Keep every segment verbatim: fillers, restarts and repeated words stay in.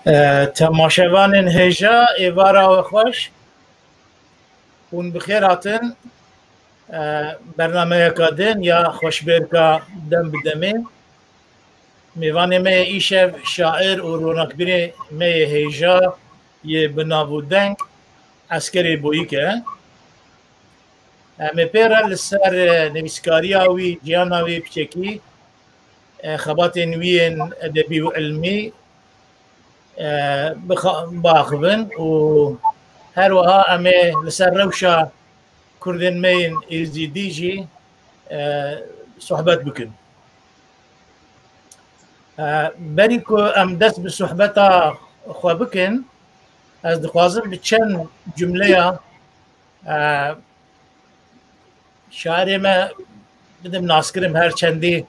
E, temaşevanên hêja, êvara we xweş. Hûn bi xêr hatin. E, bernameyeka din ya xweşbêrka Dem bi Demê. Mêvanê me yê îşev şair û ronakbîrê me yê hêja yê bi nav û deng Eskerê Boyîk e. Em ê pê re li ser, e, nivîskariya wî, jiyana wî piçekî, e, xebatên wî yên edebî û ilmî, e, bixa-, biaxivin û her wiha em ê li ser rewşa Kurdên me yên Êzîdî jî, e, sohbet bikin. E, berî ku em dest bi sohbeta xwe bikin, ez dixwazim bi çend cumleya, e, şairê me bidim naskirin, her çendî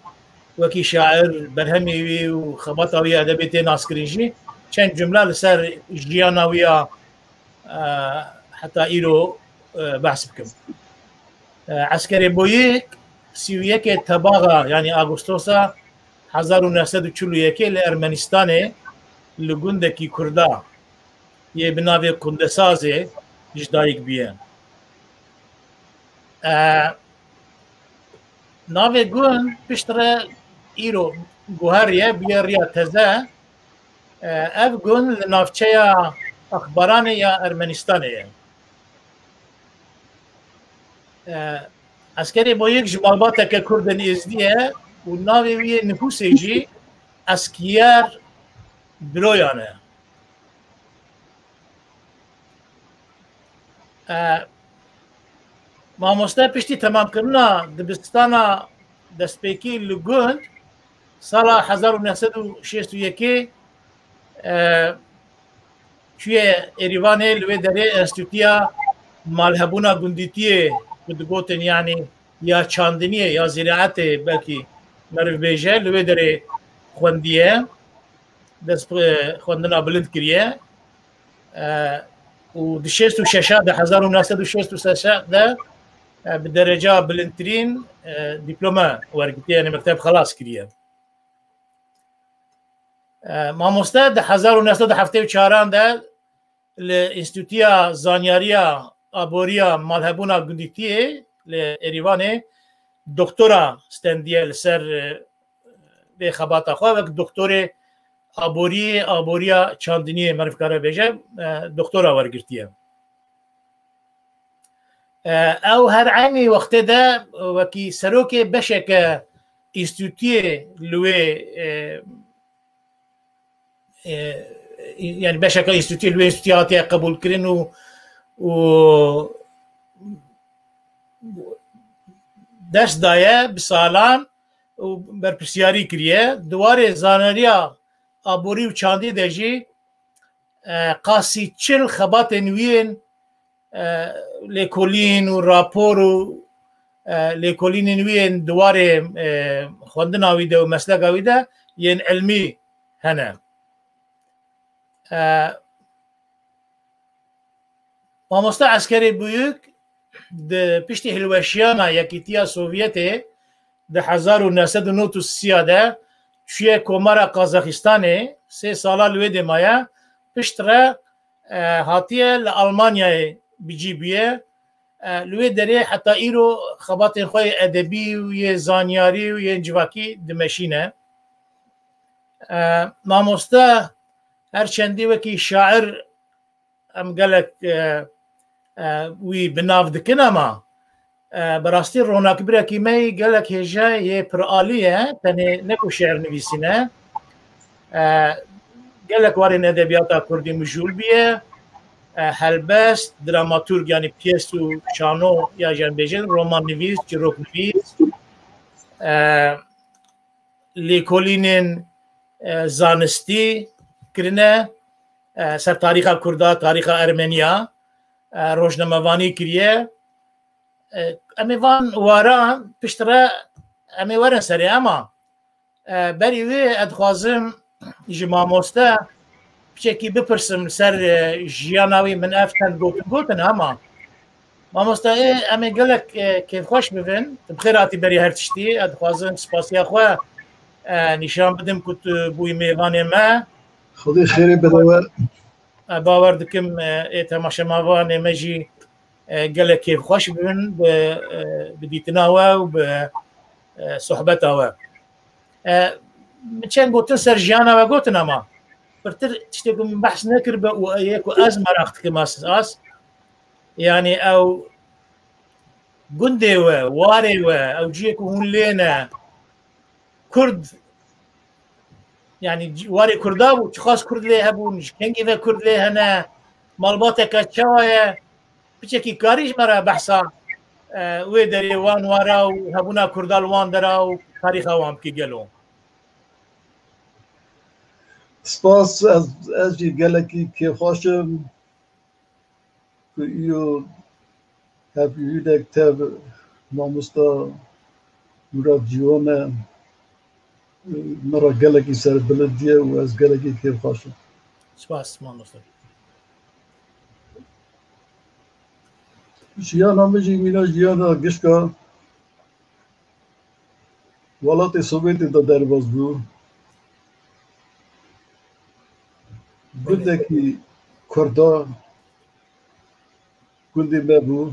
wekî şair berhemê wî û xebata wî edebê tê naskirin jî, çend cumle li ser jiyana wî ya, e, heta îro, e, behs bikim. E, Eskerê Boyîk sî û yekê Tebaxa, yanî Agostosa hezar û neh sed û çil û yekê li Ermenistanê li gundekî Kurda yê bi navê Kundesazê ji dayik bûye. E, navê gund piştre îro guheriye, bûye riya teze. E, ev gund li navçeya Axbaranê ya Ermenistanê ye. E, Eskerê Boyîk ji malbateke Kurdên Êzdî ye û navê wî yê nifûsê jî Eskiyer Biroyan e. E, mamoste piştî temamkirina dibistana destpêkî li gund, sala hezar û neh sed û şêst û yekê, e, çûye Êrîvanê, li wê derê Enstîtuya Malhebûna Gundîtiyê, ku digotin, yanî ya çandiniyê, ya zîraetê, belkî meriv bêje, li wê derê xwendiye, dest bi xwendina bilind kiriye. E, û di şêst û şeş de, hezar û neh sed û şêst û şeş de, e, bi dereca bilindtirîn, e, dîplome wergirtiye, yanî mekteb xelas kiriye. E, mamoste di hezar û neh sed û heftê û çaran de li Înstîtuya Zanyariya Aboriya Malhebûna Gundîtiyê li Êrîvanê doktora stendiye li ser, e, vê xebata xwe, wek doktorê aboriyê, aboriya çandiniyê meriv kare bêje, e, doktora wergirtiye. E, ew her eynî wextê de wekî serokê beşeke înstîtûyê li wê, e, e, yani beşeke înstîtûyê li wê înstîtûyê hatiye qebûlkirin û, û ders daye bi salan û berpirsiyarî kiriye. Di warê zaneriya aborî û çandî de jî, e, qasî çil xebatên wî yên, e, lêkolîn û rapor û, e, lêkolînên wî yên di warê, e, xwendina wî de û mesleka wî de yên ilmî hene. E, Mamoste Eskerê Bûyûk di piştî hilweşiyana Yekîtiya Sovyetê di hezar û neh sed û nod û sê de çûye Komara Qazaxistanê, sê sala li wê dê maye, piştre, e, hatiye li Almanyayê bi cî bûye. E, li wê derê heta îro xebatên xwe yê edebî û yê zanyarî û yên civakî dimeşîne. E, mamoste her çendî wekî şair em gelek, e, e, wî bi nav dikin, ama, e, bi rastî ronakbirekî me yî gelek hêje yê piralî ye, tenê ne ku şiir nivîsîne. E, gelek warên edebiyata kurdî mijûl bûye. E, helbest, dramaturg, yanî piyes û şano ya jî em bêjin, romannivîs, çîroknivîs, e, lêkolînên, e, zanistî kirine, e, ser tarîxa Kurda, tarîxa Ermeniya, e, rojnamevanî kiriye. E, em ê van waran piştre em ê werin serê, ama, e, berî wê ez dixwazim ji mamoste piçekî bipirsim ser, e, jiyana wî. Min ev çend gotin gotin, ama mamoste, ê, em ê gelek, e, kêfxweş bibin. Tu bi xêr hatî berî her tiştî. Ez dixwazim spasiya xwe, e, nîşan bidim ku tu bûyî mêvanê me. Xwedê xêrê bide we. Ez bawer dikim, e, ê temaşevanê me jî, e, gelek kêfxweş bibin bi, e, bi dîtina we û bi, e, sohbeta we. E, min çend gotin ser jiyana we gotin, ama pirtir tiştê ku min behs nekiribe û yê ku ez meraq dikim, as, as, yanî ew gundê we, warê we, ew cihê ku hûn lê ne, Kurd, yanî c-, warê Kurda bû, çiqas Kurd lê hebûn, ji kengî ve Kurd lê hene, malbateke çawa ye, piçekî karî ji me re behsa, e, wê derê wan wara û hebûna Kurda li wan dera û tarîxa wan bikî gelo. Spas, ez, ez jî gelekî kêfxweş im ku îro hevînek tev mamosta Murad Ciwan e. Me re gelekî serbilind ye û ez gelekî kêfxweş im. Spas, mamosta. Jiyana min jî mîna jiyana gişka welatê Sovyetê de derbas bû. Gundekî Kurda gundê me bû.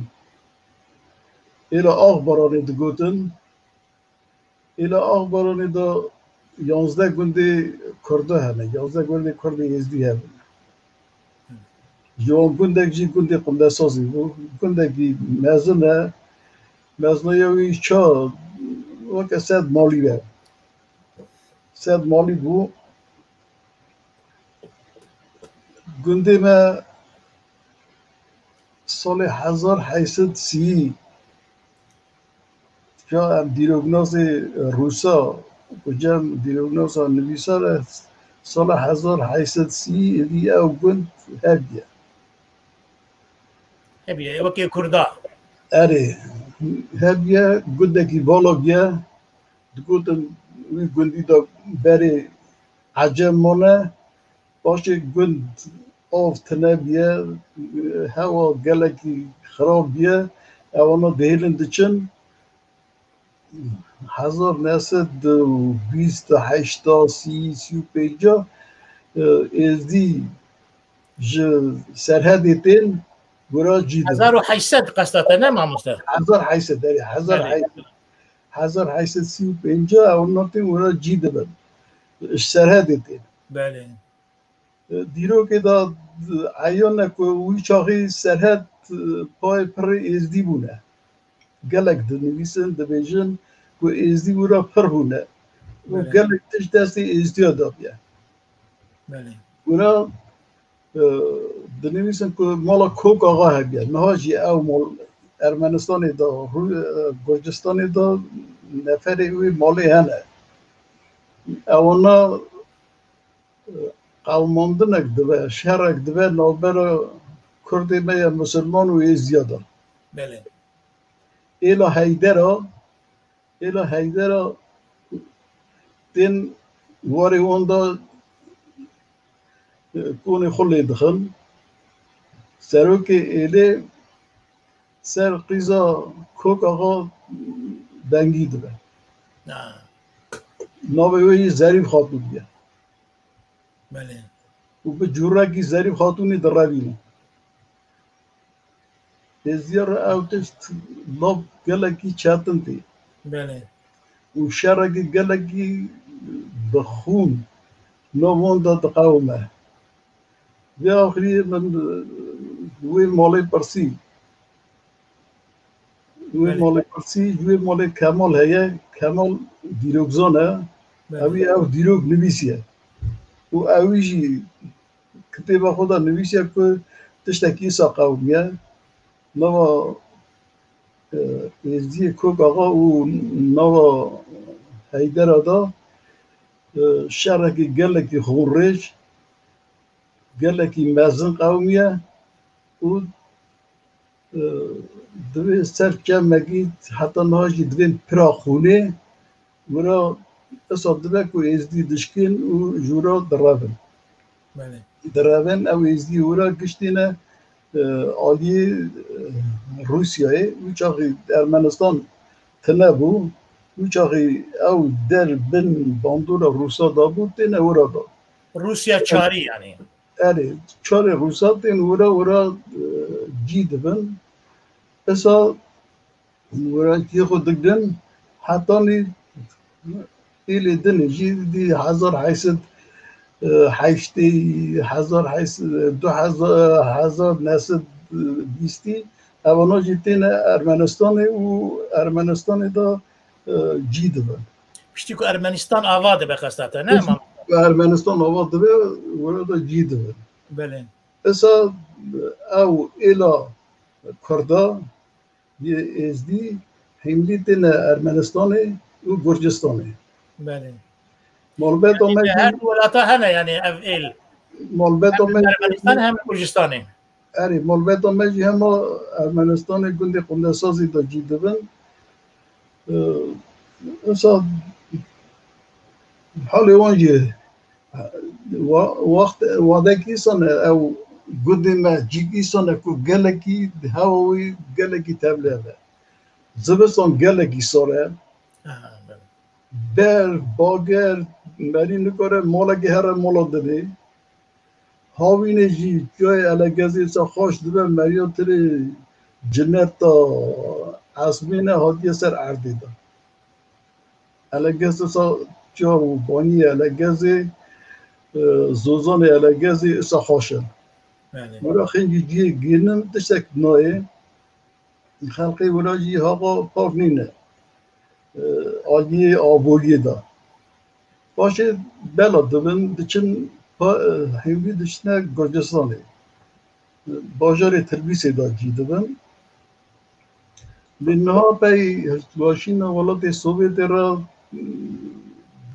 Êla Axbaranê digotin. Êla Axbaranê de yanzdeh gundê Kurda hene. Yanzdeh gundê Kurdê Êzdî hebûn. Ji wan gundek jî gundê Qundesazî bû. Gundekî mezin e. Mezneya wî ça weke sed malî be. Sed malî bû. Gundê me salê hezar heyt sed sî, ca em dîroknasê Rûsa, ku cem dîroknasa nivîsar e, sala hezar heyt sed sî êdî ew gund hebiye. Hebiye, wekê Kurda. Erê, hebiye, gundekî balok ye. Digotin wî gundî de berê Ecem mane, paşê gund av tine biye, hewa gelekî xirab biye, ewana dihêlin diçin. Hezar neh sed û bîst, heyşta, sî, sî û pênca, e, Êzdî ji Serhedê tên, wira cî dibin. Hezar û heyşt sed qesta te ne mamoste? Hezar heyşt sed, erê, hezar heyşt sed. Hezar heyşt sed sî û pênca ew natin wira cî dibin. Ji Serhedê tên. Belê. E, dîrokê de, e, eyan e ku wî çaxî Serhed, e, payê pirê Êzdî bûne. Gelek dinivîsin, dibêjin ku Êzdî wira pir bûne. Û Belê. Gelek tişt destê Êzdiya dabiye. Belê. Wira, e, dinivîsin ku mala Kok Axa hebiye. Niha jî ew mal Ermenistanê de, Rû-, e, Gurcistanê de neferê wê malê hene. Ewana, e, qewmandinek dibe, şerek dibe navbera Kurdê me ya Musulman û Êziya de. Belê. Êla Heydera, Êla Heydera tên warê wan de, e, konê xwe lê dixin. Serokê êlê ser qîza Kok Axa dengî dibe. Ha. Navê wê yî Zerîf Xatûn ye. Belê. Û bi cûrekî Zerîf Xatûnî direvîne. Êzdiya re ew tişt lav gelekî çetin tê. Belê. Û şerekî gelekî bi xûn nav wan de diqewime. Vê axirî min, e, wê malê pirsî. Wê Belê. Malê pirsî, wê malê Kemal heye. Kemal dîrokzan e. Belê. Ewî ew dîrok nivîsiye. Û ewî jî kitêba xwe de nivîsiye ku tiştekî wisa qewimiye. Nava, e, Êzdiyê Kok Axa û nava Heydera de, e, şerekî gelekî xûnrêj, gelekî mezin qewimiye û, e, divê ser çemekî heta niha jî divên pira xûnê, wira esa dibe ku Êzdî dişkên û jûra direvin. Belê. Direvin, ew Êzdî wira giştî ne, e, aliyê, e, Rûsyayê, wî çaxî Ermenistan tine bû, wî çaxî ew der bin bandora Rûsa de bû, têne wira da. Rûsya çarî yanî. Erê, çarê Rûsa tên wira wira, e, cî dibin. Esa wira cî xwe digrin, hetanî êlê din jî dî hezar heyt sed, e, heştê, hezar heyt sed, du hezar, hezar neh sed bîstî, evana jî têne Ermenistanê û Ermenistanê de, e, cî dibin. Piştî ku Ermenistan ava dibe qesta te, ne? Piştî ku Ermenistan ava dibe, wira de cî dibin. Belê. Esa ew êla Kurda yê Êzdî hîndî têne Ermenistanê û Gurcistanê. Belê. Malbeta me jî her du welata hene, yanî ev êl. Malbeta me jî Ermenistan hem Gurcistanê. Erê, malbeta me jî hema Ermenistanê gundê Qundesazî de cî dibin. Ee, esa halê wan jî wa-, waxt, wadek îsane ew gundê me cîk îsane ku gelekî hewa wî gelekî tevlê be. Zivistan gelekî sar e. Aha, belê. Berf, bager, merî nikare malekê here mala dinê. Havînê jî çiyayê Elegezê se xaş dibe, meriya tirê cineta esmêne hatiye ser erdê de. Elegezê sa çiya û baniyê Elegezê, e, zozanê Elegezê sa xaş e. Belê. Wira xêncî ciyê gênin tiştek nayê. Xelqê wira jî hava pak nîne. E, aliyê aboriyê de. Paşê bela dibin, diçin pa-, e, hêvî diçine Gurcistanê. E, bajarê Tilbîsê de cî dibin. Lê niha pey hilweşîna welatê Sovyetê re, e,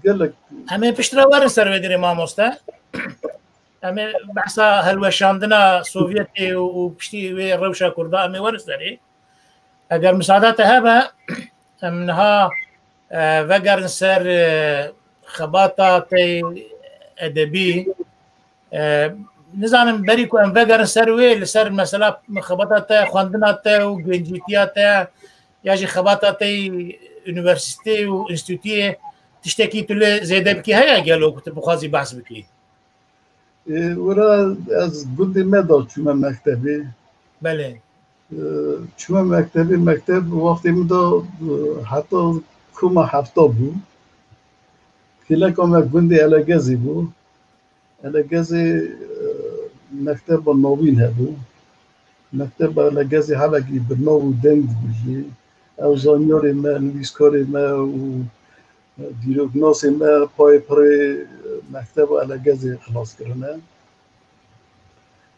gelek. Em ê piştre werin ser vê derê mamoste. Em ê behsa hilweşandina Sovyetê û, û piştî wê rewşa Kurda em ê werin serê. Eger misada te hebe, em niha, e, vegerin ser, e, xebata te edebî. E, nizanim berî ku em vegerin ser wê, li ser mesela xebata te, xwendina te û gencîtiya te, ya jî xebata te unîversîtê û înstîtûyê, tiştekî tu lê zêde bikî heye gelo ku tu bixwazî behs bikî? Ê, wira ez gundê me de çûme mektebê. Belê. Ê, çûme mektebê, mekteb wextê min de, ê, heta koma hefta bû. Kêleka me gundê Elegezê bû. Elegezê, ê, mekteba navîn hebû. Mekteba Elegezê hevekî bi nav û deng bû jî. Ew zanyarê me, nivîskarê me û dîroknasê me payê pirê mekteba Elegezê xilas kirine.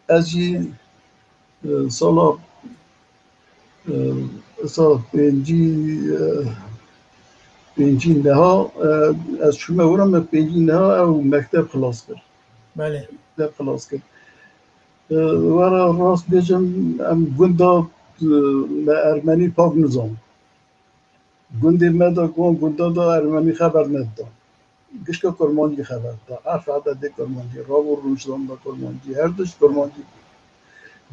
Ez jî, e, sala, e, sala pêncî, e, pêncî neha, e, ez çûme wira me pêncî neha ew mekteb xilas kir. Belê. Mekteb xilas kir. E, were rast bêjim, em gunda, e, me ermenî pak nizan. Gundê me de, wan gunda de ermenî xeber nedida. Gişka kurmancî xeber dida. Erf ededê kurmancî, rav û rûniştan de kurmancî, her tişt kurmancî bû.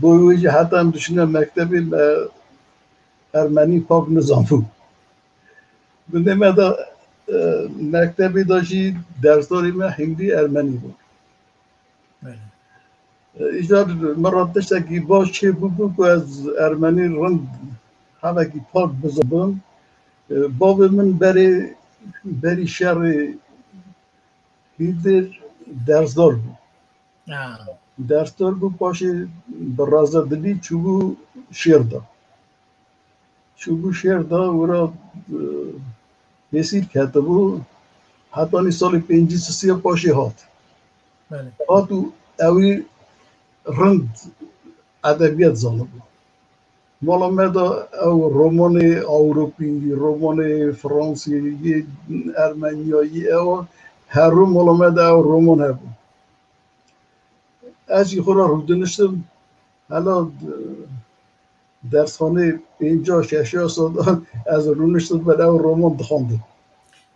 Bo wê jî heta em diçine mektebê me ermenî pak nizanbû. Gundê me de, e, mektebê de jî dersdarê me hindî ermenî bû. Belê. E, îcar min re tiştekî baş çêbûbû ku ez ermenî rind hevekî pak bizanibim. E, bavê min berê, berî şerê Hîdir dersdar bû. Ha. Dersdar bû, paşê bi razedilî çûbû şêr de. Çûbû şêr de, wira, e, hêsîr ketibû, hetanî salê pêncî sisiya paşê hat. Belê. Hat û ewî rind edebiyat zanibû. Mala me de ew romanê Ewropî, romanê Fransî, yê Ermeniya, yê ewa, her rû mala me de ew roman hebû. Ez jî xwe re rûdiniştim, hela, e, dersxanê pênca şeşa sala ez rûniştim ber ew roman dixwendin.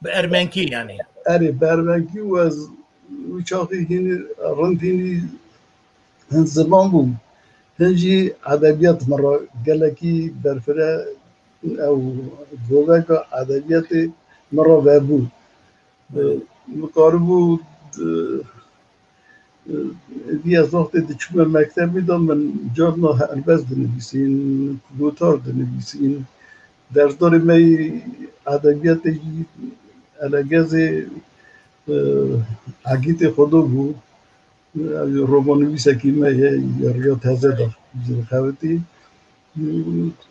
Bi ermenkî yanî? Erê, bi ermenkî û ez wî çaxî hînî rind hînî hin ziman bûm. Hin jî edebiyat min re gelekî berfireh ew goveka edebiyatê min re vebû. E, min karibû, e, Vî ez wextê diçûme mektebê de min carna helbest dinivîsîn, gotar dinivîsîn. Dersdarê me yî edebiyatê jî Elegezê, e, Egîtê Xwedo bû. Ew jî romanivîsekî me ye, ya riya teze de jî xewitî.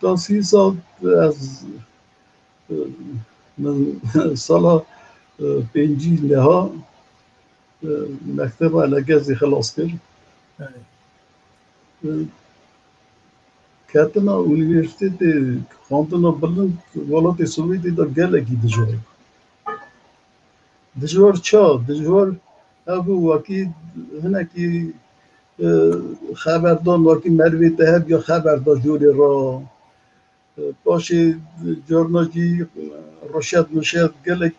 Ta sî sal ez, e, min sala, e, pêncî neha, e, mekteba Elegezê xilas kir. Evet. E, ketina unîversîtetê, xwendina bilind welatê Sowêtê de gelekî dijwar bû. Dijwar ça? Dijwar ev bû wekî hinekî, e, xeberdan, wekî merivê te hebiya xeber da jorê ra. E, paşê carna jî, e, ruşet muşet gelek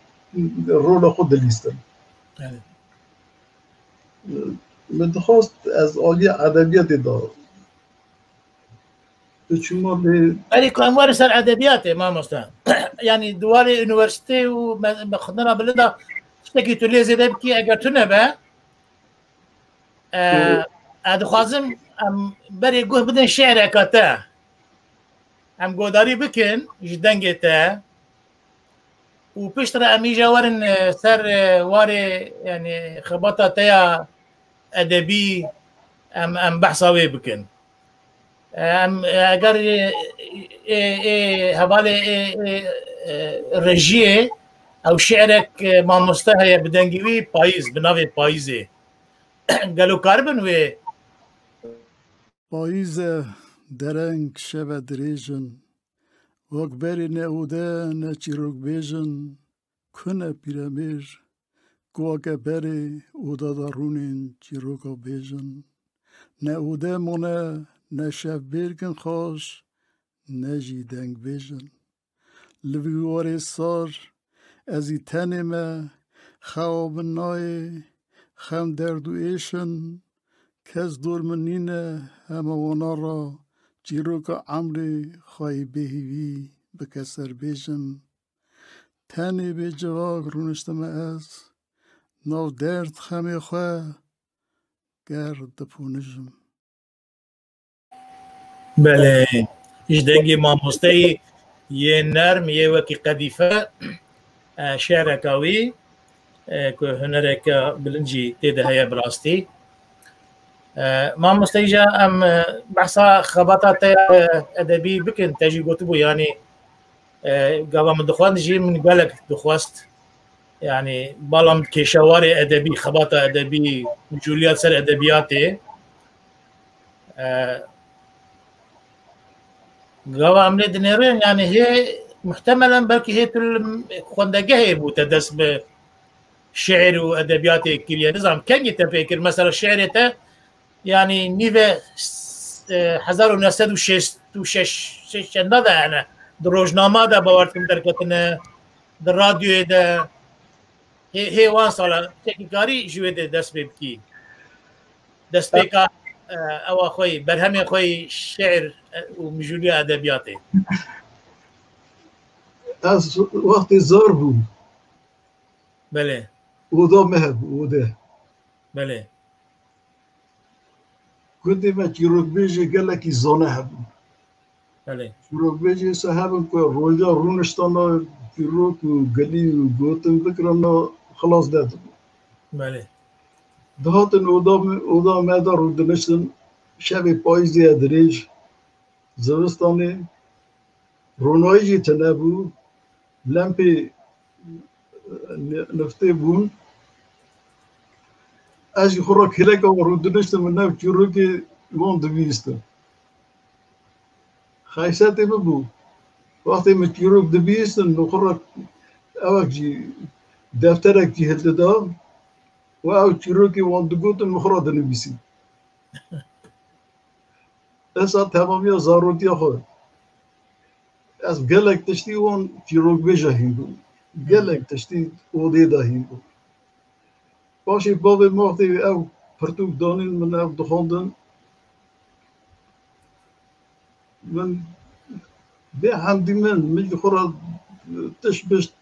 rola xwe dilîstin. Evet. E, min dixwest ez aliyê edebiyatê de Çima lê Erê ku em werin ser edebiyatê, mamoste. Yanî di warê unîversîtê û me-, me xwendina bilind de tiştekî tu lê zêde bikî, eger tune be, e, Hı. ez dixwazim em berê guh bidin şi'reka te. Em godarî bikin ji dengê te. Û piştre em îja werin, e, ser, e, warê, yanî xebata te ya edebî em, em behsa wê bikin. E, em, e, eger, e, e, e, hevalê, e, e, e, rejiyê ew şi'rek, e, mamoste heye bi dengê wî Payîz, bi navê Payîzê. Gelo karibin wê? Payîz e, dereng şeve dirêj in. Wek berê ne ode ne çîrokbêj in, ku ne pîremêr, ku weke berê oda de rûnên çîroka bêj in. Ne ode mone, ne şevbêrk in xweş, ne jî dengbêj in. Li vî warê sar ez î tenê me, xewa min nayê, xem derd û êş in, kes dor min nîne, hema wana ra çîroka emrê xwe yî bêhîvî bi keser bêjim. Tenê bê civak rûniştime ez, nav derd xemê xwe ger diponijim. Belê. Ji dengê mamosteyî yê nerm, yê wekî qedîfe, e, şi'reka wî, e, ku hunereke bilind jî tê de heye bi rastî. E, mamoste îja em, e, behsa xebata te ya, e, edebî bikin, te jî gotibû, yanî, e, gava min dixwend jî min gelek dixwest. Yanî, bala min kêşewarê edebî, xebata edebî, mijûliya ser edebiyatê. E, gava em lê dinêrin, yanî hê muhtemelen belkî hê tu li xwendegehê bû te dest bi şi'r û edebiyatê kiriye. Nizanim kengî te pê kir. Mesela şi'rê te, yanî nîve, e, hezar û neh sed û şêst û şeş, şeş çenda de hene. Di rojnama de bawer dikim derketine, di radyoyê de. Hê, hê wan sala tiştekî karî ji wê de dest pê bikî. Destpêka, e, ewa xwe yî, berhemê xwe yî şi'r, e, û mijûliya edebiyatê. Ez wextê zar bûm. Belê. Oda me hebû, ode. Belê. Gundê me çîrokbêjê gelekî zane hebûn. Belê. Çîrokbêjê se hebin ku roja rûniştana çîrok û gilî û gotin bikirana xilas nedibû. Belê. Dihatin oda me, oda me de rûdiniştin, şevê payîzê ye dirêj, zivistanê, ronayî jî tune bû, lempê ni-, niftê bûn. Ez jî xwe re kêleka wan rûdiniştim, min ev çîrokê wan dibihîstin. Xeysetê min bû. Wextê min çîrok dibihîstin, min xwe re ewek jî defterek jî hildida û ew çîrokê wan digotin, min xwe re dinivîsî. Esa temamiya zarotiya xwe ez gelek tiştî wan çîrokbêja hîn bûm. Gelek tiştî odê de hîn bûm. Paşê bavê min wextê ev pirtûk danîn, min ev dixwendin. Min bê hemdî min, min ji xwe re tişt bişt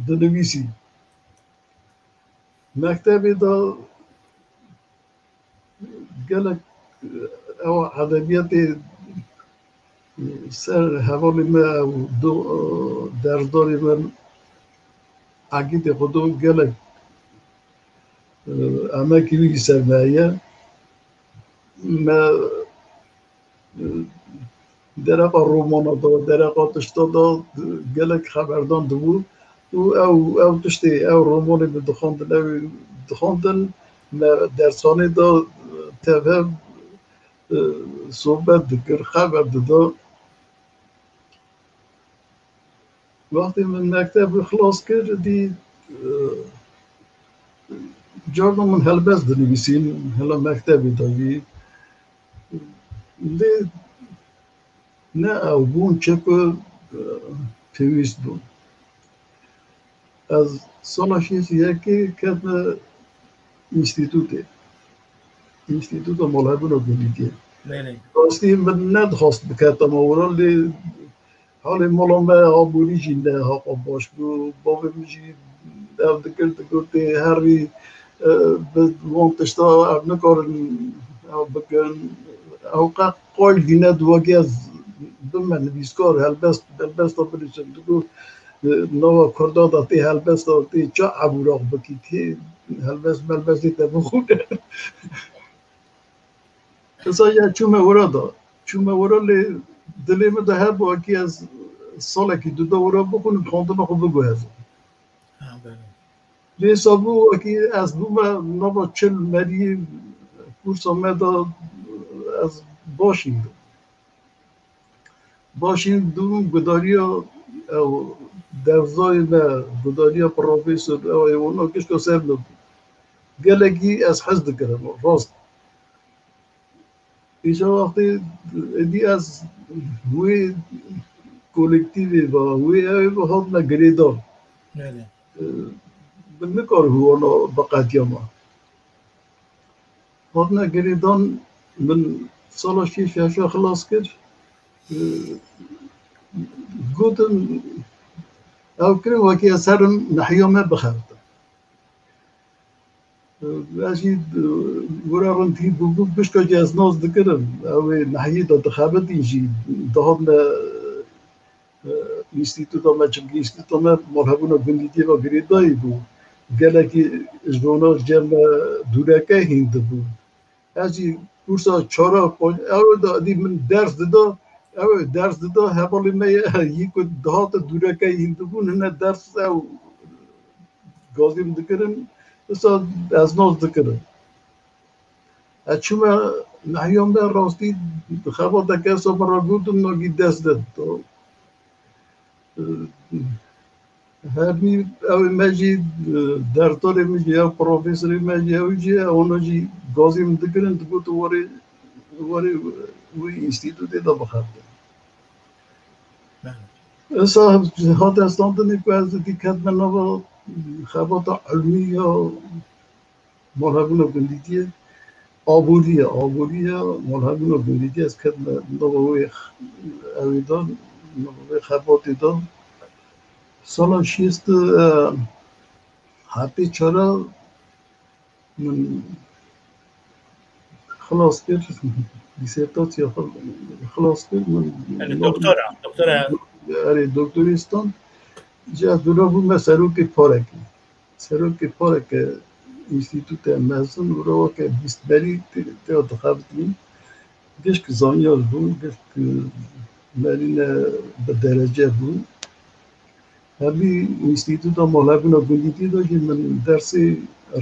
dinivîsî. Mektebê de, Gelek, e, ew edebiyatê, e, ser hevalê me, ew du, e, dersdarê me, Egîdê Xudo gelek, e, emekî wî li ser me heye. Me, e, dereqa romana da, dereqa tişta da, e, gelek xeberdan dibû. Û ew, ew tiştê, ew romanê min dixwendin, ew dixwendin, me dersxanê da, e, tevhev, e, sohbet dikir, xeber dida. Wextê min mekteb xilas kir, dî, e, carna min helbest dinivîsîn, hela mektebê de jî. Lê ne ew bûn çi ku, e, pêwîst bûn. Ez sala şêst û yekê ketime înstîtûtê. Înstîtûta Malhebûna Gundîtiyê. Belê. Rastî min nedixwast biketama wira, lê halê mala me aborî jî ne haqqa baş bû. Bavê min jî ev dikir, digotê herî, e, bi wan tişta ev nikarin ew bikin. Ew qe qayil dîne di wekî ez bime nivîskar, helbest, helbesta binivîsim. Digot, e, nava Kurda de tê helbesta tê ça ebûraq bikî, tê helbest melbestê te bixwîne. Esa ya çûme wira da. Çûme wira lê dilê min de hebû, wekî ez salekî du da wira bixwînim, xwendina xwe biguhezim. Ha, belê. Lê sabû wekî ez bûme nava çil meriyê, kursa me de ez baş î. Baş î dûm gudariya ew derzayê me, gudariya profesor, ew ê wana gişka ser min bû. Gelekî ez hez dikirim, rast. Îja wextê êdî ez wê kolektîvê ve, wê ew ê ve hatime girêdan. Belê. E, min nikar wana biqetiyama. Hatine girêdan, min sala şêst û heşt xilas kir. E, gotin, ew kirin wekî ez herim nehiya me bixebite. Ez jî, e, wira rindî bûbû, pişka jî ez nas dikirim. Ew ê nehiyê de dixebitîn jî, dihatine, e, înstîtuta me, çimkî înstîtuta me malhebûna gundîtiyê ve girêdayî bû. Gelekî ji bona cem me dûreke hîn dibû. Ez jî kursa çara, ew de dî min ders dida, ew ê ders dida, hevalê me ye, yî ku dihate dûreke hîn dibûn, hine ders ew gazî min dikirin, wisa ez nas dikirim. Ez çûme nehiya me rastî xebateke wisa min re gotin, nagî dest de dida. Hermî ew ê me jî, e, dertorê min jî, ew profesorê me jî, ew jî, ewna jî gazî min dikirin, digot, "Werê, werê wî înstîtûtê de bixebite." Wisa hate standinê ku ez dî ketime nava xebata ilmî ya malhebûna gundîtiyê, aborî ye, aborî ye, malhebûna gundîtiyê, ez ketime nava wê x-, ewê de, nava wê xebatê de. Sala şêst, e, hetê çara min xilas kir, dîsertasiya xwe xilas kir, min Yani nava doktora, doktora. Erê, doktorî stand. Ji ez dûra bûme serokê parekê. Serokê pareke înstîtûte mezin, wira weke bîstmerî tê, tê dixebitîn. Gişk zanyar bûn, gişk merîne bi derece bûn. Hemî Înstîtûta Malhebûna Gundîtî de jî min dersê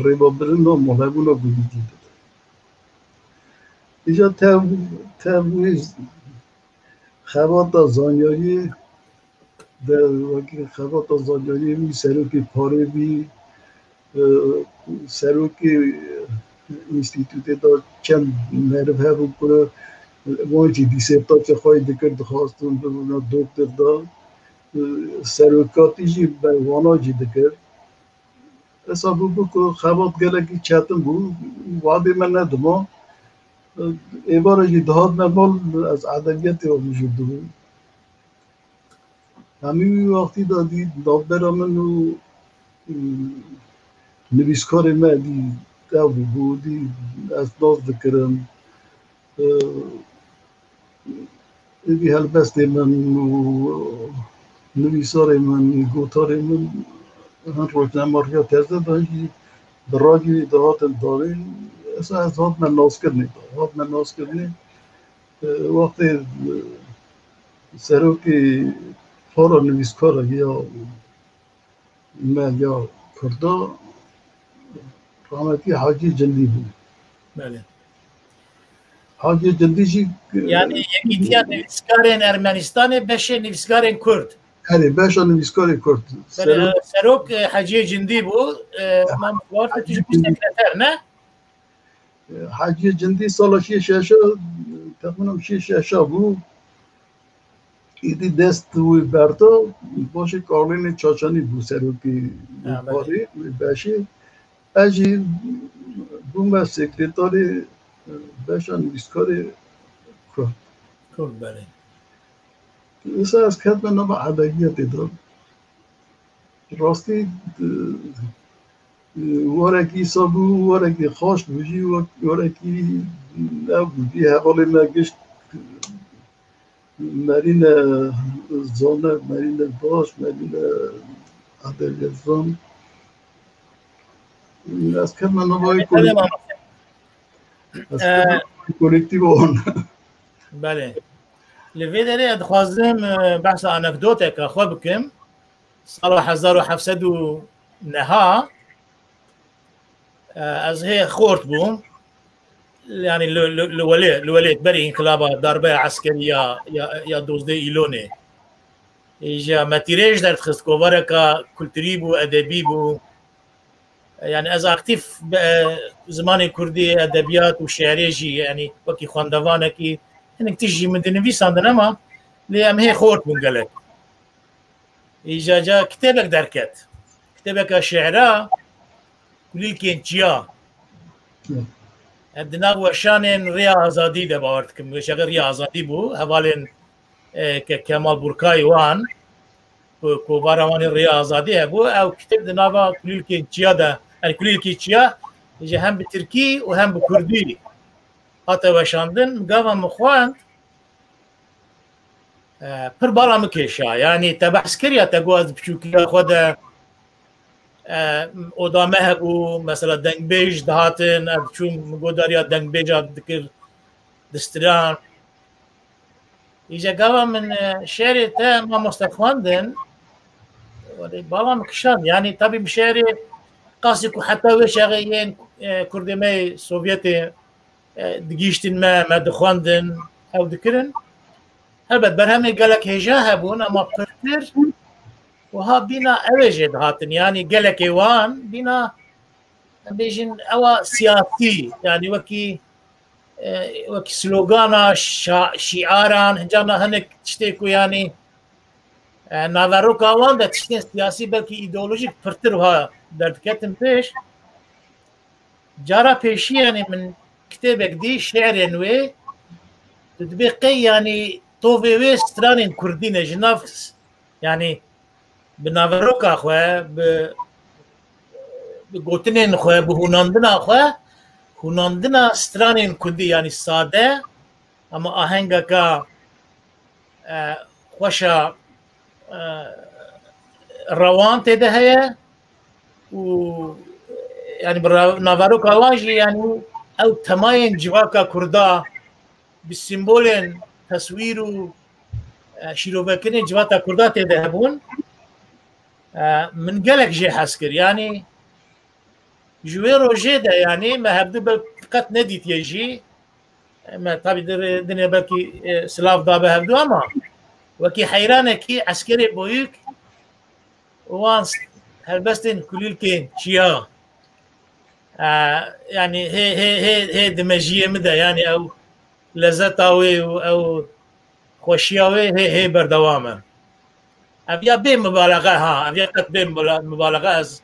rêvebirina malhebûna gundîtî dide. Îja tev, tev wê xebata zanyariyê de, wekî xebata zanyariyê wî serokê parê bî, e, serokê, e, înstîtûtê de çend meriv hebû ku wan jî dîsertasiya xwe yê dikir, dixwastin bibûna doktor de, e, serokatî jî ber wana jî dikir. Esa bûbû ku xebat gelekî çetin bû, wadê me nedima. Êvara jî dihatime mal, ez edebiyatê ve mijûl dibûm. Hemî wî wextî de dî navbera min û, û nivîskarê me dî ew bû, dî ez nas dikirim. Êdî helbestê min û nivîsarê min, gotarê min hin rojnameriya teze de jî bi radyoyê dihatin danîn. Esa ez hatime naskirinê, hatime naskirinê. Wextê serokê para nivîskara ya me ya Kurda, rahmetî Hacî Cindî bû. Belê. Hacî Cindî jî, e, Yani Yekîtiya Nivîskarên Ermenistanê beşê nivîskarên Kurd. Erê, beşa nivîskarê Kurd. Belê, Serok e, Serok, e, Heciyê Cindî bû. E, Mam Fuar, tu jî bû sekreter, ne? E, Heciyê Cindî sala şêst şeşa, texmînan şêst şeşa bû. Êdî dest wî berda, başê Karlînê Çaçanî bû serokê Ha, belê. Parê wê beşê. Ez jî bûme sekretarê beşa nivîskarê Kurd. Kurd, belê. Îsa ez ketime nava edebiyatê de. Rastî, e, e, warekî îsa bû, warekî xaş bû jî, wek-, warekî ew bû jî, hevalê me gişt merîne zane, merîne baş, merîne edebiyat zan. Ez ketime nava wê Belê, kolek-, belê, mamoste. Ez Ee, ketime nava wê kolektîfa wan. Belê. Li vê derê ez dixwazim, e, behsa anekdoteka xwe bikim. Sala hezar û heft sed û neha, e, ez hê xort bûm. Yani li, li, li welê, li welê berî înqilaba darbeya eskerî ya, ya, ya dozdeh Îlonê. Îja me tîrêj derdixist, kovareka kulturî bû, edebî bû. Yani ez aktîf bi, e, zimanê kurdî, edebiyat û şiirê jî, yani wekî xwendevanekî hinek tişt jî min dinivîsandin, ama lê em hê xort bûn gelek. Îja ca kitêbek derket. Kitêbeka şiira, Kulîlkên Çiya. Em di nav weşanên Rêya Azadî de, bawer dikim, weşeke Rêya Azadî bû, hevalên, e, ke Kemal Burkay wan, ku kovara wan ê Rêya Azadî hebû, ew kitêb di nava Kulîlkên Çiya de, yani Kulîlkê Çiya, ji hem bi tirkî û hem bi kurdî hate weşandin. Gava min xwend, e, pir bala min kêşa. Yani te behs kiriya, te got ez di piçûkiya xwe de, e, oda me hebû, mesela dengbêj dihatin, ez diçûm, min godariya dengbêja dikir, distiran. Îja gava min, e, şerê te mamoste xwendin, welê bala min kişand. Yani tabî min şerê qasî ku heta wê çaxê yên, e, kurdê me yê Sovyetê, e, digihîştin me, me dixwendin, ew dikirin. Helbet berhemê gelek hêja hebûn, ama pirtir wiha bîna ew ê jê dihatin. Yani gelekê wan bîna, em bêjin, ewa siyasî, yani wekî, e, wekî slogana şa-, şiaran, hincana hinek tiştê ku yani, e, naveroka wan de tiştên siyasî belkî îdeolojîk pirtir wiha derdiketin pêş. Cara pêşî, yani min kitêbek dî, şiirên wê, tu dibê qey, yani tovê wê stranên kurdî ne, ji nav, yani bi naveroka xwe, bi, bi gotinên xwe, bi hûnandina xwe, hûnandina stranên kurdî, yani sade, ama ahengeka, e, xweşa, e, rewan tê de heye û, yani, bi ra-, naveroka wan jî, yani, ew temayên civaka kurda bi sîmbolên, teswîr û, e, şîrovekirinê civata kurda tê de hebûn. E, min gelek jê hez kir. Yani, ji wê rojê de, yani, me hevdu belk qet nedîtiye jî. Me tabî di-, dinê belkî, e, silav dabe hevdu, ama wekî heyranekî eskerê boyûk wan s-, helbestên kulîlkên çiya, e, yani hê, hê, hê, hê di mejiyê min de, yani ew lezeta wê û ew xweşiya wê hê, hê berdewam e. Ev ya bê mubalaxe ha, ev ya qet bê mubala-, mubalaxe ez,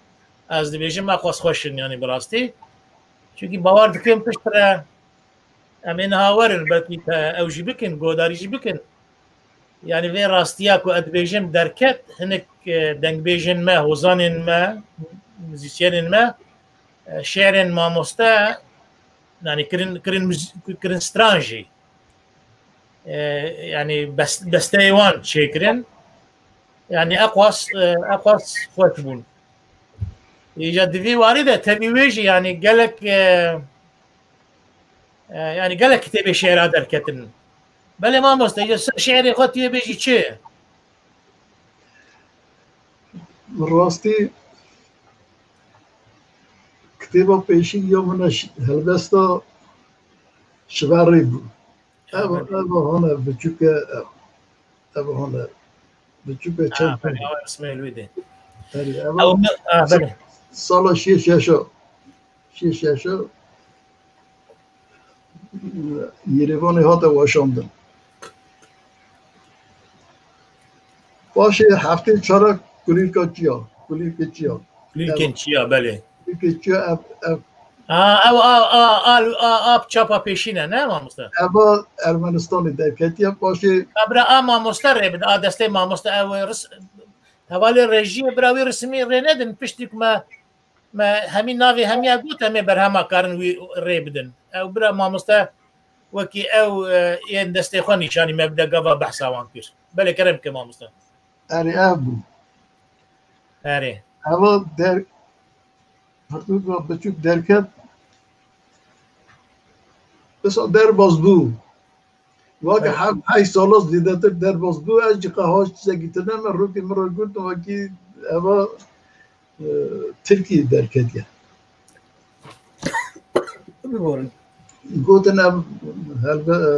ez dibêjim, me xwest xweş in, yani bi rastî. Çunkî bawer dikim piştre em ê niha werin, belkî te ew jî bikin, guhdarî jî bikin. Yani vê rastiya ku ez dibêjim derket, hinek, e, dengbêjên me, hozanên me, muzîsyenên me, e, şiirên mamoste, yani kirin, kirin, müz- kirin stran jî. E, yani bes- besteyê wan çêkirin. Yani eqwas, e, eqwas xweş bûn. Îca di vî warî de tevî wê jî yani gelek, e, e, yani gelek kitêbê şiira derketin. Belê mamoste, îca ser şiirê xwe tu yê bêjî çi? Rastî kitêba pêşî ya min e ş- helbesta Şiverî bû. Ev, ev hane biçûke, ev, ev hane biçûke çend. Belê, ew resmê li wê de. Erê, ev Ew mi, a, belê. Sala şêş şeşa, şêş şeşa Yerevanê hate weşandin. Paşê heftê çarak kulîlka çiya, kulîlkê çiya. Kulîlkên çiya, belê. Kulîlkê çiya ev, ev, Ha, ew a, a, a, a, a çapa pêşî ne, ne mamoste? Eva Ermenistanê derketiye, paşê. Kabra a mamoste rê bide, a destê mamoste ew ris-, hevalê rejiyê bira wî risimî rê nedin, piştî ku me, me hemî navê hemiya got, em ê berhema karin wî rê bidin. Ew bira mamoste wekî ew, e, yên destê xwe nîşanî me bide gava behsa wan kir. Belê kerem ke mamoste. Erê ev bû. Erê. Eva der, pirtûka biçûk derket. Pesa derbas bû. Weke Evet. Heft heyş sala zêdetir derbas bû. Ez jî qe haş tiştekî tune me, rokê min re gotin, wekî eva, e, Tirkî derketiye. Biborin. Gotin ev helbe, e,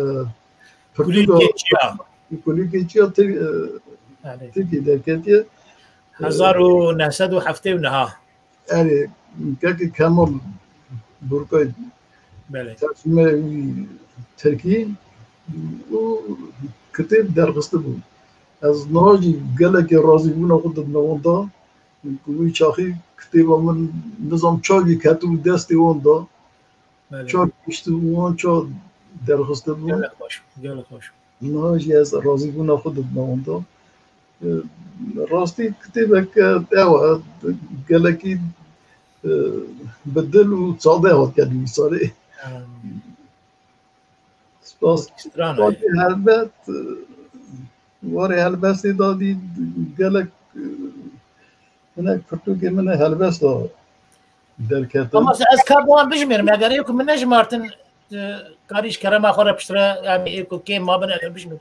Kulîlkê çiya. Kulîlkê çiya Tir-, e, Yani, Tirkî derketiye. hezar û neh sed û heftê û neh. Erê, kekê Kemal Burkay Belê. tercüme wî Tirkî û kitêb derxistibû. Ez niha jî gelekê razîbûna xwe didime wan da. Ku wî çaxî kitêba min nizam çavî ketibû destê wan da. Belê. Çav giştibû wan, çav derxistibû. Gelek xweş, gelek xweş. Niha jî ez razîbûna xwe didime wan da. E, rastî kitêbeke ew e, gelekî, e, bi dil û sade hatiye nivîsarê. Ha. Spas. Stran e. Warê helbet, e, warê helbestê dadî gelek, e, hinek pirtûkê min ê helbesta derketin. Ama ez ka bi wan bijimêrim, eger ê ku min nejimartin, e, karî ji kerema xwe re piştre, yani ê ku kêm mabin eger bijimêrim.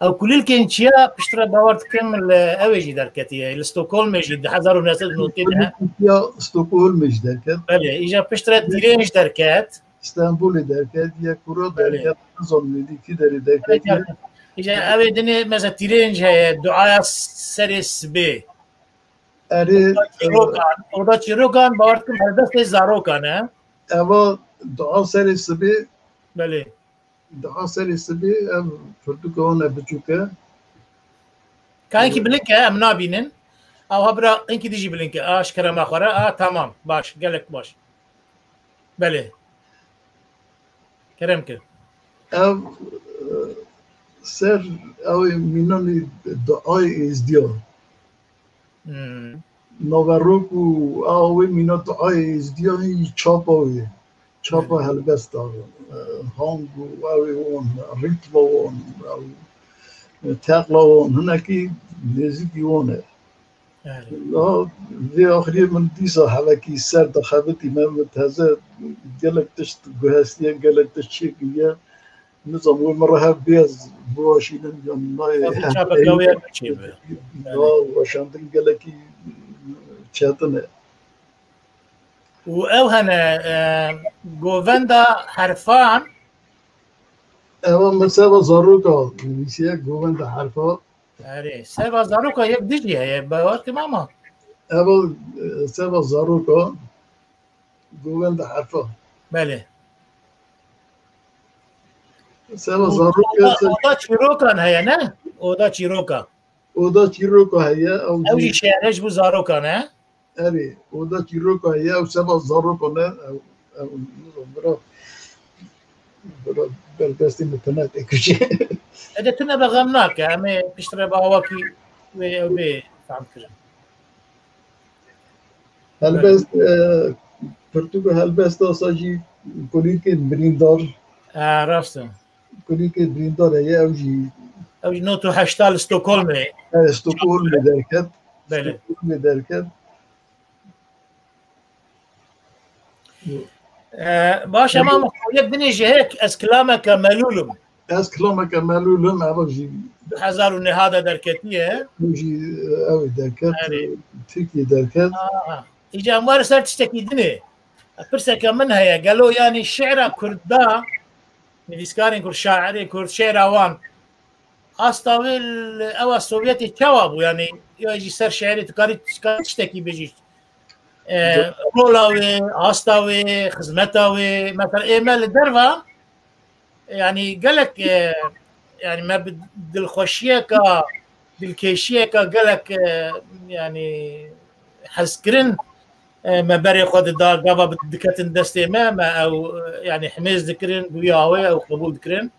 Ew kulîlkên çiya piştre bawer dikim li ew ê jî derketiye, li Stockholmê jî di hezar û neh sed û notê de. Kulîlkên çiya Stockholmê jî derket. Belê, îja piştre Tîrênj derket. Stenbolê derket, Yekûra derket, nizanim êdî kî derê derket. Îja ew ê dinê mesela Tîrênj heye, Duaya Serê Sibê. Erê, Oda Çîrokan, Oda Çîrokan, bawer dikim helbestê zarokan e. Eva Dua Serê Sibê. Belê. Dua Serê Sibê, ev pirtûka wan e biçûk e. Ka hinkî bilind ke, em nabînin. Ew ha bira hinkî dijî bilind ke. A, ji kerema xwe re. A, tamam. Baş, gelek baş. Belê. Kerem ke. Ev, e, ser ew ê mînanî duayê êzdiya. Hmm. Naverok û ew ê mîna duayê êzdiya hîn çapa wê. Çapa helbesta, e, hang û ew ê wan, rîtma wan, ew, e, teqla wan, hinekî nêzîkî wan e. Niha vê axiriyê min dîsa hevekî ser dixebitî me, min teze gelek tişt guhestiye, gelek tişt çêkiriye. Nizam wê min re hev bê ez biweşînim yan nayê. Çapeke wê çê be. Niha weşandin gelekî çetin e. Û ew hene, e, govenda herfan. Ewa min seba zaroka nivîsiye govenda herfa. Erê, seba zaroka yek dijî heye, bawer kim ama. Ewa, e, seba zaroka govenda herfa. Belê. Seba zaroka. Oda, oda çîrokan heye, ne? Oda çîroka. Oda çîroka heye. Ew jî şêre ji bo zarokan e. Erê, oda çîroka ye, ew seba zarokan e, ew, ew, bira, bira, ber destê min tune têkişê. Ede tune be xem nake, em ê piştre bi awakî wê ew bê fehm kirin. Helbest, e, Pirtûk û helbesta sa jî kulîlkên birîndar. E, rast e. Kulîlkên birîndar heye, ew jî Ew jî nod û heşta li Stockholmê. E, Stockholmê derket. Belê. Stockholmê derket. E, baş e, Belê. Mama, yek dinê jî heye, ez kilameke melûl im. Ez kilameke melûl im, ev jî Du hezar û neh de derketiye. Ew jî, e, ew derket, Erê. Tirkiye derket. Aha. Îca em were ser tiştekî dinê. Pirseke min heye, gelo yanî şi'ra Kurda, nivîskarên Kurd, şairê Kurd, şi'ra wan, asta wê li ewa Sovyetê çawa bû? Yanî, ya jî ser şi'rê tu karî, tu karî tiştekî bêjî? E, rola wê, asta wê, xizmeta wê, mesela ê me li derva, yanî gelek, e, yanî me bi dilxweşiyeka, dilkêşiyeka gelek, e, yanî hezkirin, e, me berê xwe dida, gava bi-, diketin destê me, me ew, e, yanî himêz dikirin, bi wî awê ew qebûl dikirin.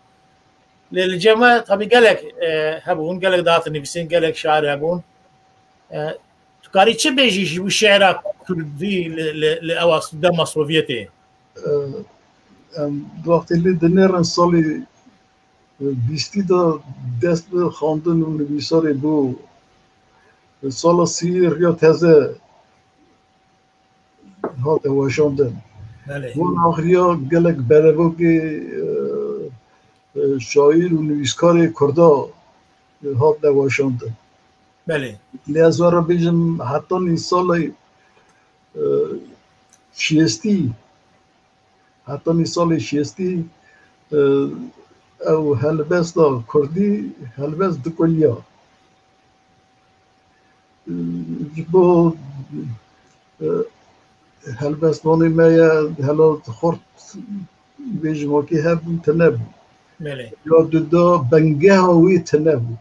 Lê li cem me tabî gelek, e, hebûn, gelek dihatin nivîsîn, gelek şair hebûn. E, tu karî çi bêjî ji wî şi'ra kurdî li, li, li ewa dema Sovyetê? E, em wextê lê dinêrin salî, e, bîstî de dest bi xwendin û nivîsarê bû. Sala sî riya teze hate weşandin. Belê. Wan axiriya gelek berevokê, e, e, şaîr û nivîskarê Kurda, e, hatine weşandin. Belê. Lê ez we re bêjim, heta nî salê, e, şêstî, heta nî salê şêstî, e, ew helbesta Kurdî, helbest dikoliya. Ji bo, e, helbestvanê me ye, hela xort bêjim wekî hebû, tune bû. Belê. Ya duda bengeha wî tune bû.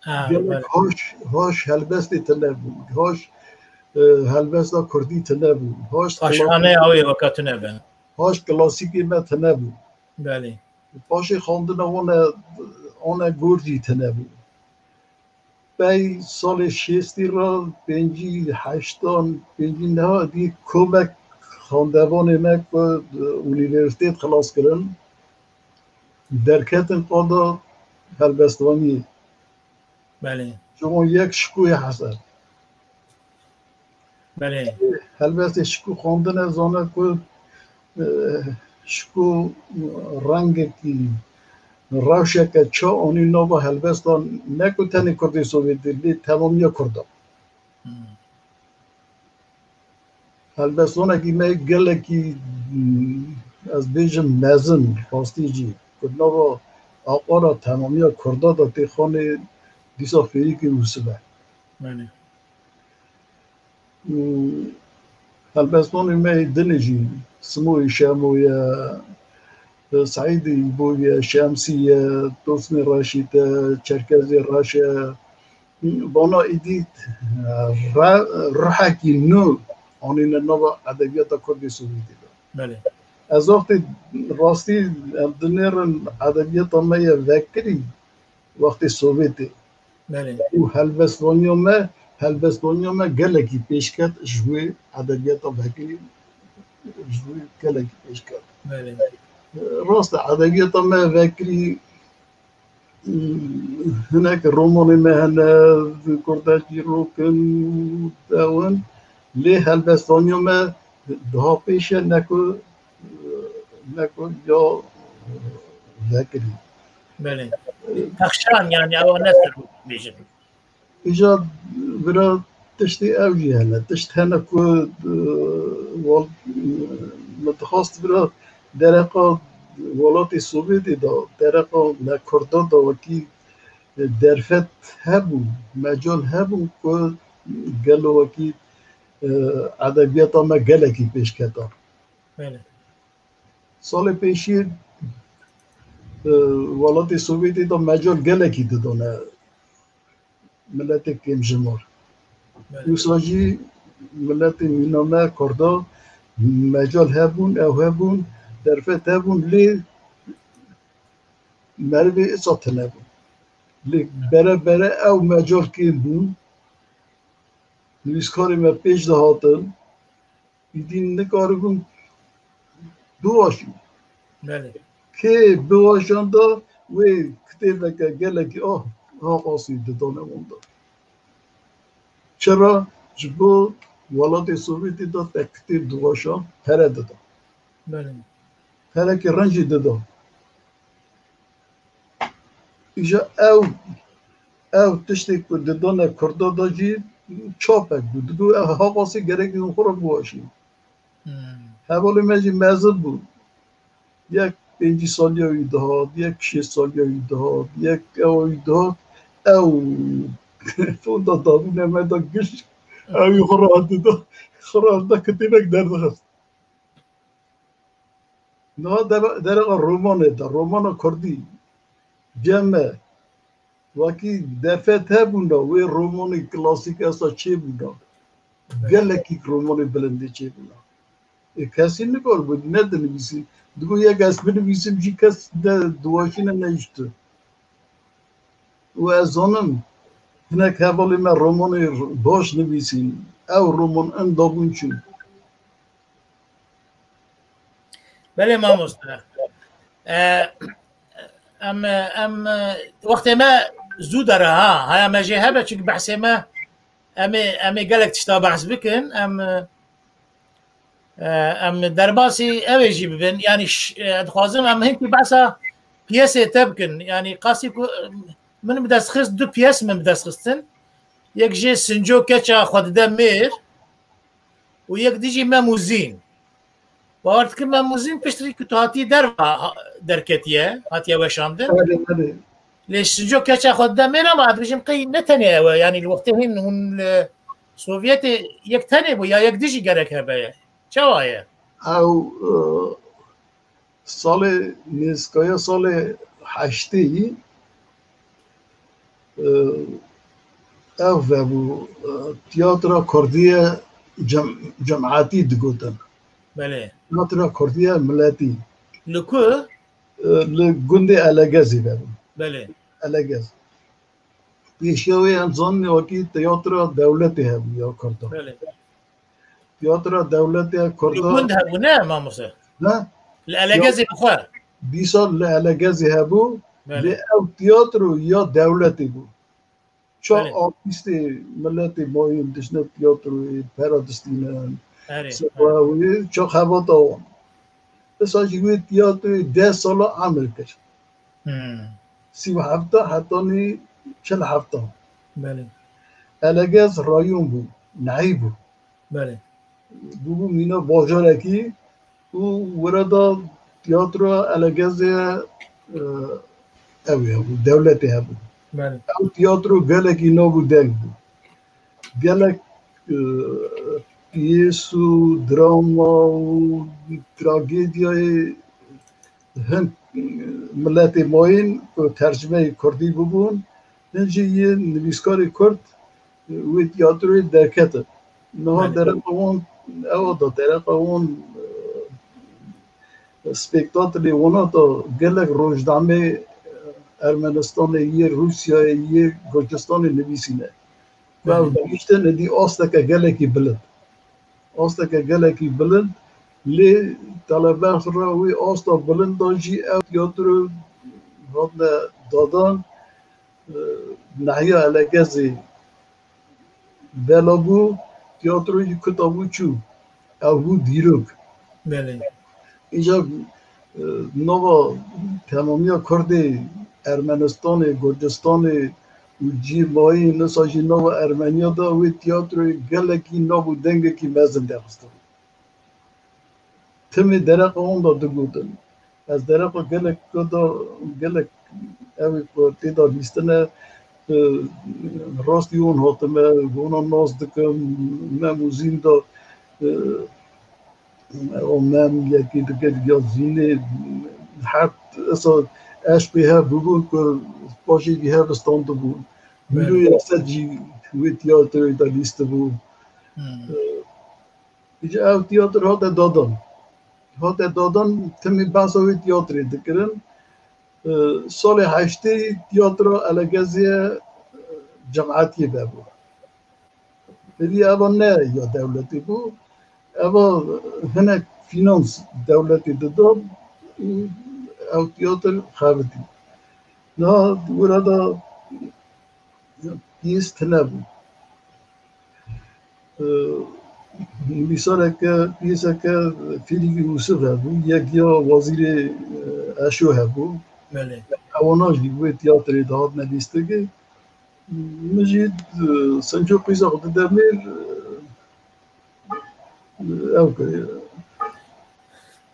Ha, gelek belê. Haş, haş helbestê tune bû. Haş, e, helbesta kurdî tune bû. Haş Paşxaneya wê weke tune be. Haş klasîkê me tune bû. Belê. Paşê xwendina wan e, wan e gor jî tune bû. Pey salê şêstî re pêncî heştan, pêncî neha dî komek xwendevanê me ku, e, unîversîtêt xilas kirin, derketin qada helbestvaniyê. Belê. Ji wan yek Şikûyê Hesen. Belê. Helbestê Şikû xwendine zane ku, e, Şikû rengekî, rewşeke çi anî nava helbestan, ne ku tenê Kurdê Sovyetê, lê temamiya Kurdan. Hmm. Helbestvanekî me gelekî, mm, ez bêjim mezin, rastî jî, ku nava aqara temamiya Kurda de tê xanê dîsa fêrîkê Ûsibe. Belê. Û helbestvanê me yê dinê jî, Simoyê Şemo ye, Seîdê Îbo ye, Şemsî ye, Tosmê Reşîd e, Çerkezê Reş e, vana êdî re-, ruhekî nû anîne nava edebiyata Kurdê Sovyetê de. Belê. Ez wextê rastî em dinêrin edebiyata me ye vekirî wextê Sovyetê. Belê. Û helbestvaniya me, helbestvaniya me gelekî pêşket ji wê edebiyata vekirî, ji wê gelekî pêşket. Belê. Rast e, edebiyata me vekirî, hinek romanê me hene, kurtekî rokin û dewin, lê helbestvaniya me daha pêş e, ne ku, ne ku ya vekirî. Belê. Pexşan, yani, ew ne ser bêjin. Îca bira tiştê ew jî hene. Tişt hene ku, e, wal-, min dixwast bira dereqa welatê Sovyetê de, dereqa me Kurdan de wekî, e, derfet hebû, mecal hebû ku gelo wekî, e, edebiyata me gelekî pêş keta. Belê. Salê pêşî, e, welatê Sovyetê de mecal gelekî didane miletê kêmjimar. Belê. Wisa jî miletê mîna me Kurda mecal hebûn, ew hebûn, derfet hebûn, lê merivê îsa tune bûn. Lê bere bere ew mecal kêm bûn. Nivîskarê me pêş de hatin. Îdî nikaribûn biwaşîn. Belê. Kê biwaşanda wê kitêbeke gelekî ah, ha qasî didane wan de. Çira? Ji bo welatê Sovyetê de te kitêb diwaşa, pere dida. Belê. Perekê rind jî dida. Îja ew, ew tiştê ku didane Kurda de jî çapek bû. Digo ev ha qasî gerekî hûn xwe re biwaşîn. Hmm. Hevalê me jî mezin bû. Yek pêncî saliya wî dihat, yek şêst saliya wî dihat, yek ewa wî dihat. Ew fonda dabûne me da giş, ew ê xwe re dida, xwe re da kitêbek derdixist. Niha dere-, dereqa romanê de, romana kurdî, cem me, wekî Defet hebûna, wê romanê klasîk esa çêbûna. Gelekî romanê bilindê çêbûna. Ê, kesî nikaribû, ne dinivîsî. Digo yek ez binivîsim jî kes ne diwaşîne ne ji tu. Û ez zanim, hinek hevalê me romanê baş nivîsîn. Ew roman inda bûn çûn. Belê mamoste. E, em, em, wextê me zû dere ha. Haya me jê hebe, çunke behsê me, em ê, em ê gelek tişta behs bikin. Em, e, em derbasî ew ê jî bibin. Yanî ş-, e, dixwazim em hinkî behsa piyesê te bikin. Yanî qasî ku min bi dest xist, du piyes min bi dest xistin. Yek jê Sinco Keça xwe dide mêr û yek dî jî Mem û Zîn. Bawer dikim Mem û Zîn piştrî ku tu hatî derva ha-, derketiye, hatiye weşandin. Erê, erê. Lê Sinco Keça xwe dide mêr ama dibêjin qey ne tenê ew e, yanî li wextê hîn hûn li Sovyetê yek tenê bû ya yek dî jî gerek hebe ye. Çawa ye? Ew, e, Salê nêzîkaya salê heştê yî, e, ev vebû, e, tiyatra kurdî ye cem-, cemaetî digotin. Belê. Tiyatra kurdî ye miletî. Li ku? E, li gundê Elegezê vebû. Belê. Elegez. Pêşiya wê em zanin wekî tiyatra dewletê hebû ya kurdan. Belê. Tiyatra dewletê ya Li kurdan. Gund hebû ne mamoste? Ne? Li Elegezê bi xwe. Dîsa li Elegezê hebû. Belê. Lê ew tiyatro ya dewletê bû. Çax Belê. Artîstê miletê mayîn dişne tiyatroyê, pera distînin. Erê, Seba erê. Wê çax xebata wan. Dîsa jî wê tiyatroyê deh sala emir kir. Hmm. Sî û heft hetanî çil heft. Belê. Elegez rayon bû, nehî bû. Belê. Bûbû mîna bajarekî û were da tiyatro Elegezê, e, ew hebû, dewletê hebû. Belê. Ew tiyatro gelekî nab û deng bû. Gelek, e, piyês û drama û tragediyayê hin, e, miletê mayîn ku tercimeyê kurdî bibûn, hin jî yên nivîskarê kurd, e, wê tiyatroyê derketin. Niha Belê. Dereqa wan, ewa da dereqa wan, e, spektaklê wana da gelek rojnameyê, e, Ermenistanê, yê Rûsyayê, yê Gurcistanê nivîsîne. Ku ew Belê. Gihîştin êdî asteke gelekî bilind. Asteke gelekî bilind, lê telebexş re wê asta bilind da jî ew tiyatro hatine dadan, e, nehiya Elegezê bela bû, tiyatro jî kuta bû çû. Ew bû dîrok. Belê. Îcar, e, nava temamiya Kurdê Ermenistanê, Gurcistanê û cî mayî, nisa jî nava Ermeniya de wê tiyatroyê gelekî nav û dengekî mezin derxistibû. Timî dereqa wan de digotin. Ez dereqa gelek da, gelek ew ê ku tê de lîstine, e, rastî wan hatime, wana nas dikim, Mem û Zîn de, e, o Mem yekî dike ya Zînê, her esa eşqê hev bûbûn ku paşê jî hev standibûn. Mîro Evet. Yekset jî wê tiyatroyê de lîstibû. Hmm. E, Îca ev tiyatro hate dadan. Hate dadan, timî behsa wê tiyatrê dikirin. E, salê heştê tiyatro Elegezê, e, cemaetiyê vebû. Êdî eva ne ya dewletê bû. Eva hinek fînans dewletê dida û ew tiyatir xebitî. Niha wira da piyês tune bû. Nivîsareke, piyêseke Fêlîkî Ûsif hebû, yek ya wezîrê Eşo hebû. Belê. Ewana jî wê tiyatrê de hatine lîstikê. Min jî Sinco Qîza Xwedî Demêr ew kiriye.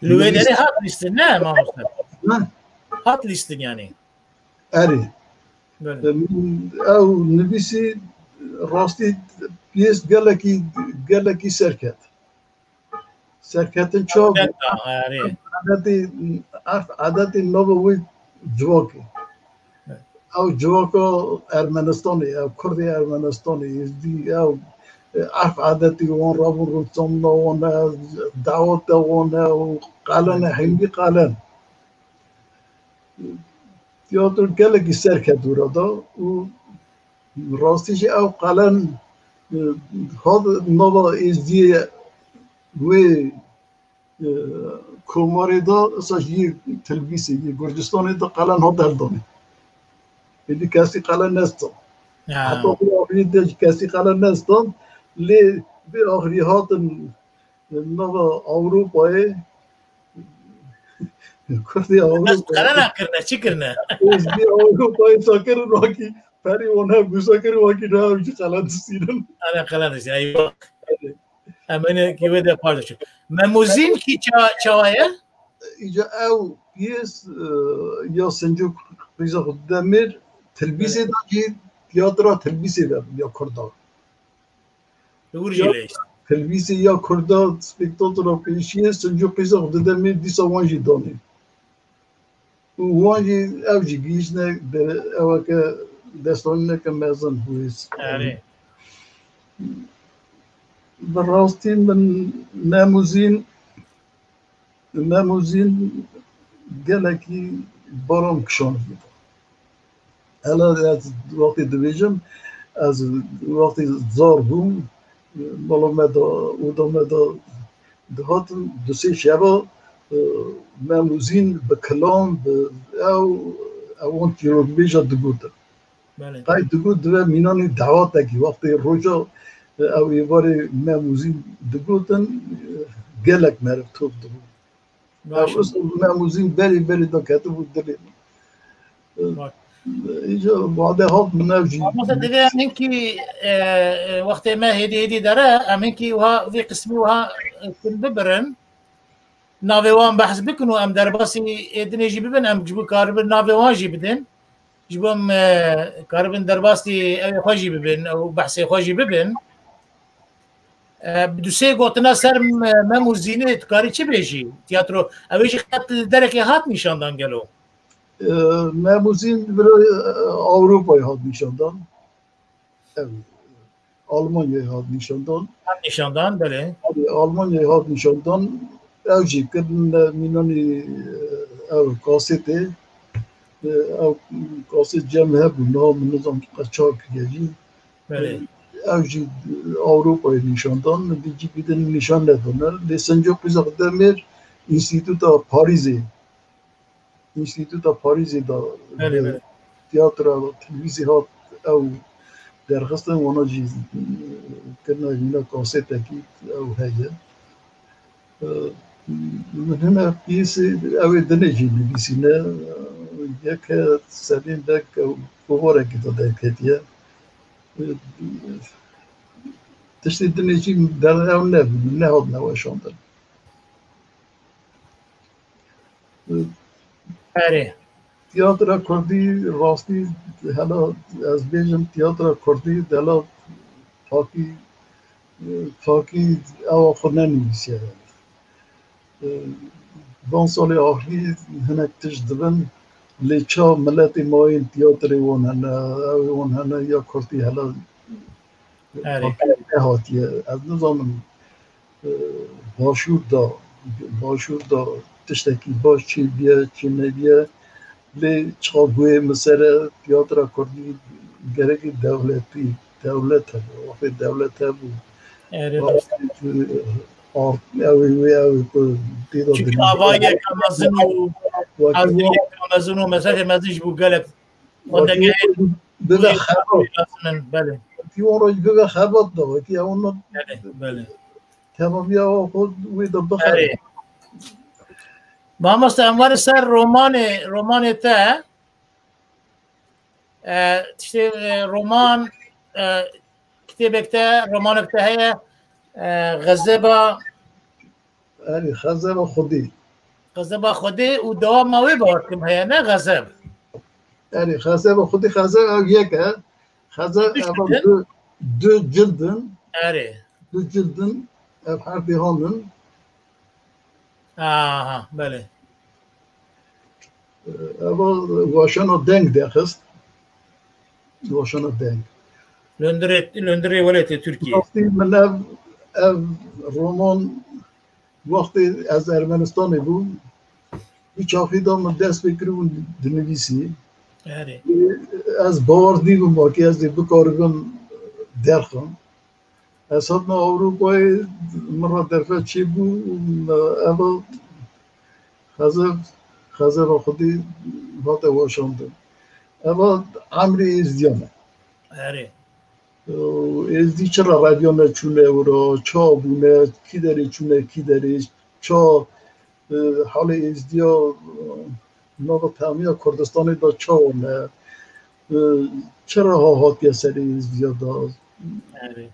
Li wê derê hat lîstin, ne mamoste? Ne? Hat lîstin yani. Erê. Belê. Min ew nivîsî rastî piyês gelekî, gelekî serket. Serketin çav bû. Adeta, erê. Adetê, erf adetê nava wê civakê. Evet. Ew civaka Ermenistanê, ew Kurdê Ermenistanê, Êzdî, ew, e, erf adetê wan rabûn rûnsamna wan e, daweta wan e û qelen e, hemî qelen. Tiyatro gelekî serket wira da û rastî jî ew qelen, e, hat nava Êzdiyê wê, e, komarê da, esa jî yê Tilbîsê, yê Gurcistanê da qelen hat heldanê. Êdî kesî qelen nestan. Ya. Heta vê axirî de jî kesî qelen nestan. Lê vê axirî hatin nava Ewropayê, Kurdê Ewropayê. Qelena kirine, çi kirine? Êzdî Ewropayê sakirin wakî perê wan hebû sakirin wakî ne ew jî qelen disînin. Ana qelen disînin, eyvah. Em ene ki wê de paylaşın. Memuzin ki ça-, çawa ye? Îca ew piyês, e, ya Sincûk Qîza Xwedî Demêr, Tilbîsê de jî tiyatra Tilbîsê de ya Kurda. Li wir jî leyst. Tilbîsê ya Kurda spektakla pêşiyê Sincû Qîza Xwedî Demê dîsa wan jî danê. Û wan jî ew jî gihîştine dere-, eweke destanîneke mezin bû. Erê. Bi rastî min Mem û Zîn Mem û Zîn gelekî baran kişand bû. Hela ez wextê dibêjim, ez wextê zar bûm, mala me de, oda me de dihatin, du sê şeva, e, Mem û Zîn bi kilam, bi ew, ewan çîrokbêja digotin. Belê. Qey digot dibe mînanî dawatekî, wextê roja, e, ew êvarê Mem û Zîn digotin, e, gelek meriv top dibû. Baş. Ew usul Mem û Zîn berî berî de ketibû dilê min. E, Baş. Îca bade hat min ev jî. Mamoste divê em hinkî, e, e, wextê me hêdî hêdî dere, em hinkî wiha vê qismî wiha, e, kin bibirin. Navê wan behs bikin û em derbasî ê dinê jî bibin, em ji bo karibin navê wan jî bidin. Ji bo em, e, karibin derbasî ew ê xwe jî bibin, ew behsê xwe jî bibin. E, bi du sê gotina ser me-, Mem û Zînê tu karî çi bêjî? Tiyatro, ew ê jî qet li derekê hat nîşandan gelo? E, Mem û Zîn bira, e, Ewropayê hat nîşandan. Ev, Almanyayê hat nîşandan. Hat nîşandan, belê. Tabii, Almanyayê hat nîşandan. Ev jî kirin mînanî, ev kasetê. Ev kaset cem hebû, niha min nizam qeçak kiriye jî. Belê. Ev jî Ewropayê nîşandan, min dî cî bidin nîşan nedane. Lê Sincû Qîza Demêr Înstîtuta Parîzê Înstîtuta Parîzê de, belê, belê, tiyatra, televîzî hat ew derxistin, wana jî, e, kirina jîna kasetekî ew heye. E, min hine piyêsê ew ê dinê jî nivîsîne, e, yeke sedên dek ew kovarekî de derketiye. E, tiştê dinê jî der ew ne, nehatine weşandin. Erê. Tiyatra kurdî rastî hela ez bêjim, tiyatra kurdî dela pakî, pakî ewa xwe nenivîsiye. Van salê axirî hinek tişt dibin, lê ça miletê ma yên tiyatrê wan hene, ew ê wan hene ya kurdî hela Erê. Nehatiye. Ez nizanim, e, başûr da, başûr da tiştekî baş çê biye, çê nebiye. Lê çawa guhê min ser e, tiyatra kurdî gerekî dewletî, dewlet hebe, wextê dewlet hebû. Erê, wextê, e, Art, ew ê wê, ew ê ku tê de Çünkü dinê. Avayeke mezin û Wekî haziriyeke mezin û mesajê mezin ji bo gelek xwendegehê bibe xebat. Lazim in, belê. Wekî wan re bibe xebat da, wekî ew ne Belê, belê. Temamiya xwe wê de bixere. Erê. Mamoste, em werin ser romanê, romanê te. E, tiştê, e, roman, e, kitêbek te, romanek te heye, e, Xezeba Erê, Xezeba Xwedî. Xezeba Xwedî û dewama wê bawer kim heye, ne Xezeb? Erê, Xezeba Xwedî, Xezeb ew yek e. Xezeb Diş ev bidin. du, du cild in. Erê. Du cild in, ev her dêhan in. Aha, belê. Eva weşana deng derxist. Weşana deng. Londirê, Londirê welatê Tirkiyê. Wextî min ev, ev roman, wextê ez Ermenistanê bûm, bi çaxî de min dest pê kiribû dinivîsî. Erê. Ez bawer dîbim, wekî ez ê bikaribim derxim. Ez hatim Ewropayê, min re derfet çêbû, eva Xezev, Xezeva Xwedî hate weşandin. Eva emrê Êzdiyan e. Erê. Û Êzdî çira reviyane çûne wira, ça bûne, kî derê çûne, kî derê, ça, e, halê Êzdiya, e, nava temiya Kurdistanê de çawa ne, e, çira ha hatiye serê Êzdiya de. Erê.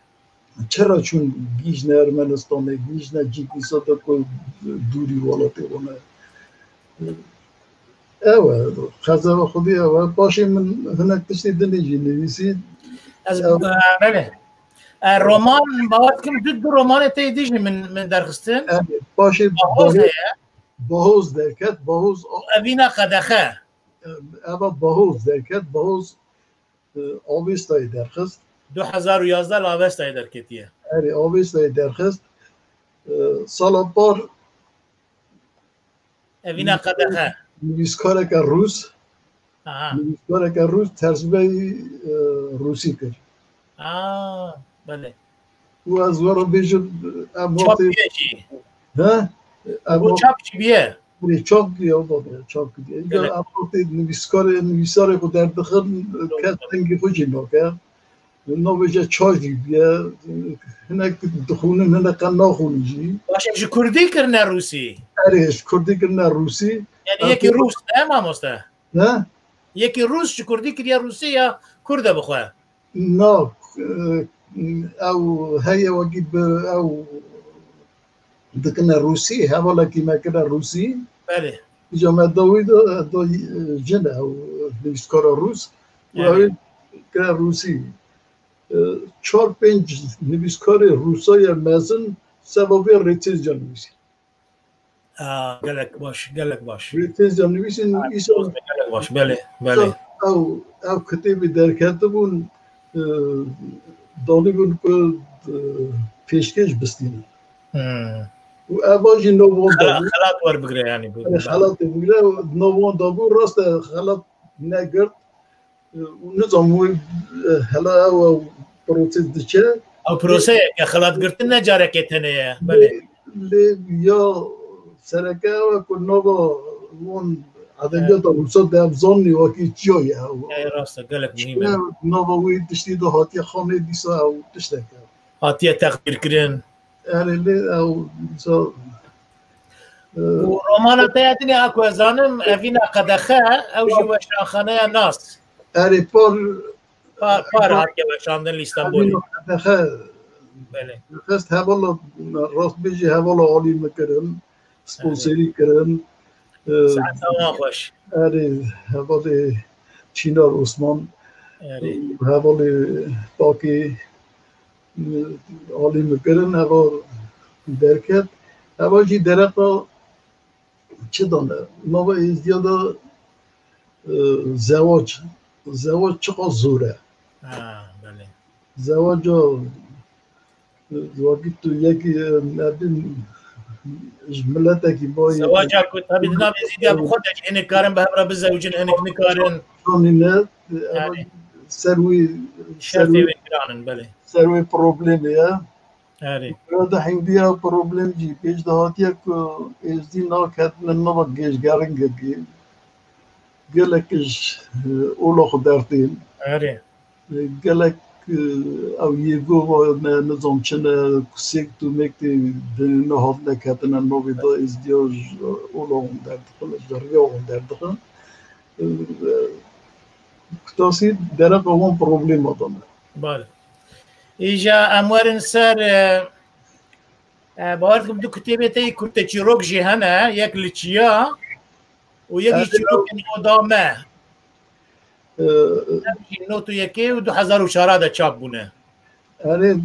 Çira çûn gihîştine Ermenistanê, gihîştine cî dîsa de ku dûrî welatê wan e. Ew e, Xezeva Xwedî ew e. Paşê min hinek tiştê dinê jî nivîsî. Ez, Ew e, belê. E, roman, bawer dikim du, du romanê te yê dî jî min, min derxistin. Ev e, paşê Bahoz Bahoz, heye. Bahoz derket, Bahoz a- Evîna Qedexe. Eva Bahoz derket, Bahoz, e, Avestayê derxist. Du hezar û yazdeh li Avestayê derketiye. Erê, Avestayê derxist. E, sala par Evîna Qedexe. Nivîskareke Rûs, Aha. Nivîskareke Rûs tercumeyî, e, Rûsî kir. Aa, belê. Û ez we re bêjim, em Çap wextê bûye jî. He? Em Û wextê çap jî bûye. Çap bûye, o da bûye, çap bûye. Îcar Gelek. Em wextê nivîskarê, nivîsarê xwe derdixin, Doğru. Kes dengê xwe jî nake. Navêje ça jî bûye, hinek dixwînin, hinek qe naxwînin jî. Baş e, ji kurdî kirine rûsî? Erê, ji kurdî kirine rûsî. Yani Em yekî pê- rûs, ne mamoste? Ne? Yekî rûs ji kurdî kiriye rûsî ya kurd e bi xwe? Na, e, ew heye wekî bi ew dikine rûsî, hevalekî me kire rûsî. Belê. Îca me dawî de, da, e, jin e, ew nivîskara rûs. Û Evet. Ew ê kire rûsî. E, çar pênc nivîskarê rûsa ye mezin seba vê rêtêziya nivîsî. Aa, gelek baş, gelek baş. Rêtêziya nivîsîn Aa, îsa gelek baş, belê, belê. Ew, ew kitêbê derketibûn, e, danîbûn ku, e, pêşkêş bistînin. Hmm. Û eva jî nav wan Xela-, dabû. Xelat werbigire yani bu. Yani xelatê bigire, nav wan dabû, rast e, xelat negirt. Û nizam wê, e, hela ew, ew proses diçe. Ew proseyeke xelatgirtin ne carekê tenê ye. Belê. Lê, lê ya sereke ew e ku nava wan edebiyata Rûsa de ev zanî wekî çiya ye ew. Ey, rast e, gelek muhîm e. Nava wî tiştî de hatiye xanê dîsa ew tiştek e. Hatiye teqdîrkirin. Erê lê ew dîsa, e, Û romana te ya dinê a ku ez zanim, Evîna Qedexe, ew jî weşanxaneya Nas. Erê par, Par, par hatiye weşandin li Stenbolê. Evîna Qedexe. Belê. Xest hevala, rast bêjî hevala alî min kirin, sponserî kirin. E, Saeta wan xweş. Erê, hevalê Çînar Osman, Erê. Hevalê Pakê, alî min kirin, eva derket. Eva jî dereqa çi dane? Nava Êzdiya de, e, zewac, zewac çiqas zor e. Ha, belê. Zewaca, e, wekî tu yekî, e, merdin ji miletekî bayê. Zewaca ku tabii di navê Êzdiya bi xwe de jî hinek karin bi hev re bizewicin, hinek nikarin. Şanî ne, e, eva Yani. Ser wî, ser Şertê wî, wê giran in, belê. Ser wê problemê ye. Erê. Rada hîndiya problem jî pêş de hatiye ku êzdî naketine nava gêjgeringekê. Gelek ji, e, ola xwe dertên. Erê. Gelek, e, ew yê gova ne, nizam çi ne, kusêk tûmêk tê di ne hatine ketine navê da êzdiya ji ola wan derdixin, ji riya wan derdixin. E, kutasî dereqa wan problema da me. Bale. Îja em werin ser, e, e, bawer dikim du kitêbê te yê kurteçîrok jî hene, yek li Çiya û yek jî çîrokên oda me. E, Ev jî not û yekê û du hezar û çar de çap bûne. Erê,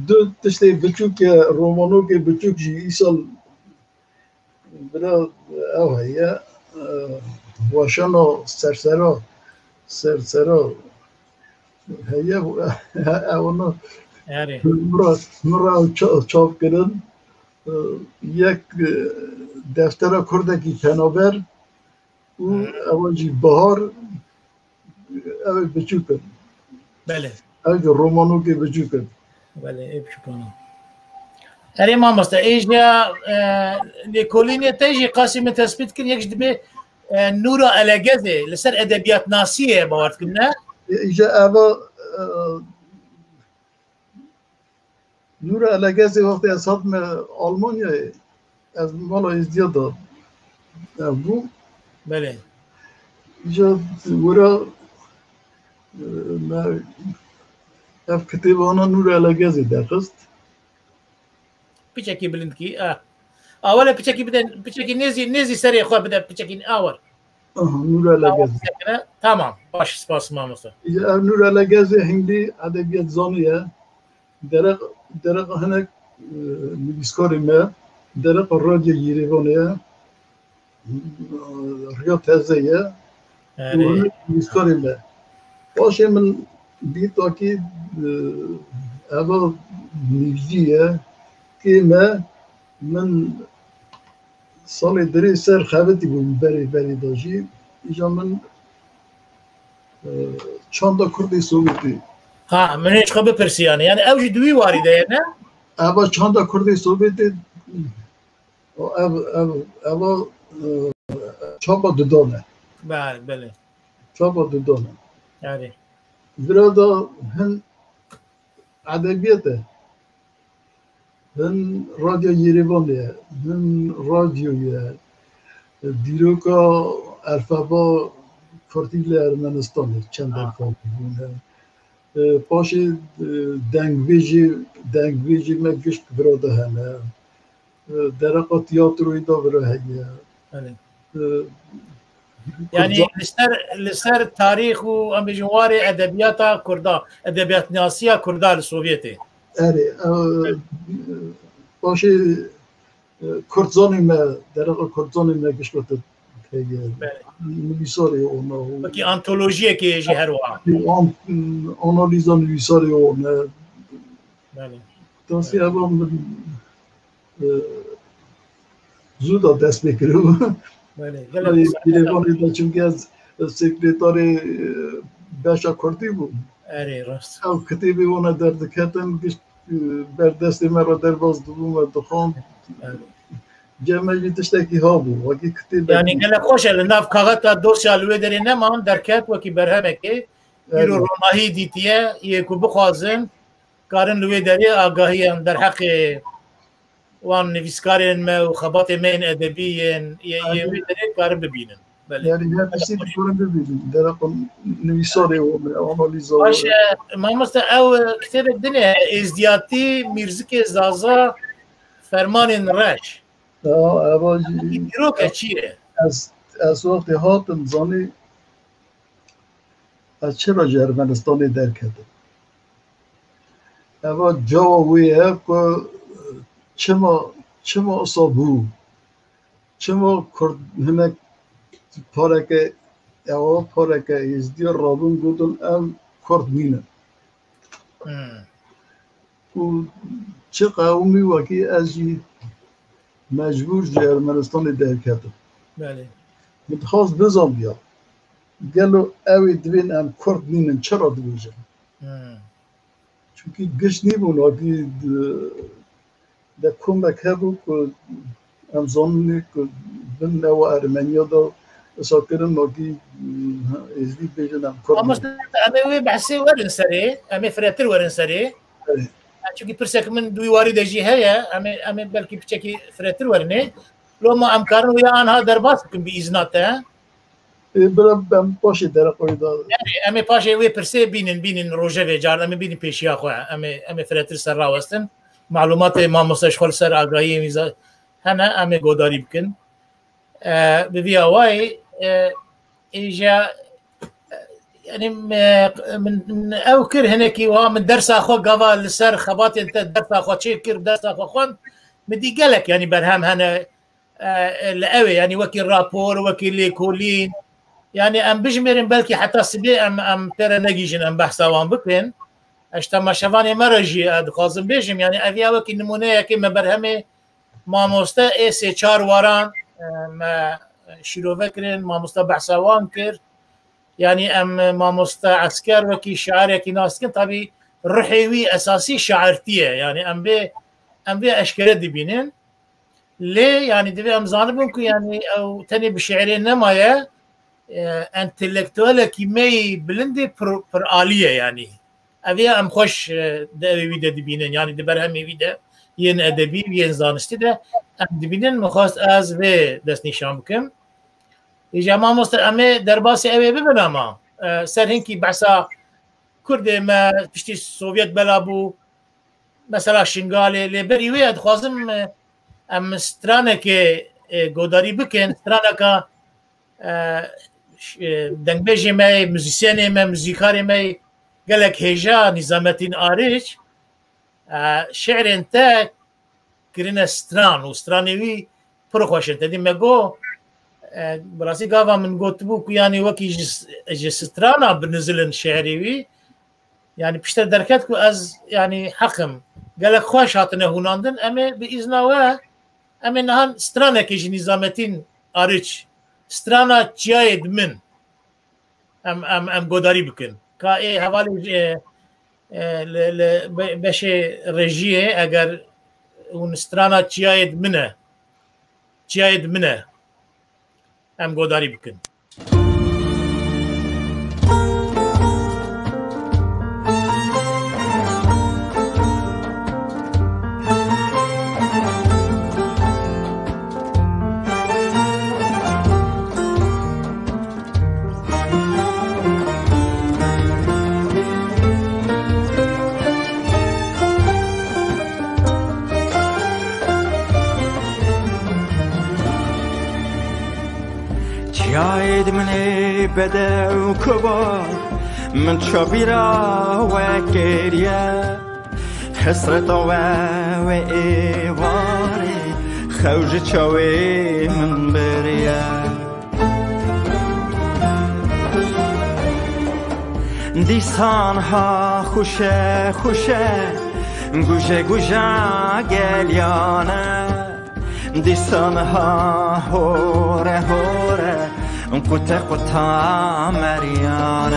du tiştê biçûk e, romanokê biçûk jî îsal bira ew heye, e, weşana sersera, sersera heye, ew ana Erê. min re, min re ew ça-, çap kirin. E, yek, e, deftera kurdekî penaber û ewa jî bihar, ew ê biçûk in. Belê. Ew jî romanokê biçûk in. Belê, ê biçûkana. Erê mamoste, ê jî ya, e, lêkolînê te jî qasî min tespît kir, yek jî dibê, e, Nûra Elegezê, li ser edebiyatnasiyê ye, bawer dikim, ne? Ê, îja eva, e, Nûra Elegezê wextê ez hatime Almanyayê, ez mala êzdiya da ev bû. Belê. Îja wira, e, me ev kitêbana Nûra Elegezê derxist. Piçekî bilind kî, a. A, wele piçekî bide, piçekî nêzî, nêzî serê xwe bide, piçekî, a, wer. Aha, Nûra Elegezê. Tamam, baş, spas mamoste. Îja ev Nûra Elegezê hindî edebiyat zanî ye. Dereq-, dereqa hinek, e, nivîskarê me, dereqa Radyo Yêrêvanê ye, e, Riya Teze ye, û Erê. hinek nivîskarê me. Paşê min dît akî, e, eva nivîsî ye, kê me, min salê dirê ser xebitî bûm berê berê de jî. Îja min, e, çanda Kurdê Sowêtê. Ha, min ê ji xwe bipirsî yani. Yani ew jî di wî warî de ye, ne? Eva çanda Kurdê Sowêtê, ev, ev, eva, e, çapa dudan e. Belê, belê. Çapa dudan e. Yani. Vira da hin edebiyat e. Hin Radyo Yêrêvanê ye, hin radyo ye, dîroka elfeba kurdî li Ermenistanê çend Ha. elfabê bûne. E, paşê, e, dengbêjê, dengbêjê me gişt vira de hene. E, dereqa tiyatroyê de vira heye. Belê. E, Yani Kurda- li ser, li ser tarîx û em bêjin warê edebiyata Kurda, edebiyatnasiya Kurda li Sovyetê. Erê, e, paşê, e, Kurdzanê me, dereqa Kurdzanê me gişt heye. Belê. Nivîsarê ona û Wekî antolojiyekê jî her wiha. an-, analîza nivîsarê ona. Belê. Tasî eva min, e, zû da dest pê kiribû. Belê, gelek Belê, güzel. Yêrêvanê de çimkî ez sekreterê, e, beşa Kurdî bûm. Erê, rast. Ew kitêbê wana derdiketin, gişt, e, ber destê me re derbas dibû, me dixwend. Belê. Cem me jî tiştekî ha bû, wekî kitêbekî. Yani gelek xweş e, li nav kaxeta dosya li wê derê neman, derket wekî berhemekê. Îro Erê. ronahî dîtiye, yê ku bixwazin, karin li wê derê agahiyan derheqê wan nivîskarên me û xebatê me yên edebî yên, yê, yê wê derê karin bibînin. Belê. Yani her tiştê dikarin bibînin. Dereqa nivîsarê wan, analîza wan. Baş e, mamoste, ew kitêbek din e, Êzdiyatî, Mîrzikê Zaza, Fermanên Reş. Ya, eva jî Dîrok e, çi ye? Ez, ez wextê hatim zanî, ez çira ji Ermenistanê derketim. Eva cawa wê ye ku çima, çima wisa bû? Çima Kurd hinek pareke, ewa pareke êzdiya rabûn gotin em Kurd nînin. Hmm. Û çi qewimî wekî ez jî mecbûr ji Ermenistanê derketim. Belê. Min dixwest bizanbiya, gelo ew ê dibên em Kurd nînin, çira dibêjin? Hmm. Çunkî giş nîbûn, wekî de komek hebû ku em zanînê ku bin newa Ermeniya de wisa kirin, wekî Êzdî bêjin em Kurd in. Mamoste, em ê wê behsê werin serê, em ê firêtir werin serê. Evet. Çunkî pirsek min di wî warî de jî heye, em ê, em ê belkî piçekî firêtir werinê. Loma em karin wê ya anha derbas bikin bi îzna te. Ê, bira, em paşê dereqa wê de. Em ê paşê wê pirsê bînin, bînin rojevê car, em ê bînin pêşiya xwe. Em ê, em ê firêtir ser rawestin. Malûmatê mamoste ji xwe li ser agahiyên wî za-, hene, em ê godarî bikin. E, bi vî awayî, e, îja, e, yanî, me, min, min ew kir hinekî wiha, min dersa xwe gava li ser xebatên te dersa xwe çêkir, dersa xwe xwend, min dî gelek, yanî, berhem hene, e, e, li ew ê, yanî wekî rapor, wekî lêkolîn. Yanî em bijmêrin, belkî heta sibê em, em pê re negihîjin, em behsa wan bikin. Ez ji temaşevanê me re jî, e, dixwazim bêjim, yanî ev ya wekî nimûneyekê me berhemê mamoste ê sê çar waran, e, me şîrove kirin, mamoste behsa wan kir. Yanî em mamoste Esker wekî şairekî nas dikin, tabî ruhê wî esasî şairtî ye. Yanî em vê, em vê eşkere dibînin. Lê, yanî, divê em zanibin ku, yanî, ew tenê bi şiirê nemaye, e, entelektuelekî me yî bilindê pir, piralî ye, yanî. Ev ya em xweş, e, di evê wî de dibînin, yanî di berhemê wî de, yên edebî, yên zanistî de em dibînin. Min xwest ez vê destnîşan bikim. Îja mamoste, em ê derbasî ew ê bibin, ama, e, ser hinkî behsa Kurdê me piştî Sovyet bela bû, mesela Şingalê, lê berî wê ez dixwazim, e, em stranekê, e, godarî bikin, straneka, e, ş-, e, dengbêjê me, muzîsyenê me, muzîkarê me gelek hêja Nîzametîn Ariç, e, şi'rên te kirine stran û stranê wî pir xweş in. Te dî me got, e, bi rastî gava min gotibû ku yanî wekî ji, ji strana binizilin şi'rê wî. Yanî piştre derket ku ez, yanî, heq im. Gelek xweş hatine hûnandin. Em ê bi îzna we, em ê niha stranekê ji Nîzametîn Ariç, strana Çiyayê di min, em, em, em godarî bikin. Ka ê hevalê, e, e, li, li be-, beşê rejiyê, eger hûn strana Çiyayê di min e, Çiyayê di min e, em godarî bikin. Çiyayê di min ê bedew kuba, min çavîra we kiriye. Hesreta we wê êvarê, xew ji çawê min biriye. Dîsan ha xweş e, xweş e, guje guja geliyan e. Dîsan ha hore hore, qute quta meriyan e.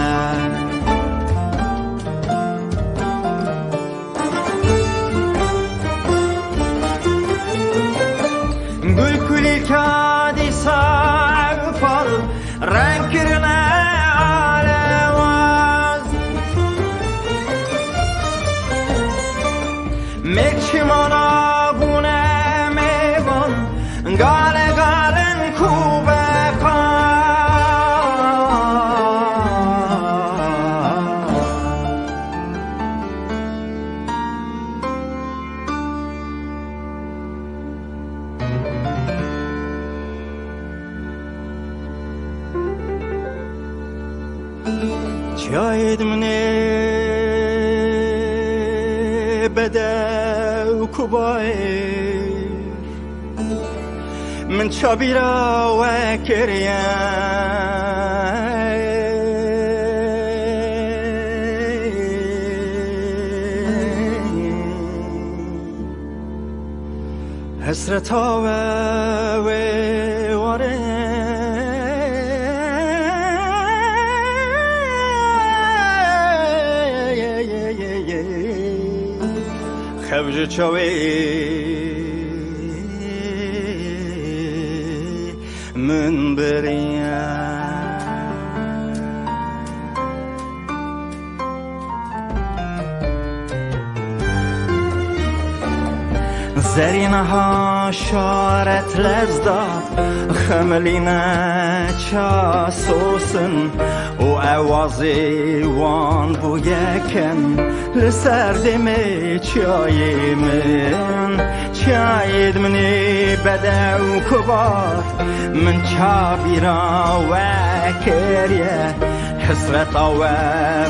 Gul kulîlka dîsa ew par, reng kirine alewaz. Mêk çimana bûne mêvan, gale galen ku beqan. Çiyayê di min ê bedew kubayê, min çabîra we kiriye. Hesreta we wê warê. Çawê min biriye. Zerî niha şaret lez da, xemilîne ça sosin û ewazê wan bû yekem. Li ser demê çiyayê min, çiyayê min ê bedew kubat, min çabîra we kiriye, hesreta we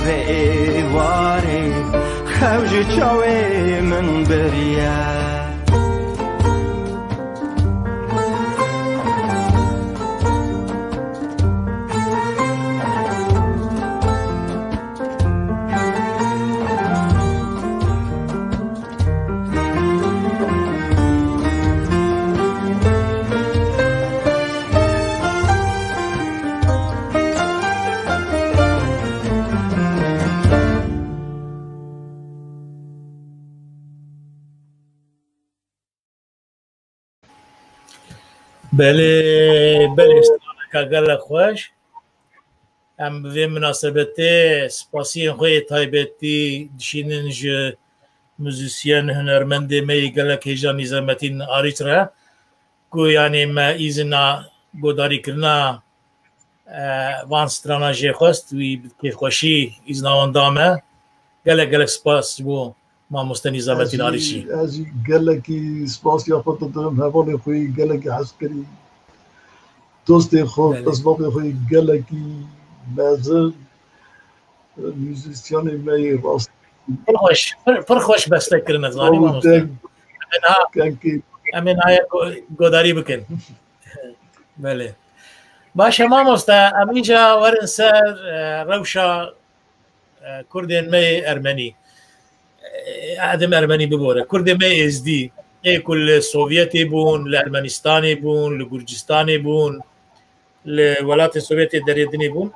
vê êvarê, xew ji çawê min biriye. Belê, belê, straneka gelek xweş. Em bi vê minasebetê spasiyên xwe yê taybetî dişînin ji muzîsyen, hunermendê me yê gelek hêja Nîzametîn Arîç re, ku, yanî, me îzina godarîkirina, e, van strana jê xwest, wî bi kêfxweşî îzna wan da me. Gelek, gelek spas ji bo mamoste Nîzametîn Arîçî. Ez jî gelekî spasiya xwe didim, hevalê xwe yî gelekî hezkirî, dostê xwe, Belê. Pismaqê xwe yî gelekî mezin, muzîsyanê me yê rast. Pir xweş, pir, pir xweş beste kirin, ez zanî, mamoste. Em ê niha, Kenkî. Em ê niha go-, godarî bikin. Belê. Baş e, mamoste, em îca werin ser, e, rewşa, e, Kurdên me yê Ermenî. E, edim Ermenî bibore. Kurdên me yê Êzdî, ê ku li Sovyetê bûn, li Ermenistanê bûn, li Gurcistanê bûn, li welatên Sovyetê derê dinê bûn.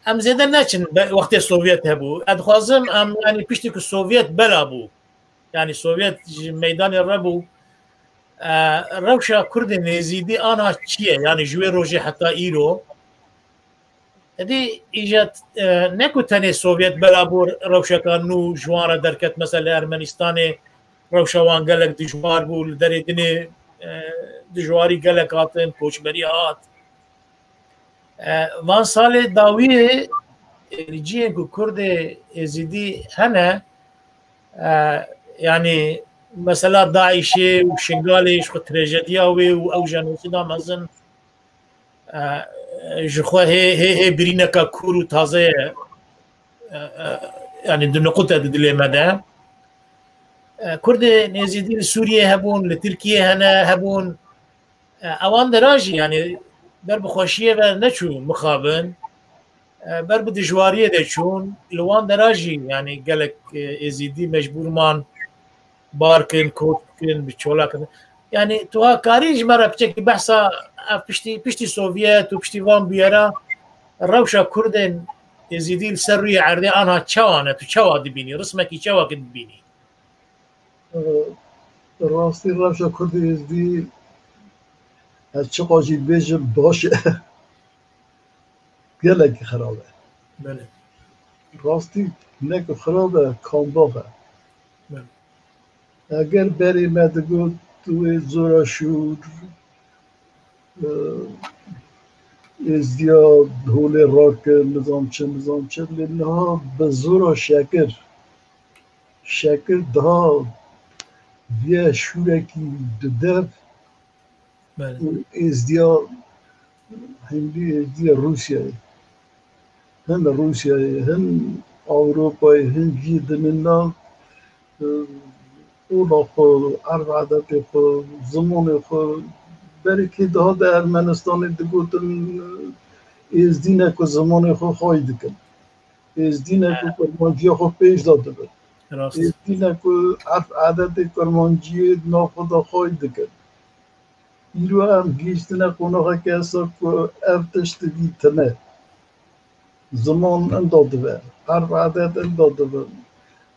Em zêde neçin be-, wextê Sovyet hebû. Ez dixwazim em, yanî, piştî ku Sovyet bela bû, yanî Sovyet ji meydanê re bû, e, rewşa Kurdên Êzîdî ana çi ye? Yanî ji wê rojê heta îro. Edî îja, e, ne ku tenê Sovyet bela bû, rewşeka nû ji wan re derket, mesela li Ermenistanê rewşa wan gelek dijwar bû, li derê dinê, e, dijwarî gelek hatin, koçberî hat. E, van salê dawiyê, e, li cihên ku Kurdê Êzîdî hene, e, yanî mesela DAIŞê û Şingalê ji xwe trajediya wê û ew jenosîda mezin, e, ji xwe hê, hê, hê birîneka kûr û taze ye. E, e, yanî di nuqute di dilê me de. E, Kurdên Êzîdî li Sûriyê hebûn, li Tirkiyê hene, hebûn. E, ewan dera jî, yanî ber bi xweşiyê ve neçû mixabin, e, ber bi dijwariyê de çûn. Li wan dera jî, yanî gelek, e, Êzîdî mecbûr man bar kin, kot kin, bi çola kin. Yanî tu ha karî ji me re piçekî behsa ev piştî, piştî Sovyet û piştî van bûyera rewşa Kurdên Êzîdî li ser rûyê erdê anha çawa ne? Tu çawa dibînî? Rismekî çawa ki dibînî? Rastî rewşa Kurdê Êzdî, ez çiqa jî bêjim, baş e. Gelekî xirab e. Belê. Rastî ne ku xirab e, kambax e. Belê. Eger berê me digot wê zora şûr, e, êzdiya holê rakir, nizam çi, nizam çi, lê niha bi zora şekir, şekir daha viye şûrekî bi dev Belê. û êzdiya hindî, êzdiya Rûsyayê. Hin Rûsyayê, hin Ewropayê, hin cî dinina, e, ola xwe, erf edetê xwe, zimanê xwe, belkî daha di Ermenistanê digotin, e, êzdî ne ku zimanê xwe xway dikin. Êzdî ne ku He. kurmanciya xwe pêş de dibin. Rast. Êzdî ne ku erf edetê kurmanciyê di nav xwe de xway dikin. Îro em gihîştine qonaxeke esa ku ev tişt dî tine. Ziman inda dibe, erf edet inda dibe.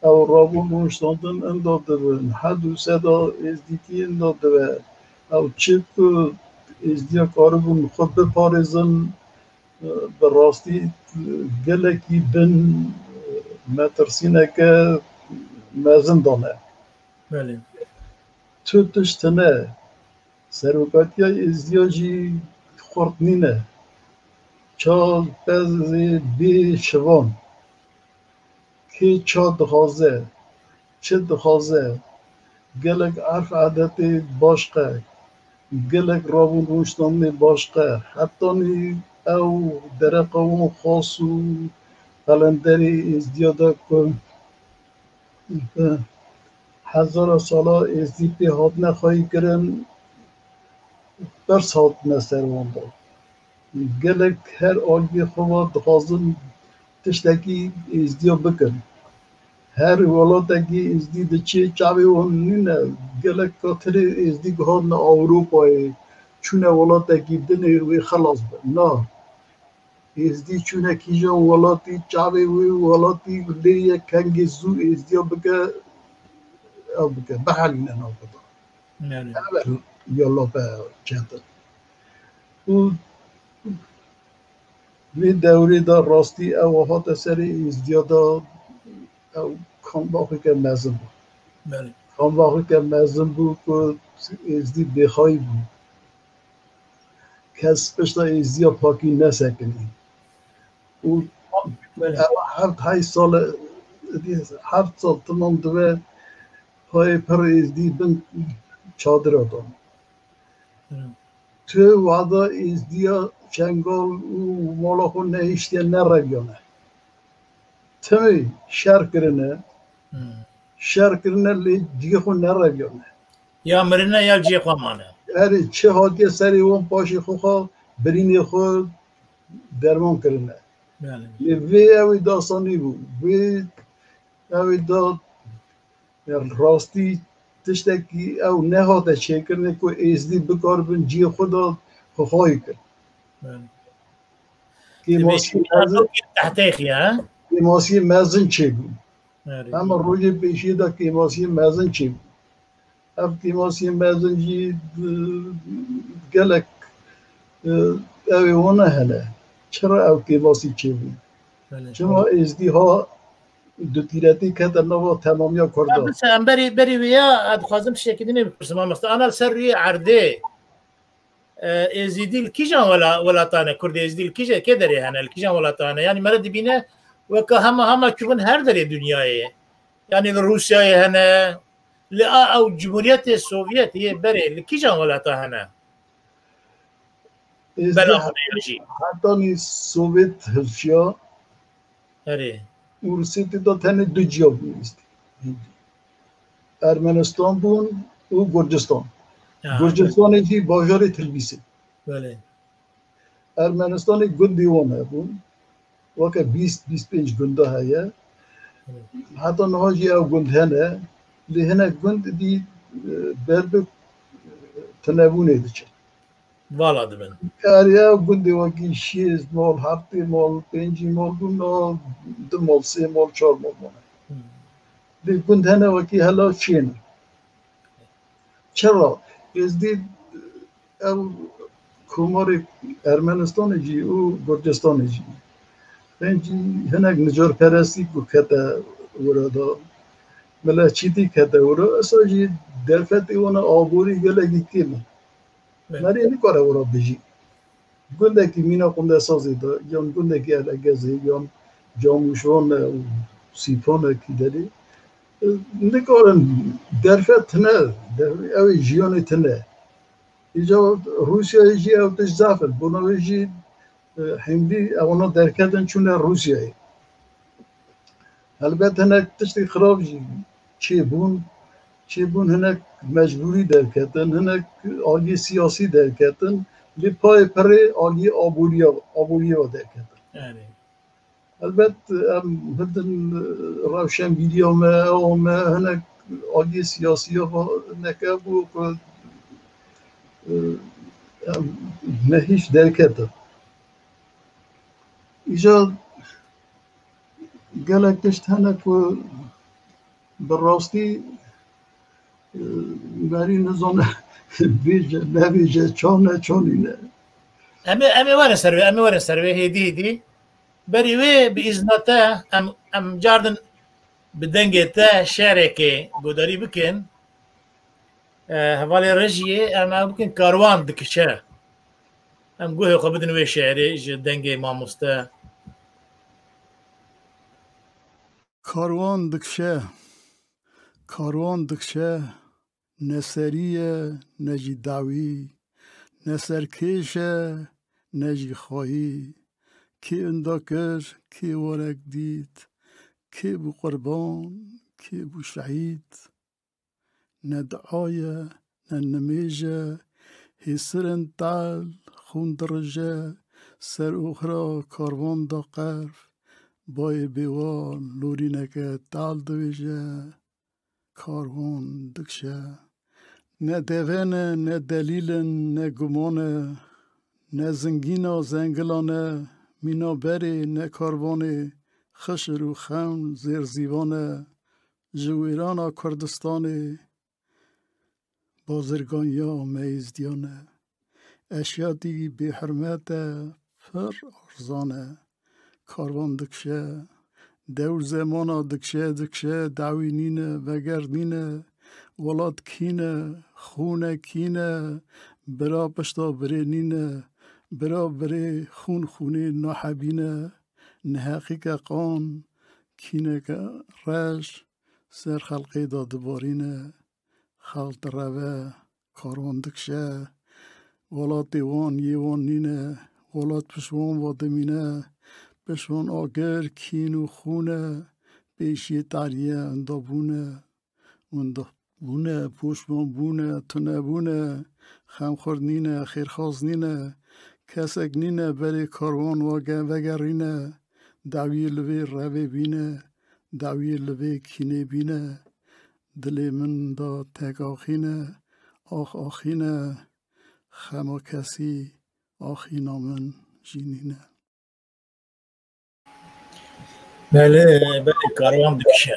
Ew rabûn rûniştandin inda dibin, hed û seda êzdîtî inda dibe. Ew çi ku êzdiya karibûn xwe biparêzin, bi rastî gelekî bin metirsîneke mezin dane. Belê. Tu tişt tine, serokatiya êzdiya jî xurt nîne. Ça pezê bê şivan. Kê ça dixwaze, çi dixwaze, gelek erf edetê baş qe, gelek rabûn rûniştandinê baş qe, hetanî ew dereqa wan xas û qelenderê êzdiya de ku bi hezara sala êzdî pê hatine xweyî kirin, pirs hatine ser wan de. Gelek her aliyê xwe ve dixwazin tiştekî êzdiya bikin. Her welatekî êzdî diçê çavê wan nîne. Gelek katirê êzdî guhatine Ewropayê, çûne welatekî dinê wê xelas bin. Na. Êzdî çûne kîjan welatî, çavê wê welatî lê ye kengê zû êzdiya bike, ew bike, bihelîne navbeta. Yani. Ev e yalope çetin. Û vê dewrê de rastî ew hate serê êzdiya de ew kambaxeke mezin bû. Belê. Kambaxeke mezin bû ku êzdî bêxayî bû. Kes pişta êzdiya pakî nesekinî. Û Belê. Ev heft heyş sal e, heft sal timam dibe payê pir êzdî bin çadira de. Hı. Tu wada êzdiya çengal û mala xwe nehiştiye nereviyane. Timî şer kirine, Hı. şer kirine lê cihê xwe nereviyane. Ya mirine ya cihê xwe mane. Erê, çi hatiye serê wan paşê xwe xwe birînê xwe derman kirine. Yani. Lê vê ew ê dasanî bû. Vê ew ê da, ya rastî tiştekî ew nehate çêkirinê ku êzdî bikaribin cihê xwe de xwexwayî kin. Yani. Kêmasiyê Demek ki mezin, tehtê xiye, ha? Kêmasiyê mezin çêbû. Yani. Hema rojê pêşiyê de kêmasiyê mezin çêbû. Ev kêmasiyên mezin jî, e, gelek, e, ew ê wana hene. Çira ew kêmasî çêbû? Belê. Çima êzdî ha dutîretî kete nava temamiya Kurdan? Ya, biz em berî, berî wê ya, ez dixwazim tiştekî din ê bipirsim, mamoste. Ana li ser rûyê erdê, e, êzîdî li kîjan wela-, welatan e? Kurd êzîdî li kîje-, kê derê hene? Li kîjan welatan e? Yanî mere dibîne weke hema, hema çûbin her derê dinyayê. Yanî li Rûsyayê hene, Li a ew Cumhuriyetê Sovyet yê berê li kîjan welata hene? Êzdî Bela he-, xwe ya jî. Hetanî Sovyet hilşiya Erê. û Rûsya tê de tenê du ciya bûn êzdî. Ermenistan bûn û Gurcistan. Ha, Gurcistanê jî bajarê Tilbîsê. Belê. Ermenistanê gundê wan hebûn. Weke bîst, bîst pênc gunda heye. Heta niha jî ew gund hene. Lê hinek gund dî, e, ber bi, e, tunebûnê diçin. Vala dibin. Erê ew gundê wekî şêst mal, heftê mal, pêncî mal bûn, niha du mal, sê mal, çar mal mane. Hmm. Lê gund hene wekî hela çêne. Çira? Êzdî ew komarê Ermenistanê jî û Gurcistanê jî. Hinek nicarperestî ku kete wira de, miletçîtî kete wira, esa jî derfetê wana aborî gelekî kêm e. Evet. Merê nikare wira bijî. Gundekî mîna Qundesazê de, yan gundekî Elegezê, yan Camûşan e û Sîpan e kî derê, e, nikarin derfet tine, der-, ew ê jiyanê tine. Îca Rûsyayê jî ew tişt zaf in. Bona wê jî, e, hindî ewana derketin çûne Rûsyayê. Helbet hinek tiştê xirab jî çêbûn. Çêbûn hinek mecbûrî derketin, hinek aliyê siyasî derketin. Lê payê pirê aliyê aboriya, aboriyê ve derketin. Erê. Helbet em hildin, e, rewşenbîriya me, ewa me, hinek aliyê siyasî ya va neke bû ku, e, em, me hîç derketin. Îca gelek tişt hene ku bi rastî, e, merî nizane bêje, nebêje, çan e, çanî ne. Em ê, em ê werin ser wê, em ê werin ser wê, hêdî hêdî. Berî wê bi îzna te em, em cardin bi dengê te şerekê guhdarî bikin. E, hevalê rejiyê em ew bikin, Karwan dikişe. Em guhê xwe bidin wê şe'rê ji dengê mamoste. Karwan dikişe, karwan dikişe, ne serî ye, ne jî dawî, ne serkêş e, ne jî xwayî. Kê inda kir, kê warek dît, kê bû qurban, kê bû şehîd. Ne dua ye, ne nimêj e, hêsir in tal, xûn dirije, ser oxira karwan da qerf, bayê bêwa lorîneke tal dibêje, karwan dikişe. Ne deven e, ne delîl in, ne guman e, ne zingîna zengilan e, mîna berê ne karwanê, xişir û xewn zêrzîvan e, ji wêrana Kurdistanê, bazirganiya me êzdiyan e. Eşyatî bêhurmet e, pir arzan e. Karwan dikişe, dewr zemana dikişe, dikişe, dawî nîne, veger nîne, welat kîne, xûne kîne, bira pişta birê nîne, bira birê xûn xûnê nahebîne, neheqîke qan, kîneke reş, ser xelqê de dibarîne, xelq direve, karwan dikişe, welatê wan yê wan nîne, welat pişt wan ve dimîne, pişt wan agir, kîn û xûn e, pêşiyê tarîye windabûn e, windabûn e, poşman bûn e, tunebûn e, xemxwar nîne, xêrxwaz nîne, kesek nîne berê karwan ve ge-, vegerîne, dawiyê li vê revê bîne, dawiyê li vê kînê bîne, dilê min da tek axîne, ax axîne, xema kesî axîna min jî nîne. Belê, belê, karwan dikişe.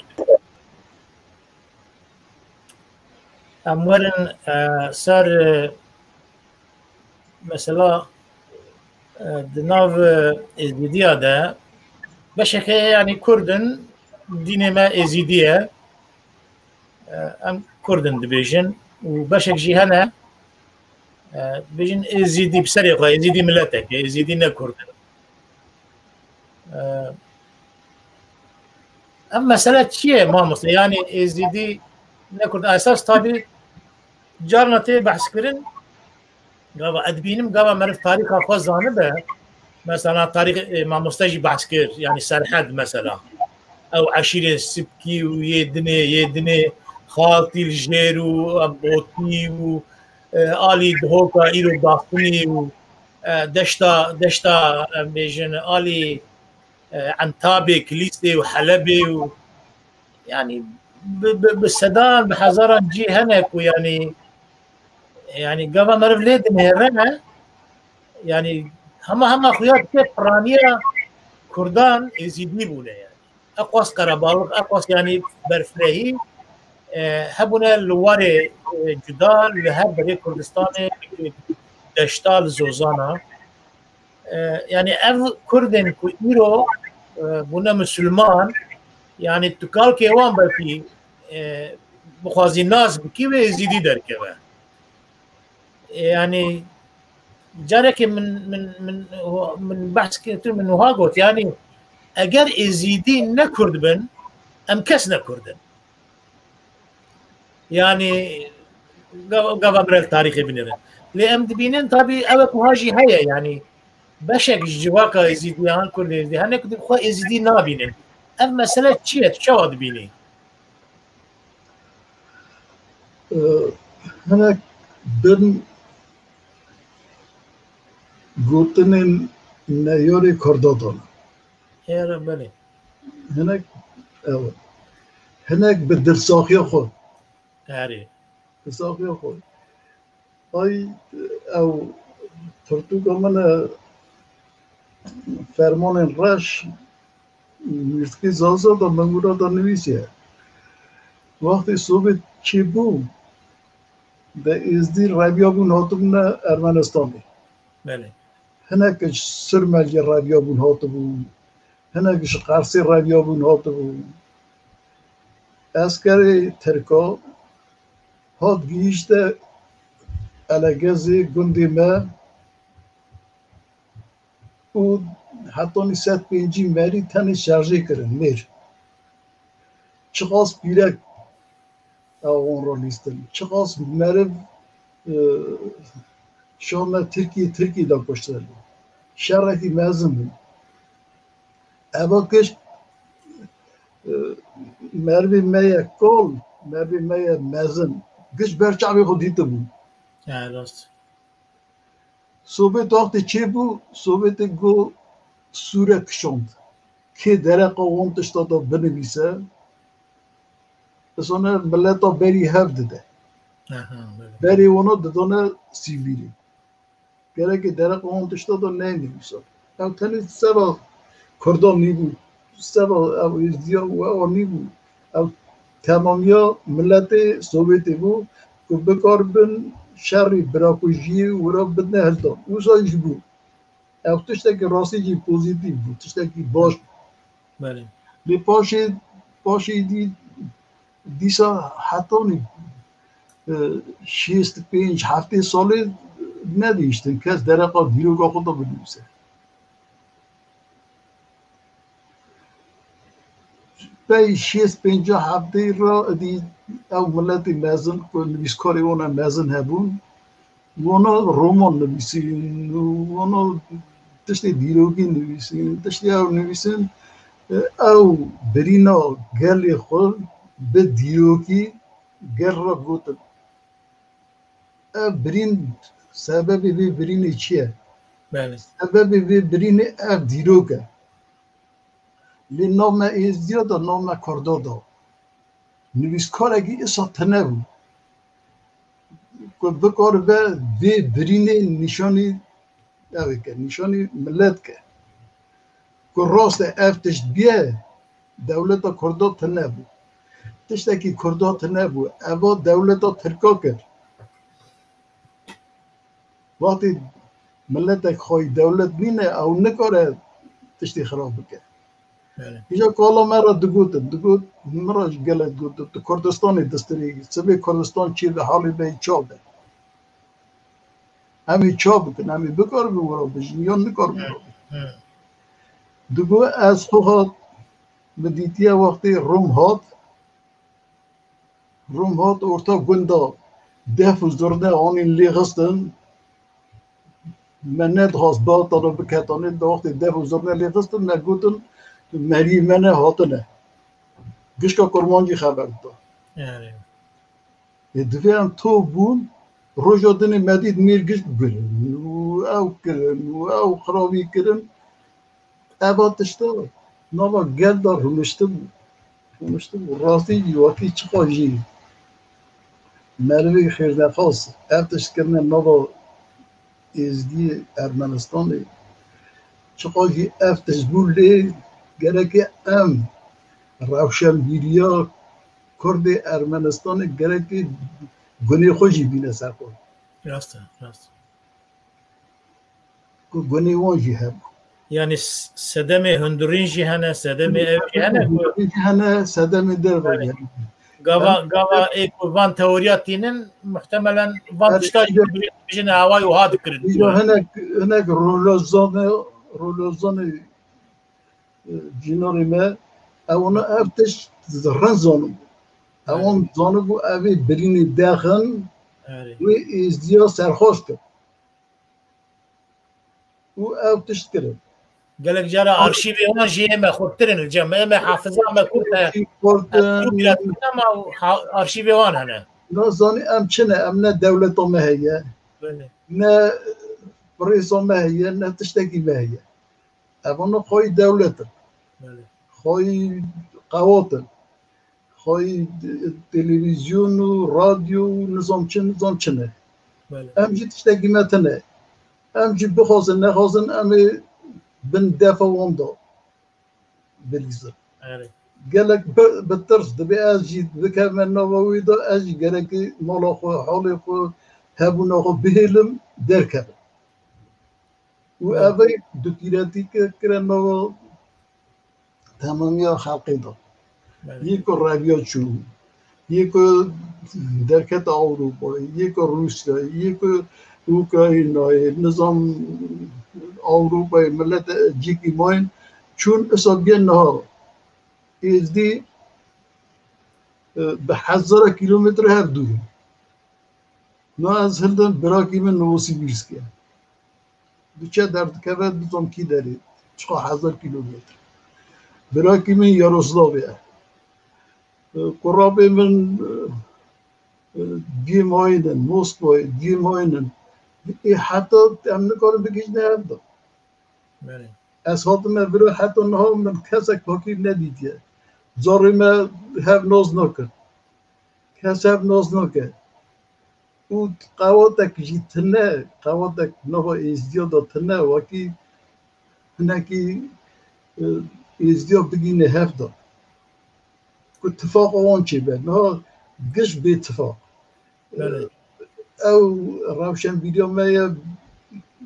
Em werin, e, ser, e, mesela, e, di nav, e, Êzîdiya de beşek heye, yanî Kurd in, dînê me Êzîdî ye. E, em Kurd in dibêjin û beşek jî hene, e, dibêjin Êzîdî bi serê xwe, Êzîdî miletek e, Êzîdî ne Kurd in. E, ev mesele çi ye mamoste? Yanî Êzîdî ne Kurd. Esas tabî carna tê behs kirin, gava ez dibînim, gava meriv tarîxa xwe zanibe, mesela tarîx, e, mamoste jî behs kir, yanî Serhed mesela. Ew eşîrên Sipkî û yê dinê, yê dinê Xaltî li jêr û em Botî û, e, alî Dihoka îro Baftinî û, e, deşta, deşta, em bêjin, alî, e, Entabê, Kilîsê û Helebê û, yanî bi, bi, bi sedan, bi hezaran cî hene ku yanî, yanî gava meriv lê dinêre, yanî hema, hema xuya dike piraniya Kurdan Êzîdî bûne yanî. Eqwas qerebalix, eqwas yanî berfirehî, e, hebûne li warê, e, cuda li her berê Kurdistanê, deşta li zozana. E, yanî ev Kurdên ku îro, e, bûne Musulman, yanî tu kalkê wan belkî, e, bixwazî nas bikî wê Êzîdî derkeve. E, yanî carekê min, min, min, min behs kir, min wiha got, yanî eger Êzîdî ne Kurd bin, em kes ne Kurd in. Yanî gava, gava mirel tarîxê binêrin. Lê em dibînin tabî ew ku ha jî heye, yanî beşek ji civaka Êzîdiyan, Kurdê Êzîdî, hene ku xwe Êzîdî nabînin. Ev mesele çi ye? Tu çawa dibînî? Ee, hinek bin gotinên neyarê Kurda dana. Ê re belê. Hinek, ew, hinek bi dilsaxiya xwe. Erê. Dilsaxiya xwe. Ay, ew pirtûka min e, Fermanên Reş, Mîrtikî Zaza da min wira da nivîsiye. Wextê Sovyet çêbû, de Êzdî reviyabûn hatibûne Ermenistanê. Belê. Hinek ji Sirmecê reviyabûn hatibûn. Hinek ji Qersê reviyabûn hatibûn. Eskerê Tirka hat gihîşte Elegezê gundê me û hetanî sed pêncî merî tenê şerjê kirin mêr. Çiqas pîrek ew wan re lîstin. Çiqas meriv, e, şane Tirkiyê, Tirkiyê de kuştin. Şerekî mezin bû. Eva giş, e, merivê me ye kol, merivê me ye mezin. Giş ber çavê xwe dîtibû. Ya, rast. Sovyet wextê çêbû, Sovyetê got sûre kişand. Kê dereqa wan tişta da binivîse, isane mileta berî hev dide. Aha, belê. Berê wana didane sivîlî. Gereke dereqa wan tişta da neyê nivîsa. Ew tenê seba Kurdan nîbû, seba ew Êzdiya û ewa nîbû. Ew temamiya miletê Sovyetê bû ku bikaribin şerî birakujiyê û wira bidine hildan. Wisa jî bû. Ew tiştekî rastî jî pozîtîf bû, tiştekî baş bû. Belê. Lê paşê, paşê dî, dîsa hetanî, e, şêst pênc heftê salê nedihiştin kes dereqa dîroka xwe de binivîse. Pey şêst pêncah heftê re dî ew miletê mezin ku nivîskarê wan e mezin hebûn, wana roman nivîsîn û wana tiştê dîrokî nivîsîn, tiştê ew nivîsîn, ew birîna gelê xwe bi dîrokî gel re gotin. Ev birîn, sebebê vê birînê çi ye? Belê. Sebebê vê birînê ev dîrok e. Lê nav me Êzdiya de, nav me Kurda de nivîskarekî isa tune bû ku bikaribe vê birînê nîşanî ew ê ke, nîşanî milet ke. Ku rast e ev tişt bîye, dewleta Kurda tune bû. Tiştekî Kurda tune bû. Eva dewleta Tirka kir. Wextê miletek xweyî dewlet nîne, ew nikare tiştê xirab bike. Belê. Îja kala me re digotin, digot, min re jî gelek gotin, tu Kurdistanê distirê, sibê Kurdistan çê be, halê be çawa be. Em ê çawa bikin, em ê bikaribin wira bijin, yan nikaribin wira bijin. Hı. Digot, ez xwe hat, min dîtiye wextê Rum hat, Rum hat orta gunda def û zurne anîn lê xistin. Me nedixwast Baxdana biketanê, di wextê def û zurne lê xistin, me gotin, meriyê me ne hatine. Gişka kurmancî xeber dida. Erê. Ê, divê em top bûn, roja dinê me dît mêr gişt kirin û ew kirin û ew xirabî kirin. Eva tişta nava gel de rûniştibû. Rûniştibû. Rastî jî wekî çiqa jî merivê xêrnexas ev tişt kirine nava Êzdî Ermenistanê. Çiqa jî ev tişt bû lê gereke em rewşenbîriya Kurdê Ermenistanê gereke gunê xwe jî bîne ser xwe. Rast e, rast. Ku gunê wan jî hebû. Yanî s-, sedemê hundirîn jî hene, sedemê ev jî hene ku hundirîn jî hene, sedemê derve jî hene. Gava, gava ê ku van teoriya tînin, muhtemelen van tişta jî bijin, bijin hawayê wiha dikirin. Îja hinek, hinek rolozanê, rolozanê, e, cînarê me, ewana ev tişt rind zanibû. Ewan zanibû ev ê birînê dexin, wê êzdiya serxweş kir. Û ew tişt kirin. Gelek cara arşîvê wan jî ê me xurttir in li cem. Ê me hafiza me kurt e. Xurtin. Bîra dikin ama ha-, arşîvê wan hene. Nazanî em çi ne, em ne dewleta me heye, belê, ne pirêsa me heye, ne tiştekî me heye. Evana xweyî dewlet in. Belê. Xweyî qewat in. Xweyî televîzyon û radyo û nizam çi, nizam çi ne. Belê. Em jî tiştekî me tine. Em jî bixwazin, nexwazin, em ê bin defa wan de bilîzin. Erê. Gelek bi, bi tirs dibê ez jî bikevime nava wî de, ez jî gerekî mala xwe, halê xwe, hebûna xwe bihêlim, derkevim. Û Evet. ev ê dutîretî ke kire nava temamiya xelkê de. Belê. Yê ku reviya çû, yê ku derkete Ewropayê, yê ku Rûsyayê, yê ku Ukraynayê, nizam Ewropayê, millet cîkî mayîn çûn, isa biyên niha. Êzdî, e, bi hezara kîlometre hev dûr in. Na ez hildim, birakî min Novosibîrsk e. Diçe derdikeve, bizom kî derê, çiqa hezar kîlometre. Birakî min Yaroslavê ye. E, kurabê min, e, e, diyê mayîn in, Moskvayê, diyê mayîn in. Ê heta em nikarin bigihîjine hev de. Belê. Ez hatime vira, heta niha min kesek pakî nedîtiye. Carê me hev nas nakin. Kes hev nas nake. Û qewatek jî tune, qewatek nava êzdiya de tune, wekî hinekî, e, êzdiya bigîne hev de. Ku tifaqa wan çêbe. Niha giş bê tifaq. Belê. Ew rewşenbîriya me ye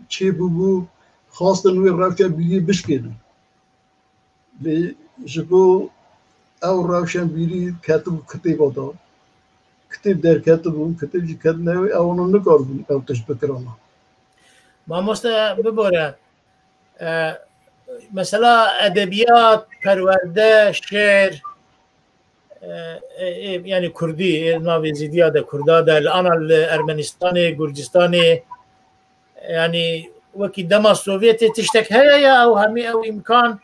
çêbûbû, xwestin wê rewşenbîriyê bişkênin. Lê ji bo ew rewşenbîrî ketibû kitêba de. Kitêb derketibûn, kitêb jî ketine wê, ew wana nikaribûn ew tişt bikirana. Mamoste, bibore, e, mesela edebiyat, perwerde, şêr, e, e, e, yani kurdî, e, navê zîdiya de, kurda de, li ana li Ermenistanê, Gurcistanê, yani wekî dema Sovyetê tiştek heye ya, ew hemî ew îmkan,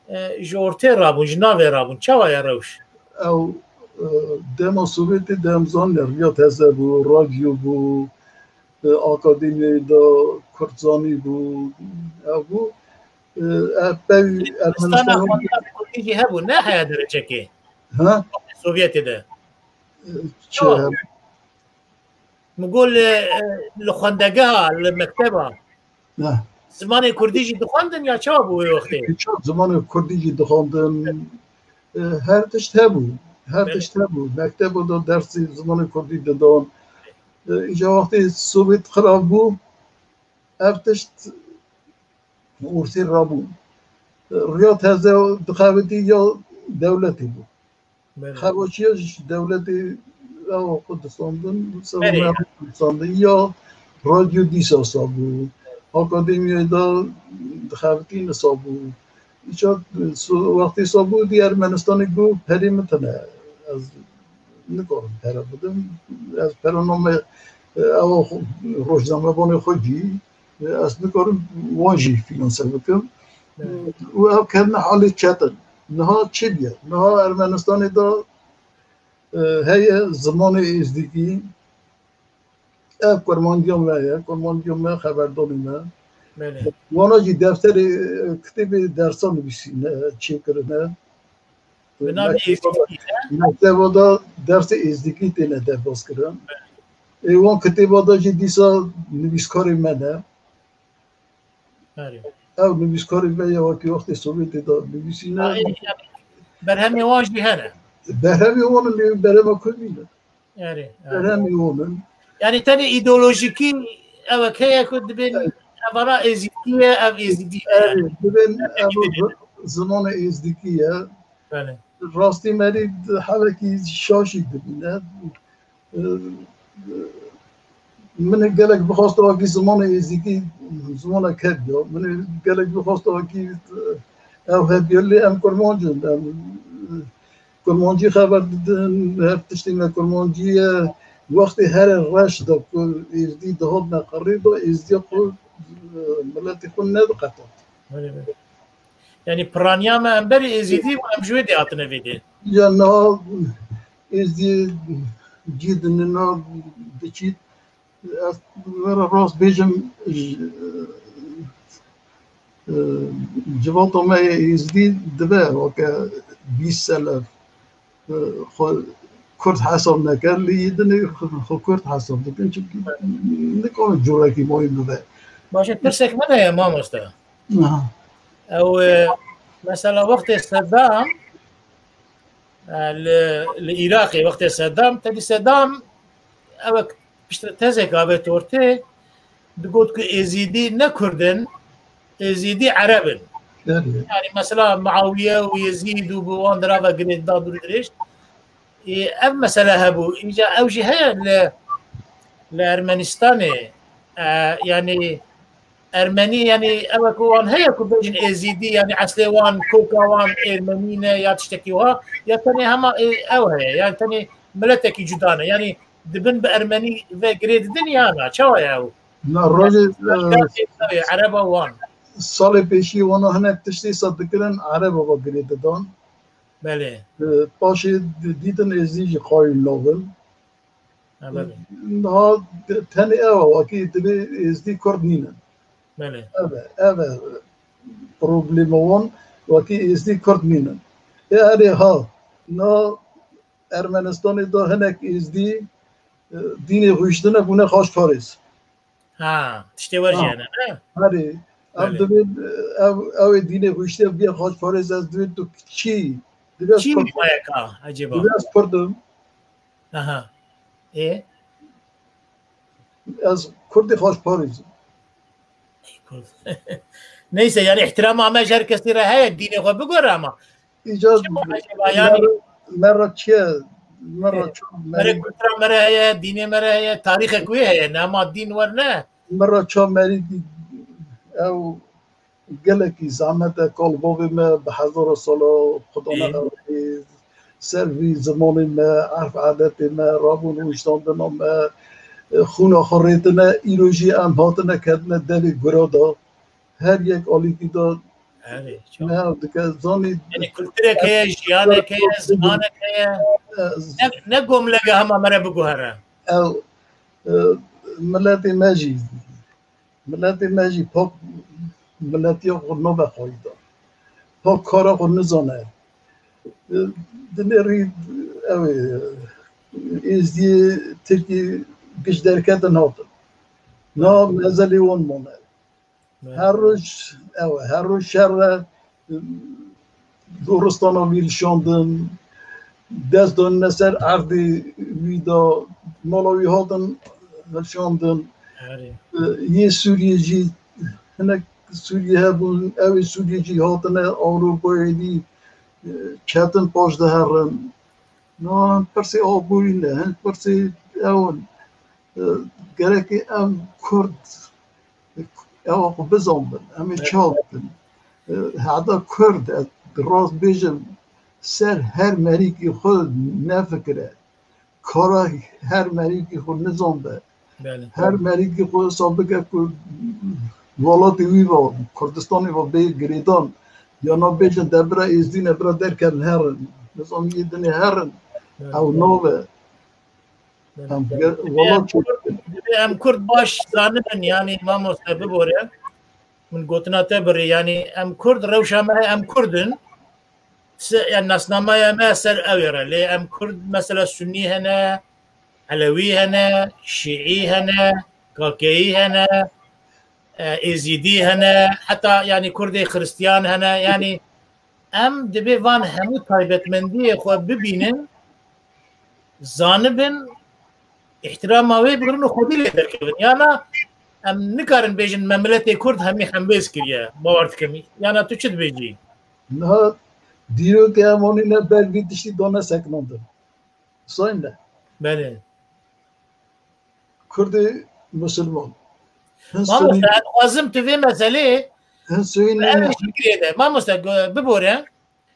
e, ji ortê rabûn, ji navê rabûn. Çawa ye rewş? Ew, e, dema Sovyetê de em zanine, riya teze bû, radyo bû, e, akademiyayê de kurdzanî bû, ew bû. E, e, pey Ermenistana Ermenistana xwendina kurdî jî hebû, ne heye derecekê? Ha? Sovyetê de. E, çi Çawa? Hebû? Min got li, li xwendegeha, li mekteba Ne. zimanê kurdî jî dixwendin ya çawa bû wê wextê? Çawa zimanê kurdî jî dixwendin? E, her tişt hebû. Her Belê. tişt hebû. Mekteba de dersê zimanê kurdî didan. E, îca wextê Sovyet xirab bû, ev tişt ortê rabû. E, riya teze dixebitî ya dewletê bû. Belê. Xebaçiya ji dewletê ew xwe distandin, Berê. Distandin ya radyo dîsa sabû. Akademiyayê de dixebitî nisa bû. Îca so-, wextê sabû dî Ermenistanê got perê min tine. Ez nikarim pere bidim. Ez pere name ew xwe, rojnamevanê xwe cî. Ez nikarim wan jî fînanse bikim. Evet. Û ew ketine halê çetin. Niha çi bûye? Niha Ermenistanê de, e, heye zimanê êzdîkî. Ev kurmandiya me ye, kurmandiya me, xeberdanê me. Belê. Wana jî defterê, e, kitêbê dersan nivîsîne, çêkirine. Bi navê Mekteba, êzdîkî, he? Mekteba de dersê êzdîkî têne derbas kirin. Ê wan kitêba de jî dîsa nivîskarê me ne. Erê. Ew nivîskarê me ya wekî wextê Sovyetê de nivîsîne. Ha, ê, berhemê wan jî hene. Berhemê wan in, lê berhema kurdî ne. Erê, erê. Berhemê wan in. Yani tenê îdeolojikî ew heye ku dibên Evet. evara êzîdkî ye, ev êzîdî ye. Erê, dibên Ev ev êzîdî ye. Zimanê êzdîkî ye. Belê. Rastî merî helekî şaşî dibîne. Min gelek bixwast wekî zimanê êzdîkî, zimana kevya. Min gelek bixwast wekî ew hebiye, lê em kurmanc in. Em kurmancî xeber didin, her tiştê me kurmancî ye. Wextê here reş de ku êzdî dihatine qirê de, êzdiya xwe, miletê xwe nediqetand. Belê, belê. Yani piraniya me em berî êzîdî bû, em ji wê dê hatine vê dê. Ya niha êzdî cî dinina diçît, ez were rast bêjim, ji, e, civata me yê êzdî dibe weke bîst sele, e, xwe Kurd hesab neke, lê yê dinê xwe, xwe Kurd hesab dikin, çimkî nikarin corekî mayî bibe. Baş e, pirsek me de ye, mamoste. Aha. Ew, e, mesela wextê Sedam, e, li, li Iraqê wextê Sedam, tevî Sedam ew piştre tezek avêt ortê, digot ku Êzîdî ne Kurd in, Êzîdî Ereb in. Yani mesela Muawiye û Yezîd û bi wan dirava girê da dûr dirêj. Ê, ev mesele hebû. Înca ew jî heye li, li Ermenistanê, e, yani Ermenî, yani ew ku wan heye ku bêjin Êzîdî, yani eslê wan, koka wan Ermenî ne ya tiştekî wiha, ya tenê hema, e, ew heye, yani tenê miletekî cuda ne. Yani dibin bi Ermenî ve girê didin ya na? Çawa ye ew? Na rojê, e, Ereba wan. Salê pêşî wana hinek tiştî sa dikirin, Ereba ve girê didan. Belê. E, paşê di-, dîtin Êzdî jî xayîn navin. Ha, belê. Niha de-, tenê ew e, wekî divê Êzdî Kurd nînin. Belê. Ev e, ev e problema wan, wekî Êzdî Kurd nînin. E, erê ha, na Ermenistanê de hinek Êzdî, e, dînê xwe hiştine bûne xaçparêz. Ha, tiştê wer jî Ha. hene, ne? Herê. Em Belê. Divê, e, ev, ew ê dînê xwe hiştine biye xaçparêz, ez divê tu kî? Divê ez Kî Kurd. Mayeka, ecêba? Divê ez Kurd im. Aha. Ê? Ez Kurdê xaçparêz im. Ey Kurd. Neyse, yani ihtirama me ji her kesî re heye, dînê xwe bigore ama. Îca Çima acaba, yani? Mera, mera çi ye? Mera Ê, çi? Mere Meri kultura mere heye, dînê mere heye, tarîxek wê heye, ne ama dîn wer ne. Mera ça merî ew gelekî zehmet e, kalbavê me bi hezara sala xwe dane Ê. ewê, ser vî zimanê me, erf adetê me, rabûn û hiştandina me, xûna xwe rêtine, îro jî em hatine ketine devê gura da. Her yek alîkî da Erê, çok. Ne ew dike, zanî Yani kulturek heye, jiyanek heye, zimanek heye. Ne, ne gomlege hema mere biguhere. Ew, e, miletê me jî, miletê me jî pak miletiya xwe nabe qayîda. Pak kara xwe nizane. E, dinêrî ew ê, Êzdiyê Tirkî giş derketin hatin. Na mezelê wan mane. Her roj, ew e, her roj şer e, goristana wî lişandin, dest danine ser erdê wî de, mala wî hatin lişandin. Erê. Yê Sûriyê jî, hinek Sûriyê hebûn, ew ê Sûriyê jî hatine Ewropayê dî, ketin paş de herin. Na, hin pirsê aborî ne, hin pirsê ew in. E, gerekê em Kurd, ew xwe bizanbin, em ê Evet. çawa bikin? E, heta Kurd, ez rast bêjim, ser her merîkî xwe nefikire. Kara her merîkî xwe nizanbe. Belê. Her merîkî xwe hesab bike ku welatê wî ve, Kurdistanê ve bê girêdan. Ya na bêjin de bira Êzdî ne, bira derkevin herin. Nizam yê dinê herin. Belê. Ew nabe. Belê. Em ge-, Em welat Kurd, em Kurd baş zanibin, yani mamoste bibore. Min gotina te birê, yani em Kurd, rewşa me, em Kurd in. Se-, yani nasnameya me ser ew ê re. Lê em Kurd mesela Sunnî hene, Elewî hene, Şîî hene, Kakeyî hene, e, Êzîdî hene, heta yani Kurdê Xiristiyan hene. Yani em dibê van hemû taybetmendiyê xwe bibînin, zanibin, îhtirama wê bigirin û xwedî lê derkevin. Yana em nikarin bêjin me miletê Kurd hemî hembêz kiriye. Bawer dikim. Yana tu çi dibêjî? Niha dîrokê em anîne ber vî tiştî dane sekinandin. Sayın de. Belê. Kurdê Musulman. Hin Mamoste, Sunî, ez dixwazim tu vê meselê hin Sunî bi ev nîne. Jî girê de. Mamoste, go-, bibore.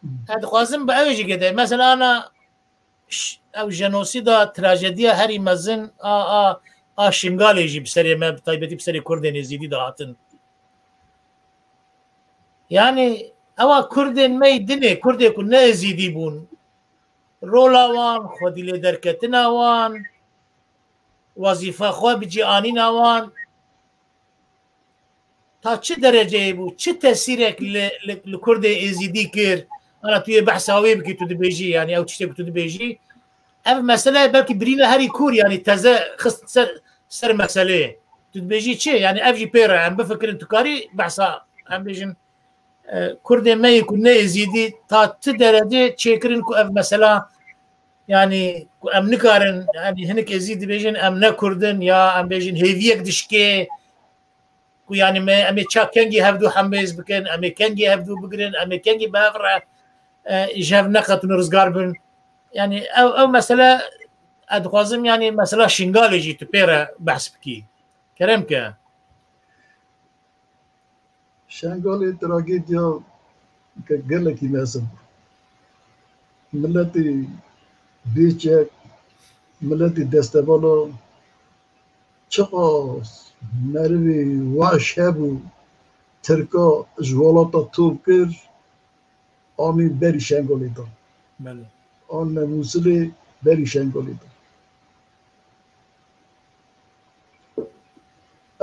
Hmm. Ez dixwazim bi ew jî girê de. Mesela ana ş-, ew jenosîda, trajediya herî mezin a, a, a Şingalê jî bi serê me, bi taybetî bi serê Kurdên Êzîdî de hatin. Yani ewa Kurdên me yî dinê, Kurdê ku ne Êzîdî bûn, rola wan, xwedî lê derketina wan, wezîfa xwe bi cî anîna wan, ta çi dereceyê bû, çi tesîrek li, li, li Kurdê Êzîdî kir? Ana tu yê behsa wê bikî, tu dibêjî, yani ew tiştê ku tu dibêjî, ev mesele belkî birîna herî kûr, yani teze xist ser, ser meseleyê. Tu dibêjî çi? Yani ev jî pê re em bifikirin, tu karî behsa, em bêjin, e, Kurdê me yê ku ne Êzîdî ta ti derece çêkirin ku ev mesela, yanî ku em nikarin, yanî hinek Êzîdî dibêjin em ne Kurd in ya em bêjin hêviyek dişkê ku yanî me, em ê ça kengî hevdû hembêz bikin, em ê kengî hevdû bigirin, em ê kengî bi hev re, e, ji hev neqetin û rizgar bin. Yanî ew, ew mesele, ez dixwazim yanî mesela Şingalê jî tu pê re behs bikî. Kerem ke. Şengalê tragedya ke gelekî mezin bû. Miletê bêçek, miletê destevala çiqas merivê weş hebû, Tirka ji welata top kir, anî berî Şengalê da. Belê. Anî Mûsilê berî Şengalê da.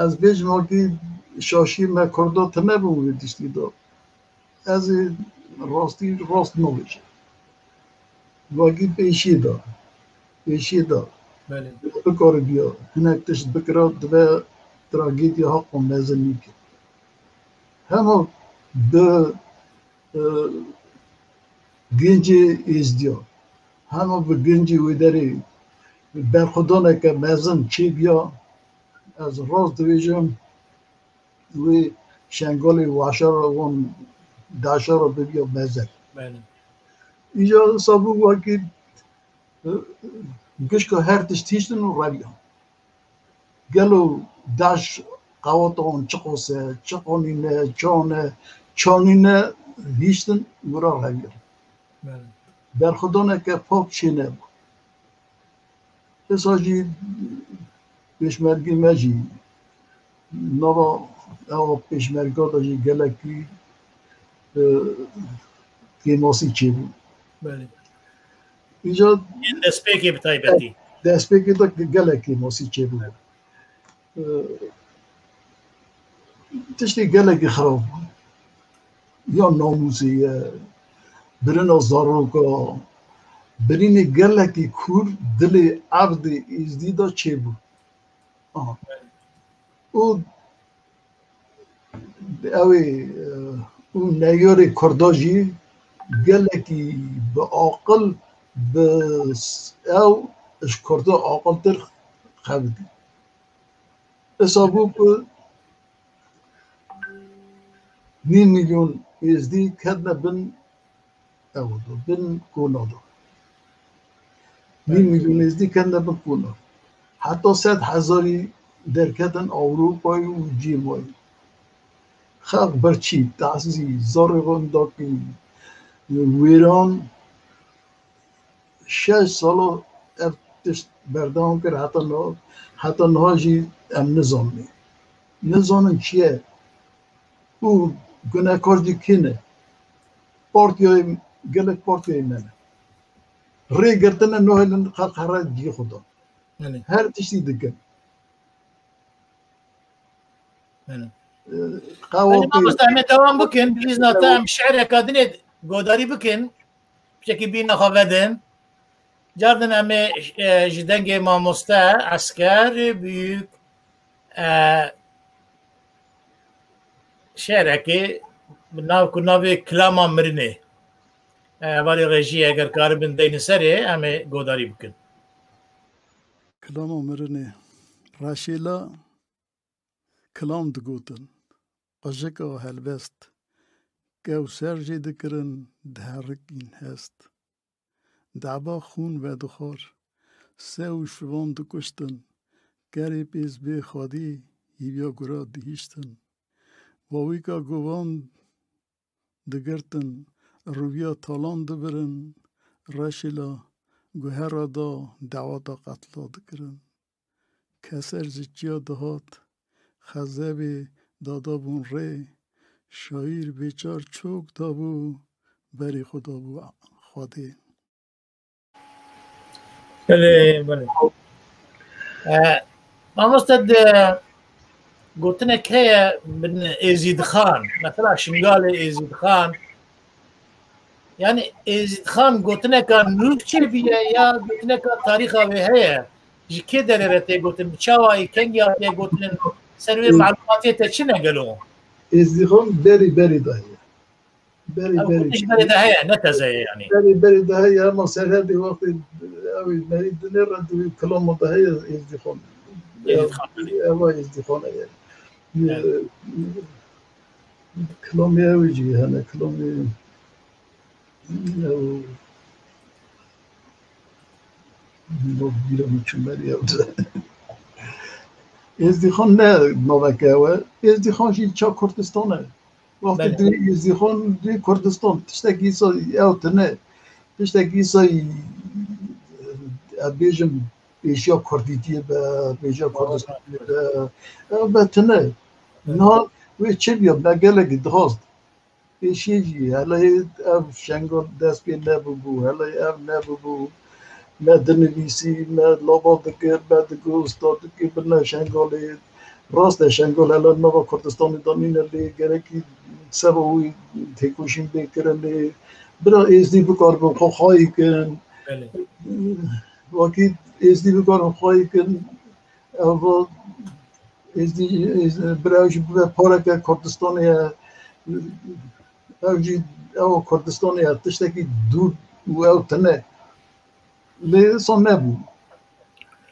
Ez bêjim wekî şaşî me Kurda tune bû wê tiştî de. Ez ê rastî rast nabêjim. Wekî pêşiyê de. Pêşiyê de. Belê. Bikaribiya hinek tişt bikira dibe tragedya heqo mezin nîke. Hema bi, e, gencê êzdiya, hema bi gencê wê derê berxwedaneke mezin çêbiya, ez rast dibêjim, wê Şengalê weşa re, wan DAIŞa re bibiya mezin. Belê. Îca sabû wekî, e, gişka her tişt hiştin û reviyan. Gelo DAIŞ qewata wan çiqas e, çiqanîne, çane, çanîne hiştin wira reviyan. Belê. Berxwedaneke pak çênebû. Êsa jî pêşmergê me jî nava ewa pêşmerga de jî gelekî, e, kêmasî çêbû. Belê. Îca Yên destpêkê bi taybetî. Destpêkê de gelek kêmasî çêbû. E, tiştê gelekî xirab bû. Ya namûsê ye, birina zaroka, birînê gelekî kûr dilê erdê êzdî de çêbû. Aha. Û ew ê, e, û neyarê Kurda jî gelekî bi aqil, bi s-, ew ji Kurda aqiltir xebitî. Esa bû ku nîv milyon êzdî ketine bin ew do, bin kona do. Nîv milyon êzdî ketine bin kona. Heta sed hezarî derketin Ewropayê û cî mayî. Xelk birçî, tazî, zarê xwe dakî, wêran, şeş sala ev tişt berdewam kir, heta niha, heta niha jî em nizanin. Nizanin çi ye û gunekar jî kî ne. Partiyayê, gelek partiyayê me ne. Rê girtine nahêlin xelk here cihê xwe de. Belê. Her tiştî dikin. Belê. Ee, Belê, mamoste, em ê dewam bikin. Bi îzna te em şi'reka dinê godarî bikin. Piçekî bîna xwe vedin. Cardin em ê, e, ji dengê mamoste Esker Büyük, e, şi'rekê bi nav ku navê Kilama Mirinê. E, hevalê rejiyê eger karibin deynin serê, em ê godarî bikin. Kilama mirinê. Reşêla kilam digotin. Qujika helbest. Kewser jê dikirin, diherikîn hest. Deba xûn vedixwar. Se û şivan dikuştin. Kerê pêz bê xwedî, hîviya gura dihiştin. Wawîka govan digirtin, rûviya talan dibirin, reşîla guhera da dawata qetla dikirin. Keser ji çiya dihat, xezebê dadabûn rê, şaîr bêçar çok dabû, berî xwe dabû Xwedê. Belê, belê. E, mamoste, di gotinek heye bin Êzîdxan, mesela Şingalê Êzîdxan, yani Êzîdxan gotineka nû çêbûye ya gotineka tarîxa wê heye? Ji kê derê re tê gotin? Bi çawa yî, kengî hatiye gotin? Ser wê malumatê te çi ne gelo? Êzîdxan berî berî de heye. Berê, ew berê. Ji berê de heye, ne teze ye yani. Berê, berê de heye, ama Serhedê wextê ew ê merî dinê re di wî kilama de heye Êzdîxan. Êzdîxan, belê. Ewa Êzdîxan heye. Belê. Kilamê ew jî hene, kilamê ew, bîra min çû merî ew de. Êzdîxan ne naveke ew e. Êzdîxan jî ça Kurdistan e. Wextê Belê. Divê Êzdîxan divê Kurdistan. Tiştekî îsa ew tune. Tiştekî îsa, e, ez bêjim, pêşiya Kurdîtiyê be, pêşiya Kurdistanê be. Ew be tune. Belê. Niha wê çi biya? Me gelekî dixwast. Pêşiyê jî, hele ev Şengal dest pê nebûbû, hele ev nebûbû. Me dinivîsî, me lava dikir, me digot, usta dikir, bine Şengalê. Rast e, Şengal hele nava Kurdistanê de nîne, lê gerekî seba wî têkoşîn bê kirin, lê bira Êzdî bikaribin xwe xwayî kin. Belê. Wekî Êzdî bikaribin xwayî kin, ev Êzdî, Êz-, bira ew jî bibe pareke Kurdistanê ye. Ew jî, ew Kurdistanê ye, tiştekî dûr û ew tune. Lê wisa nebû.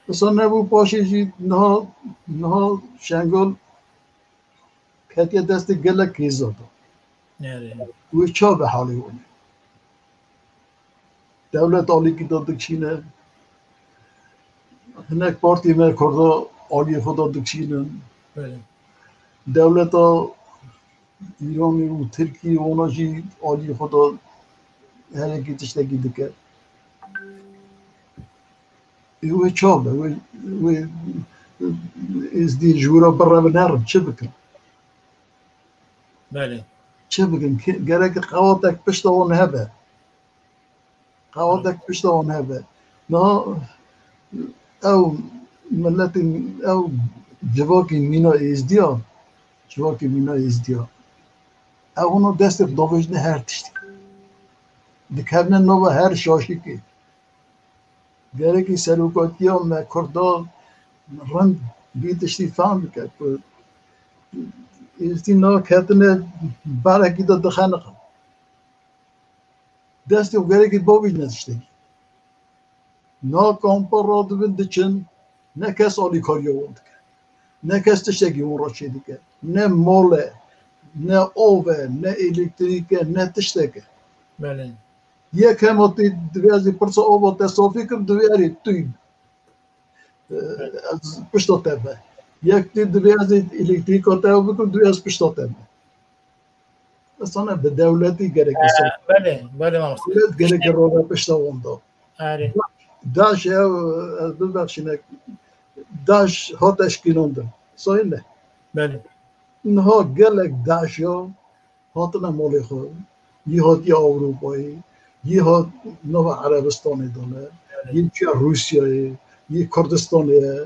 Wisa nebû, paşê jî niha, niha Şengal ketiye destê gelek hêza de. Erê. Wê ça be halê wan? Dewlet alîkî de dikişîne. Hinek partî me Kurda aliyê xwe de dikişînin. Belê. Dewleta Îranê û Tirkiyê wana jî aliyê xwe de herekî tiştekî dike. Ê, wê ça be? Wê, wê Êzdî ji wira birevin herin, çi bikin? Belê. Çi bikin? Ki-, gerek qewatek pişta wan hebe. Qewatek pişta wan hebe. Niha ew miletên, ew civakê mîna Êzdiya, civakê mîna Êzdiya. Ew hûna destê davêjine her tiştî. Dikevine nava her şaşîkê. Gerekî serokatiya me Kurda rind vî tiştî fehm bike ku Êzdî naketine berekî de dixeniqin. Destê û gerekî bavîjne tiştekî. Na kampa radibin diçin, ne kes alîkariya wan dike. Ne kes tiştekî wan re çêdike. Ne mal e, ne av e, ne elektrîk e, ne tiştek e. Belê. Yek hema tê divê ez ê pirsa ava te safî kim, divê erê tu yî. Belê. Ez pişta te me. Yek tê divê ez ê elektrîka te ew bikim, divê ez pişta te me. Esana bi dewletî gerek Ee, insan. Belê, belê mamoste. Dewlet gerek rave pişta wan da. Erê. DAIŞ ev, ez bibexşîne, DAIŞ hat eşkînandin. Sayın ne? Belê. Niha gelek DAIŞ ya hatine malê xwe. Yî hatiye Ewropayê, yî hat nava Erebistanê de ne, Belê. Yî çiye Rûsyayê, yî Kurdistanê ye.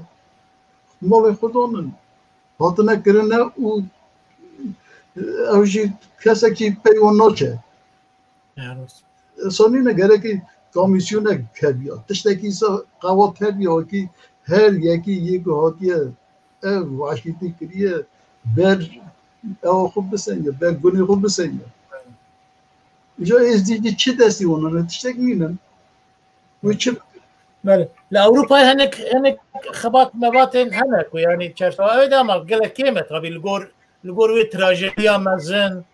Malê xwe danin. Hatine kirine û ew jî kesekî pey wan naçe. Ya, rast. Sanîne gerekî komîsyonek hebiya. Tiştekî îsa qewat hebiya, wekî her yekî yê ku hatiye ev weşîtî kiriye, ber ewa xwe biseniye, ber gunê xwe biseniye. Îja Êzdî çi destî wan hene, tiştek nînin. Wê çi bikin? Belê. Li Ewropayê hinek, hinek xebat mebatên hene ku, yanî, çerçewa ew de, ama gelek kêm e tabî li gor, li gor wê trajediya mezin,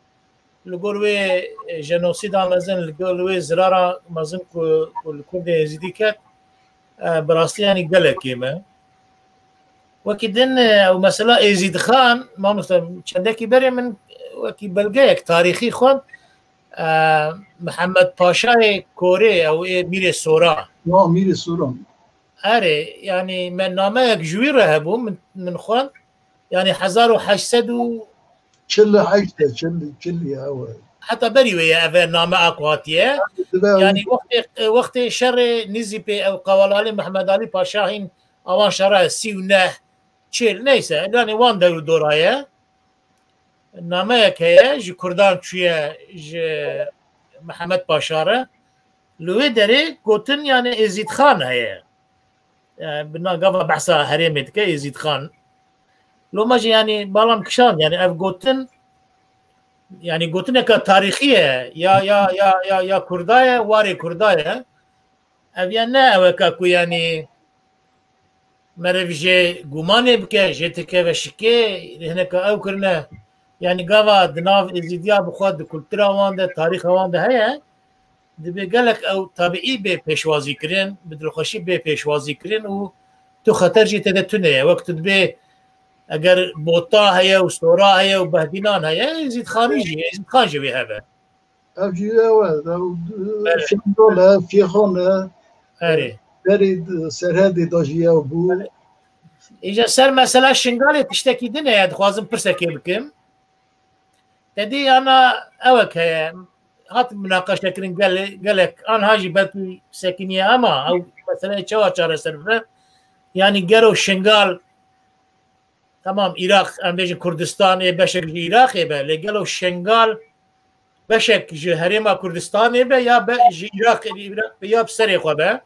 li gor wê, e, jenosîda mezin, li gor wê zirara mezin ku, ku li Kurdê Êzidî ket, e, bi rastî, yanî, gelek kêm e. Wekî din, e, ew mesela Êzîd Xan, mamoste, çendekî berê min wekî belgeyek tarîxî xwend, e, Mihemed Paşayê Korê, ew ê Mîrê Soran. Ya, Mîrê Soran. Erê, yanî me nameyek ji wî re hebû, min, min xwend. Yanî hezar û heşt sed û çil û heşt e, çil, çil ya, ew e. Heta berî wê ye ev e name a ku hatiye. Dibe ew Yanî wextê, wextê şerê nîzî pê ew qewalalê Mehmed Alî Paşa hîn awan şera sî û neh, çil, neyse, yanî wan dew dora ye. Nameyek heye, ji Kurdan çûye, ji Mihemed Paşa re. Li wê derê gotin, yanî, Êzîd Xan heye. E, bi na-, gava behsa herêmê dike Êzîd Xan. Loma jî, yanî, balam kişand, yanî, ev gotin, yanî gotineka tarîxî ye, ya, ya, ya, ya, ya Kurda ye, warê Kurda ye. Ev ya ne ew e ka ku, yanî, meriv jê gumanê bike, jê tikeve şikê, hineka ew kirine. Yanî gava di nav Êzîdiya bi xwe di kultura wan de, tarîxa wan de heye, dibê gelek ew tabiî bê pêşwazî kirin, bi dilxweşî bê pêşwazî kirin û tu xeter jî tê de tune ye. Wek tu dibê eger bota heye û sora heye û behdînan heye, Êzîdxanî jî, Êzîdxan jî wê hebe. Ev jî ew e, ew, Erê. Şengal e, Şêxan e, Erê. Berê Serhedê de jî ew bû. Îja ser mesela Şingalê tiştekî din heye, dixwazim pirsekê bikim. Te dî ana ewek heye, hat minaqeşe kirin gele-, gelek, anha jî belkî sekiniye ama ew meseleyê çawa çareser bibe? Yanî gero Şingal, tamam, Iraq, em bêjin Kurdistan ê beşek ji Iraqê be, lê gelo Şingal beşek ji Herêma Kurdistanê be ya be ji Iraqê, Iraq be ya bi serê xwe be?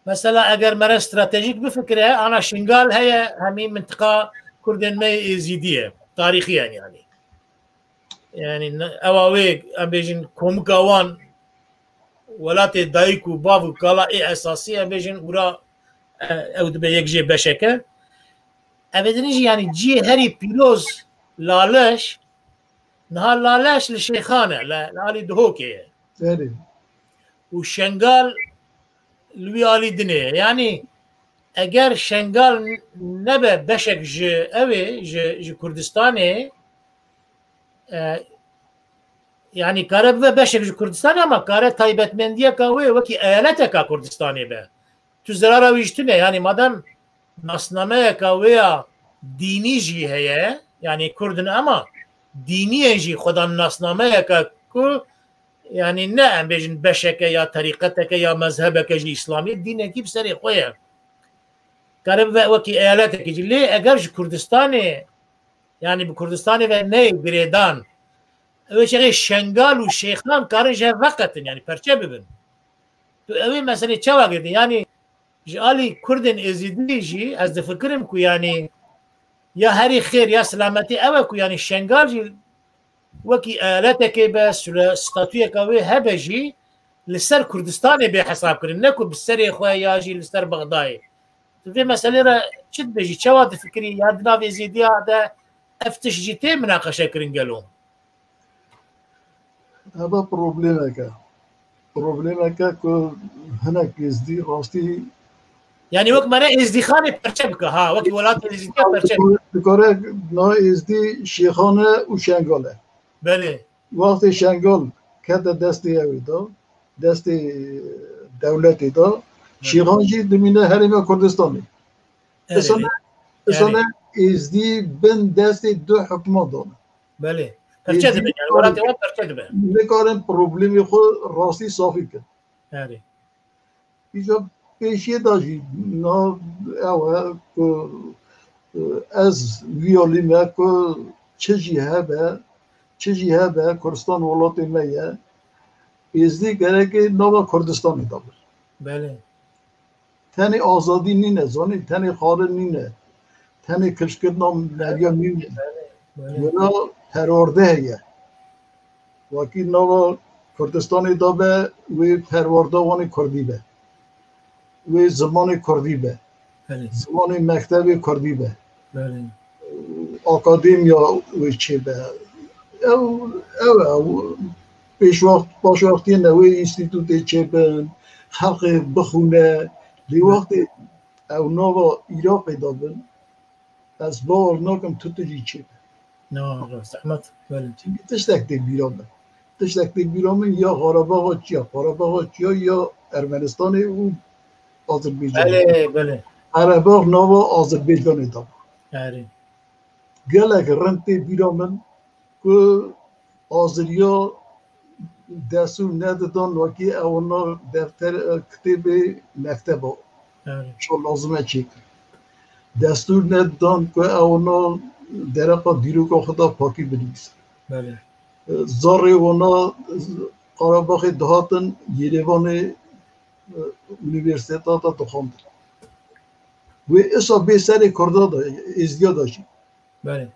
Mesela eger mere stratejîk bifikire, ana Şingal heye, hemî mintiqa Kurdên me yê Êzîdî ye. Tarîxî ye yanî. Yanî ne, ewa wê, em bêjin, komika wan welatê dayik û bav û kala ê esasî, em bêjin, ûra, e, ew dibe yek jê beşeke. Ev ê dinê jî, yanî cihê herî pîroz Laleş, niha Laleş li Şêxan e, li, li alî Duhokê ye. Erê. Û Şengal li wî alî dinê ye. Yanî eger Şengal nebe beşek ji ew ê, ji, ji Kurdistanê, e, yanî kare bibe beşek ji Kurdistanê ama kare taybetmendiyeka wê wekî eyaleteka Kurdistanê be. Tu zirara wî jî tune. Yanî madem nasnameyeka wê ya dînî jî heye, yanî Kurd in ama dîniyên jî xwedan nasnameyeke ku, yanî ne em bêjin beşeke ya terîqeteke ya mezhebeke ji Îslamî, dînekî bi serê xwe ye. Kare bibe wekî eyaletekî jî. Lê eger ji Kurdistanê, yanî bi Kurdistanê ve neyê girêdan, ew ê çaxê Şengal û Şêxan karin ji hev veqetin, yanî perçe bibin. Tu ew ê meselê çawa girtin? Yanî ji alî Kurdên Êzîdî jî ez difikirim ku, yanî ya herî xêr ya silametî ew e ku, yanî Şengal jî wekî eyaletekê be, sule-, statuyeka wê hebe jî li ser Kurdistanê bê hesabkirin, ne ku bi serê xwe ya jî li ser Bexdayê. Tu vê meselê re çi dibêjî? Çawa difikirî? Ya di nav Êzîdiya de ev tişt jî tê minaqeşe kirin gelo? Ev e problemek e. Problemek e ku hinek Êzdî rastî Yanî wek mere Êzdîxanê perçe bike, ha, wekî welatê Êzîdiya perçe bike. Dikare na Êzdî Şêxan e û Şengal e. Belê. Wextê Şengal kete destê ewê de, destê dewletê de, Belê. Şêxan jî dimîne herêma Kurdistanê. Erê. Isane, Erê. Isane Êzdî bin destê du hikûmatan e. Belê. Perçe dibe, yanî welatê wan perçe dibe. Nikarin problemê xwe rastî safî bikin. Erê. Îja pêşiyê de jî na ew e ku, e, ez wî alî me ku çi jî hebe, çi jî hebe, Kurdistan welatê me ye. Êzdî gereke nava Kurdistanê de be. Belê. Tenê azadî nîne, zanî, tenê xwarin nîne, tenê kişkirina meriya nîne. Belê, belê. Wina perwerde heye. Wekî nava Kurdistanê de be, wê perwarda wanê kurdî be. Wê zimanê kurdî be. Belê. Zimanê mektebê kurdî be. Belê. Akademiya wê çêbe. Ew, ew, ew pêşwext, paşwextiyê ne wê înstîtûtê çêbin, xelqê bixûne. Lê Belê. Wextê ew nava Iraqê de bin, ez bawer nakim tu tijî çêbe. Na, zehmet, belê. Çimkî tiştek tê bîra min. Tiştek tê bîra min ya Qarabaxa Çiya, Qarabaxa Çiya ya Ermenistanê û Azerbaycanê. Belê, belê. Qarabax nava Azerbaycanê de. Erê. Gelek rind tê bîra min ku Azeriya destûr nedidan wekî ewna defter, e, kitêbê mekteba. Evet. Şo lazim e çêkir. Destûr nedidan ku ewna dereqa dîroka xwe de pakî binivîsin. Belê. E, zarê wana Qarabaxê dihatin Yerevanê, e, unîversîteta dixwandin. Wê isa bê serê Kurda de, Êzdiya de jî. Belê.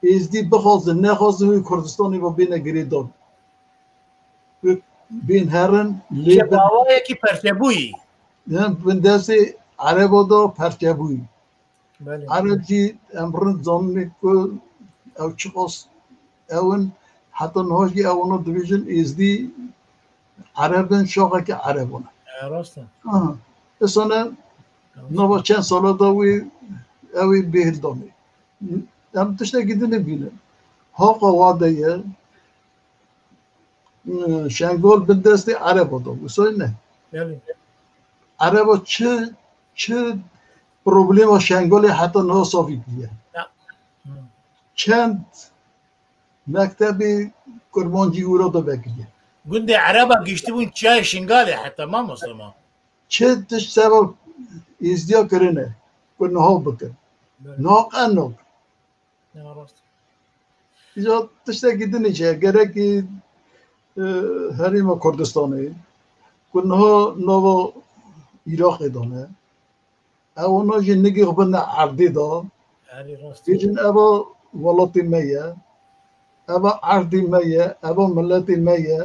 Êzdî bixwazin, nexwazin wî Kurdistanê ve bêne girêdan. Wê bên herin, lê Ji bin, awayekî perçebûyî. Hin bin destê Ereba de perçebûyî. Belê. Ereb jî em rind zanîn ku ew çiqas ew in, heta niha jî ew wana dibêjin Êzdî Ereb in, şaxekî Ereban e. E, rast e. Aha. Îsane Rast. Nava çend sala da wê ew ê bêhil danê. Em tiştekî din bînin. Haqa wa de ye, Şengol bin destê Ereba da. Wisa ne. Belê. Ereba çi, çi problema Şengolê heta niha savî kiriye. Ya. Hı. Çend mektebê kurmancî wira da vekiriye. Gundê Ereba giştibûn çiyayê Şingalê heta mamoste ma. Çi tişt seba Êzdiya kirine, ku niha bikin. Belê. Niha qe nakin. Ya rast. Îca tiştekî din jî heye, gerekî, e, Herêma Kurdistanê, ku niha nava Iraqê de ne. Ew wana jî nigê xwe bidine erdê de. Erê rast. Bêjin eva welatê me ye, eva erdê me ye, eva miletê me ye.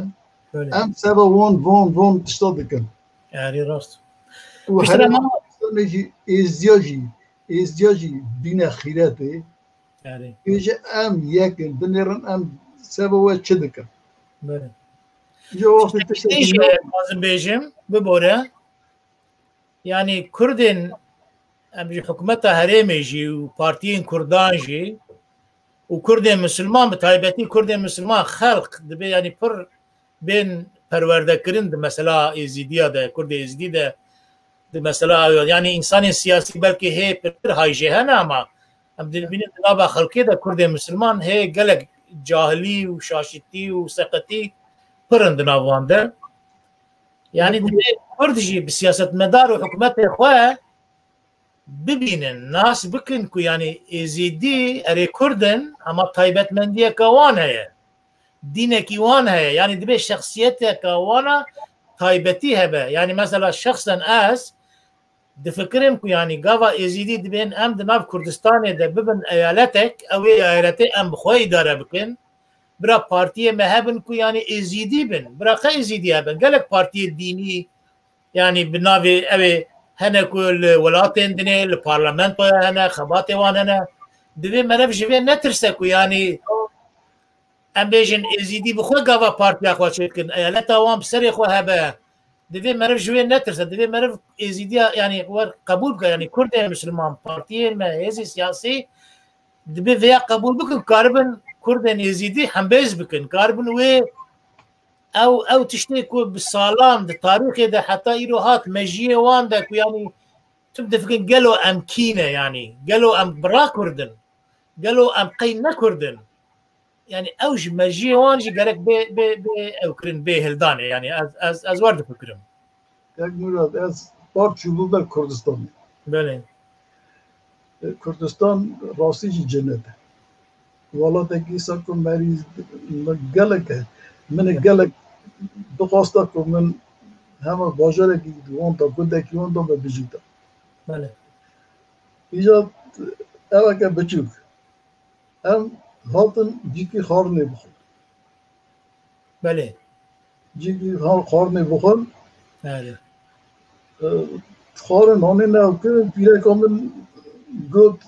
Belê. Em seba wan, van, van tişta dikin. Erê rast. Û Piştre herêma ma- Kurdistanê jî, Êzdiya jî, Êzdiya jî bîne xîretê. Erê. Bêje em yek in, binêrin em seba we çi dikin. Belê. Ji wextê tiştekî Tiştekî din jî dixwazim bêjim, bibore. Yanî Kurdên, em ji hikûmeta herêmê jî û partiyên Kurdan jî û Kurdên Misilman, bi taybetî Kurdên Misilman, xelq dibê, yanî pir bên perwerdekirin di mesela Êzîdiya de, Kurdê Êzîdî de, di mesela, yanî însanên siyasî belkî hê pirtir hay jê hene, ama em dibînin di nava xelkê de Kurdên Misilman hê gelek cahilî û şaşîtî û seqetî pir in di nav wan de. Yanî dibê Kurd jî bi siyasetmedar û hikûmetê xwe bibînin, nas bikin ku yanî Êzîdî erê Kurd in, ama taybetmendiyeke wan heye. Dînekî wan heye. Yanî dibê şexsiyeteke wana taybetî hebe. Yanî mesela şexsen ez difikirim ku yanî gava Êzîdî dibên em di nav Kurdistanê de bibin eyaletek, ew ê eyaletê em bi xwe îdare bikin. Bira partiyê me hebin ku yanî Êzîdî bin. Bira qe Êzîdî hebin. Gelek partiyê dînî, yanî bi navê ew ê hene ku li welatên dinê, li parlamentoya hene, xebatê wan hene. Divê meriv ji vê netirse ku yanî em bêjin Êzîdî bi xwe gava partiya xwe çêdikin. Eyaleta wan bi serê xwe hebe. Divê meriv ji wê netirse. Divê meriv Êzîdiya, yanî wer qebûl bike. Yanî Kurdên Misilman, partiyên me, hêzên siyasî dibe vêya qebûl bikin, karibin Kurdên Êzîdî hembêz bikin. Karibin wê ew, ew tiştê ku bi salan di tarîxê de heta îro hat mejiyê wan de ku yanî tu difikin gelo em kî ne yanî? Gelo em bira Kurd in? Gelo em qey ne Kurd in? Yanî ew ji mejiyê wan jî gerek bê, bê, bê ew kirin, bê hildanê. Yanî ez, ez, ez wer difikirim. Kek Murad, ez par çûbû ber Kurdistanê. Belê. E, Kurdistan rastî jî cennet e. Welatekî îsa ku merî min gelek e. Min gelek bixwasta ku min hema bajarekî wan da, gundekî wan da me bijîta. Belê. Îca eveke biçûk. Em hatin cîkî xwarinê bixwin. Belê. Cîkî xwar-, xwarinê bixwin. Belê. E, xwarin hanê ne kirin, pîreka min got,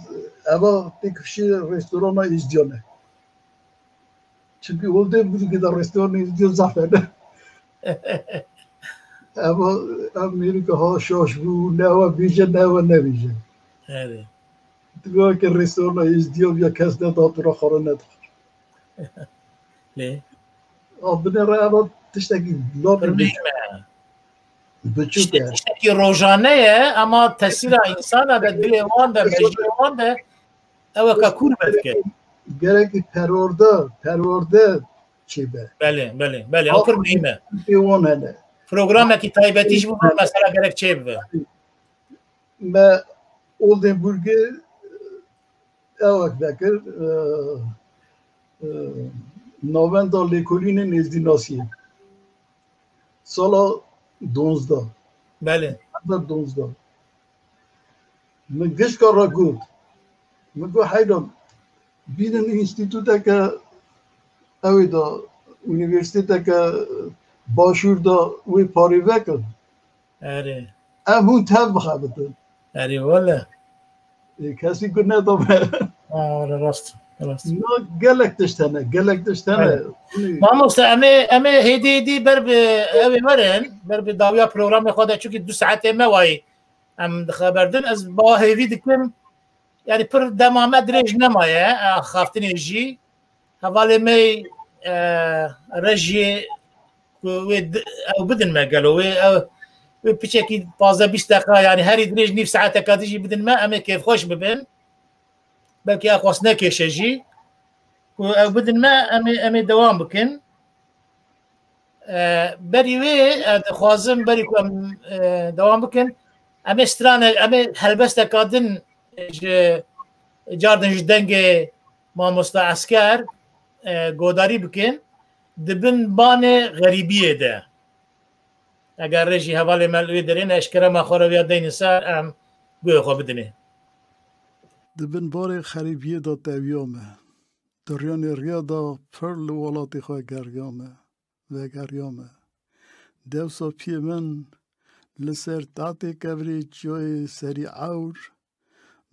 eva têkifşê restorana Êzdiyan e. Çimkî Oldê bû dikê de restorana Êzdiyan zaf hene. Eva, ev mêrika ha şaş bû, ne ewa bêje, ne ewa nebêje. Erê. Dibe ke restorana Êzdiyan ya kes ne datura xwarin nedixwar. Lê? A, binêre eva tiştekî latî Pir biçûk, mühim e. Biçûk e. Tiştekî rojane ye, ama tesîra însana de, dilê wan de, mejiyê wan de, ew eka kûr vedike. Gerekî perwerde, perwerde çêbe. Belê, belê, belê. Ew pir mühim e. Tê wan hene. Programekî taybetî ji bo me mesela gerek çêbibe. Me Oldenburgê ewek vekir, e, e, navenda lêkolînên êzdînasiyê. Sala donzdeh. Belê. Hezar donzdeh. Min gişka re got. Min got, heyran, bînin înstîtûteke ew ê de, unîversîteteke başûr de wê parê vekin. Erê. Em hûn tev bixebitin. Erê wele. Ê, kesî ku nedabe. Ha, wele rast, rast. Na gelek tişt hene, gelek tişt hene. Erê. Hûn ê Mamoste, em ê, em ê hêdî hêdî ber bi ew ê werin, ber bi dawiya programê xwe de, çunkî du saetê me wayî em dixeberdin. Ez bawa hêvî dikim, yani pir dema me dirêj nemaye, e, axaftinê jî. Hevalê me, e, rejiyê ku wê di-, ew bidin me gelo, wê ew, wê piçekî pazdeh bîst deqa, yani herî dirêj nîv saeteka din jî bidin me, em ê kêfxweş bibin. Belkî ew xwest nekêşe jî. Ku ew bidin me, em ê, em ê dewam bikin. E, berî wê, e, dixwazim berî ku em, e, dewam bikin, em ê strane, em ê helbesteka din ji, cardin ji dengê Mamosta Esker, e, godarî bikin, di bin banê xerîbiyê de. Eger rê jî hevalê me li wê derê ne, ji kerema xwe re viya deynin ser, em guhê xwe bidinê. Di bin barê xerîbiyê de teviya me. Di riyanê riya de pir li welatê xwe geriya me, vegeriya me. Dewsa piyê min li ser tahtê kevirê çiyayê serî ewr,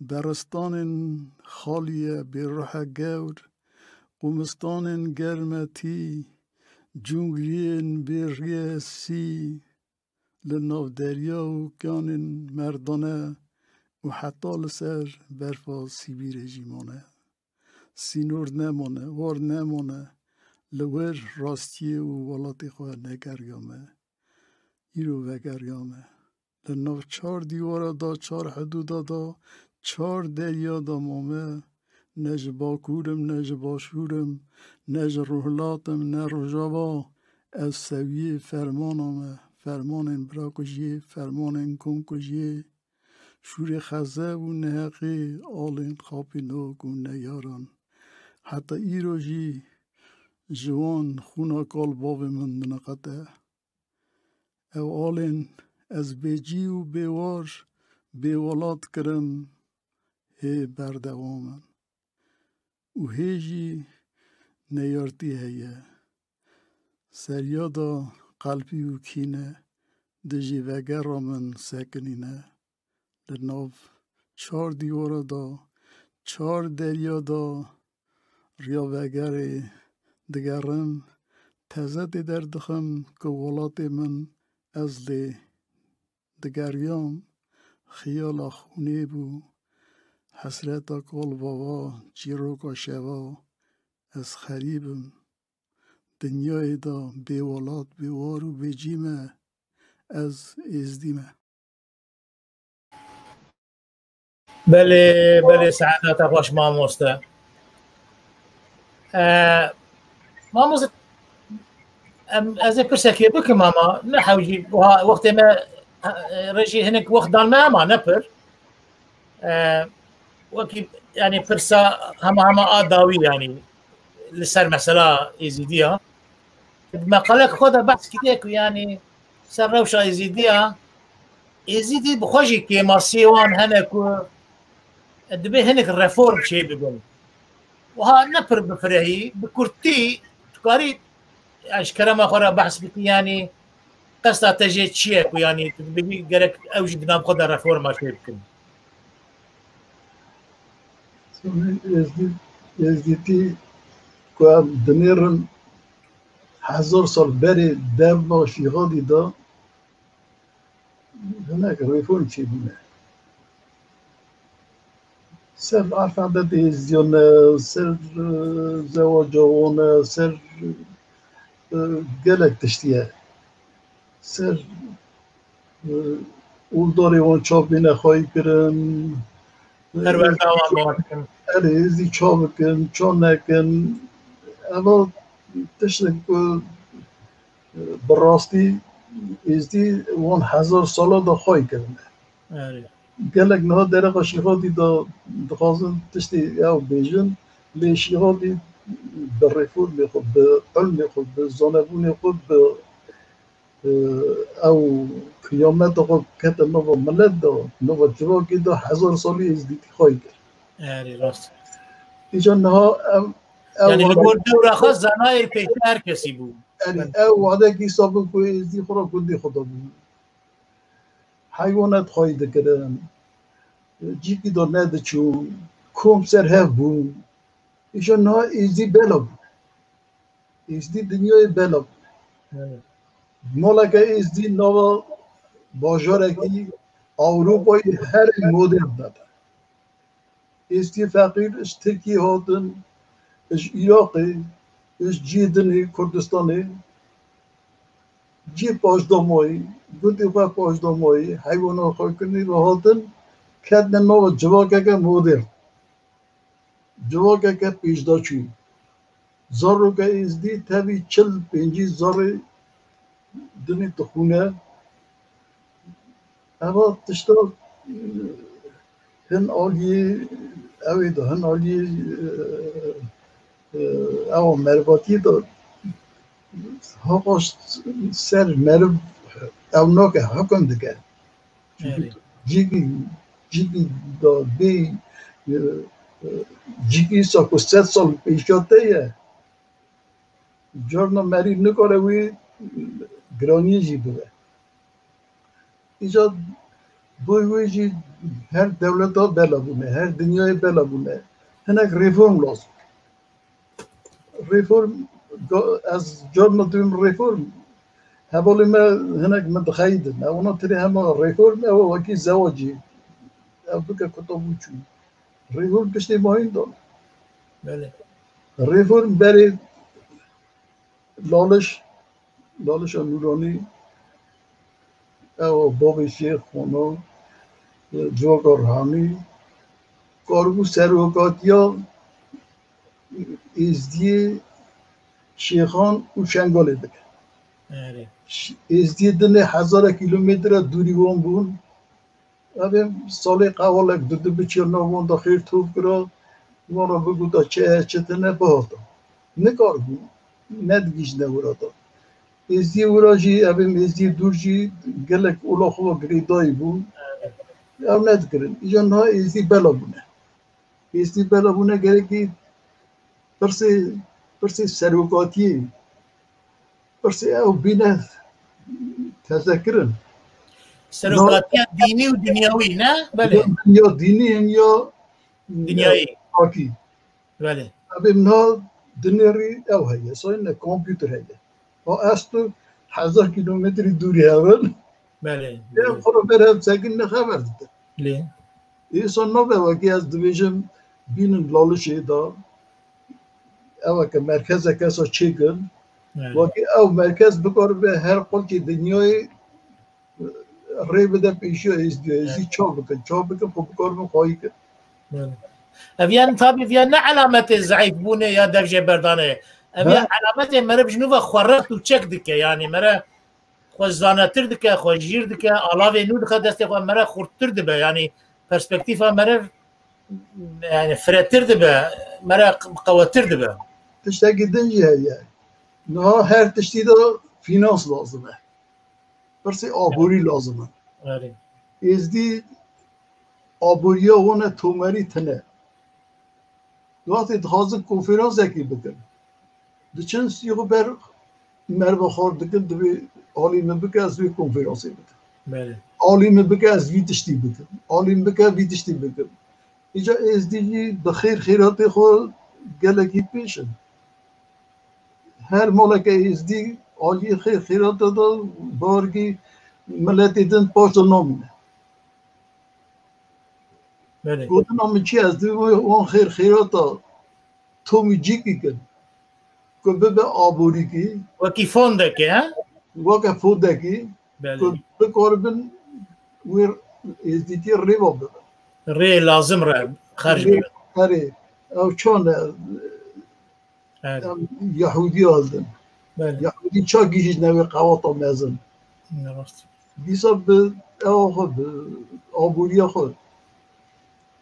beristanên xalî ye bêruhe gewr, qûmistanên germetî, cûngliyên bêriyesî, li nav derya û kanên merdane û heta li ser berfa Sîbîrê jî mane. Sînor nemane, war nemane, li wir rastiyê û welatê xwe negeriya me. Îro vegeriya me. Li nav çar dîwara da, çar hidûda da, çar derya da mame, ne ji Bakur im, ne ji Başûr im, ne ji Rojhilat im, ne Rojava, ez sewiyê fermana me, fermanên birakujiyê, fermanên komkujiyê, şûrê xezeb û neheqê, alên xapînok û neyaran. Heta îro jî ji wan xûna kal bavê min diniqete. Ew alên ez bêcî û bêwar, bêwelat kirim, hê berdewam in. Û hê jî neyartî heye. Seriya da qelpî û kîne dijî vegera min sekinîne. Li nav çar dîwara da, çar derya da riya vegerê digerim, teze tê derdixim ku welatê min ez lê digeriyam, xiyala xûnê bû, hesreta kal bava, çîroka şeva, ez xerîb im. Dinyayê de bêwelat, bêwar û bêcî me, ez êzdî me. Belê, belê, saeta te xweş mamoste. E, mamoste, em, ez ê pirsekê bikim ama ne hewcî, wiha wextê me, e, rejî hinek wext dan me ama ne pir. E, wekî, yani pirsa hema hema a dawî yani li ser mesela Êzîdiya. Di meqalek xwe de behs kiriye ku yani ser rewşa Êzîdiya, Êzîdî bi xwe jî kêmasiyê wan hene ku dibê hinek reform çê bibin. Wiha ne pir bi firehî, bi kurtî tu karî, yani ji kerema xwe re behs bikî, yani qesta te jê çi ye ku yani tu dibêjî gerek ew jî di nav xwe de reforma çê bikin? Êzdî-, Êzdîtî ku em dinêrin hezar sal berê devna Şîxadî de hinek reform çêbûne. Ser alfabetê Êzdiyan e, ser, e, zewaca wan e, ser, e, gelek tiştî ye. Ser, e, oldarê wan çavbîne xwayî kirin. Perwerda wan bar dikin. Erê, Êzdî çav bikin, çav nekin. Eva tiştek ku, e, bi rastî Êzdî wan hezar sala de xwayî kirine. Erê. Gelek niha dereqa Şîxadî de dixwazin tiştê ew bêjin, lê Şîxadî bi reformê xwe, bi ilmê xwe, bi zanebûnê xwe, bi, e, ew qiyameta xwe kete nava milet de, nava civakê de hezar salî Êzdîtî xwayî kir. Erê, rast. Îca niha em, ew Yani li wade-, gor dewra xwe zanayê pêşî her kesî bû. Yanî ew wadekî sabû ku êzdî xwe re gundê xwe de bû. Heywanet xweyî dikirin. Cîkî de nediçûn. Kom ser hev bûn. Îşa niha êzdî bela bû. Êzdî dinyayê bela bû. Evet. Moleke êzdî nava bajarekî Ewropayê herî modern de. Êzdî feqîr ji Tirkiyê hatin, ji Iraqê, ji cihê dinê Kurdistanê, cihê paşdamayî, gundê xwe paşdamayî, heywana xwekirinê ve hatin, ketine nava civakeke modern. Civakeke pêşdaçûn. Zaroke êzdî tevî çil pêncî zarê dinê dixwîne. Eva tişta hin aliyê ew ê de hin aliyê ew merivatiyê de hava ser meriv ew nake, hukum dike. Çünkü cîkî, cîkî da bê cîkî sa ku sed sal pêşiya te ye. Carna merî nikare wî giraniyê jî bibe. Îca bo wê jî her dewleta bela bûne, her dinyayê bela bûne. Hinek reform lazim. Reform, ez carna dibêm reform. Hevalê me hinek min dixeyidin. Ew ona tirê hema reform, ew wekî zewacî. Ew bike kuta bû çû. Reform piştê mayîn da. Belê. Reform berê Laliş, Lalişa Nûranî, ew bavê Şêx Xana, Civaka Rihanî, karibû serokatiya Êzdiyê Şêxan û Şengalê bike. Erê. Êzdiyê dinê hezara kîlometre dûrî wan bûn. Evê salê qewalek dudu biçiya nav wan de xêr tov kira, wan re bigota çi heye çi tune bihata. Nikaribû, nedigihîjtine wira de. Êzdiyê wira jî, evê êzdiyê dûr jî gelek ola xwe ve girêdayî bûn. Ew nedikirin. Îca niha êzdî bela bûne. Êzdî bela bûne gerekî pirsê, pirsê serokatiyê, pirsê ew bîne tezekirin. Serokatiya dînî û dinyawî ne? Belê. Ya dinya dînî, ya, ya dinyayî. Hakî. Belê. Evê niha dinêrî ew heye, sayne kompûter heye. O esto hezar kîlometrî dûrî hev in. Belê. Ev xwe ber hev sekin ne xeber dide. Lê. Îsa nabe wekî ez dibêjim bînin Lalişê de, ew eke merkezeke sa çêkin, Evet. wekî ew merkez bikaribe her qulkê dinyayê rê bide pêşiya êzdî, êzdî çav bikin, çav bikin, xwe bikaribin xwayî kin. Belê. Ev yan tabî, ev yan ne elametê zeîfbûnê ya dev jê berdanê. Ev Ha? yan elametê meriv ji nû ve xwe rext û çek dike. Yanî mere xwe zanetir dike, xwe jîr dike, alavê nû dixe destê xwe, mere xurttir dibe. Yanî perspektîfa mere, yani, firetir dibe, mere qewetir dibe. Tiştekî din jî heye. Niha her tiştî de fînans lazim e. Pirsê aborî lazim e. Erê. Êzdî aboriya wan e, tomerî tine. Wextê dixwazin konferansekê bikin, diçin sî xwe ber merve xwar dikin, divê alî min bike ez vê konferansê bikim. Belê. Alî min bike ez vî tiştî bikim. Alî min bike vî tiştî bikim. Îca êzdî jî bi xêr xêratê xwe gelekî pêş in. Her maleke êzdî aliyê xêr xêrata de bargî miletê din paş de namîne. Belê. Gotina min çi ez dibim wan xêr xêrata tomî cîkî kin. Ku bibe aborîkî. Wekî fondekê, he? Weke fondekî. Belê. Ku bikaribin wê êzdîtî rêva bibin. Rê lazim re xerc bibin. Erê. Ew çan e? Evet. Em Yahûdî hildin. Belê. Yahûdî ça gihîjtine wê qewata mezin. Ne rast. Dîsa bi ewa xwe, bi aboriya xwe.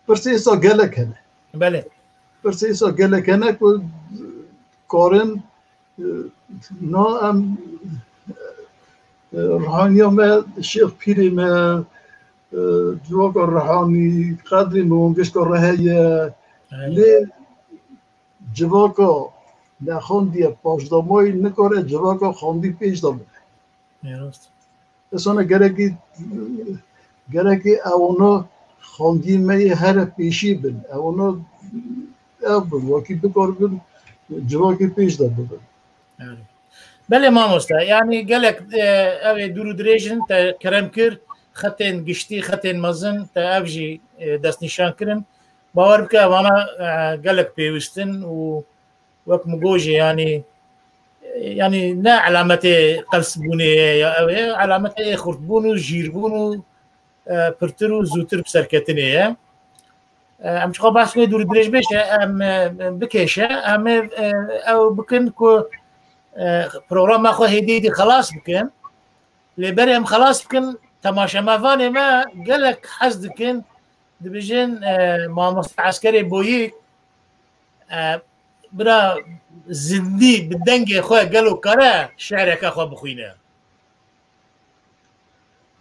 Pirsê êsa gelek hene. Belê. Pirsê êsa gelek hene ku karin, e, na em, e, ruhaniya me, şêx pîrê me, e, civaka ruhanî, qedrê me wan gişka re heye. Evet. Lê civaka nexandiye paşdamayî nikare civaka xandî pêş de bibe. Ê rast. Esana gerekî, gerekî ewana xandî me yê here pêşî bin. Ewana ev bin, wekî bikaribin civakî pêş de bibin. Belê. Belê mamoste, yanî gelek, e, ev ê dûr û dirêj in, te kerem kir, xetên giştî, xetên mezin, te ev jî, e, destnîşan kirin. Bawer bike, evana, e, gelek pêwîst in û wek min got jî, yanî, e, yanî ne elametê qelsbûnê ye ya ew ê, elametê xurtbûn û jîrbûn û, e, pirtir û zûtir bi serketinê ye. E, em çiqa behs wê dûr dirêj bêje, em, e, bikêşe, em ê, e, ew bikin ku, e, programa xwe hêdî hêdî xelas bikin. Lê berê em xelas bikin, temaşemevanê me gelek hez dikin, dibêjin, e, mamoste Eskerê Boyîk, e, bira zindî bi dengê xwe gelo kare şi'reke xwe bixwîne.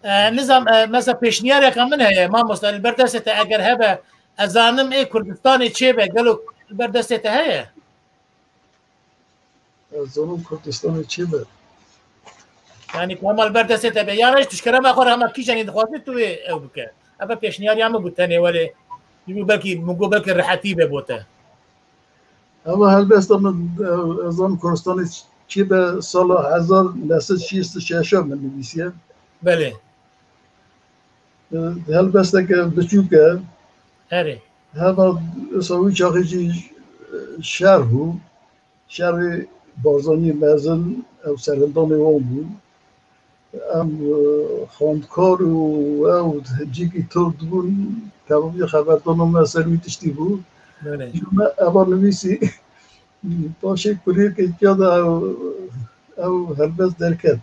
E, nizam, e, mesela pêşniyareka min heye, mamoste, li ber destê te eger hebe, ez zanim ê Kurdistanê çêbe, gelo li ber destê te heye? Ez zanim Kurdistanê çêbe. Yanî ku hema li ber destê te be. Yan ji tişkerema xwe re hema kîjanî dixwaze tu wê ew bike. Eve pêşniyariya min bû tenê welê. Ji bo belkî, min got belkî rehetî be bo te. Ama helbesta min, e, ez zanim Kurdistanê çêbe sala hezar neh sed şêst û şeş min nivîsiye. Belê. E, helbesteke biçûk e. Erê. Hema wisa wî çaxê jî, e, şer bû. Şerê Barzanî mezin ew serhildanê wan bû. Em, e, xwendkar û ew cîkî top dibûn, tevabî xeberdana me ser wî tiştî bû. Belê. Ji me eva nivîsî, paşê kuriyekê tiya de ew, ew helbest derket.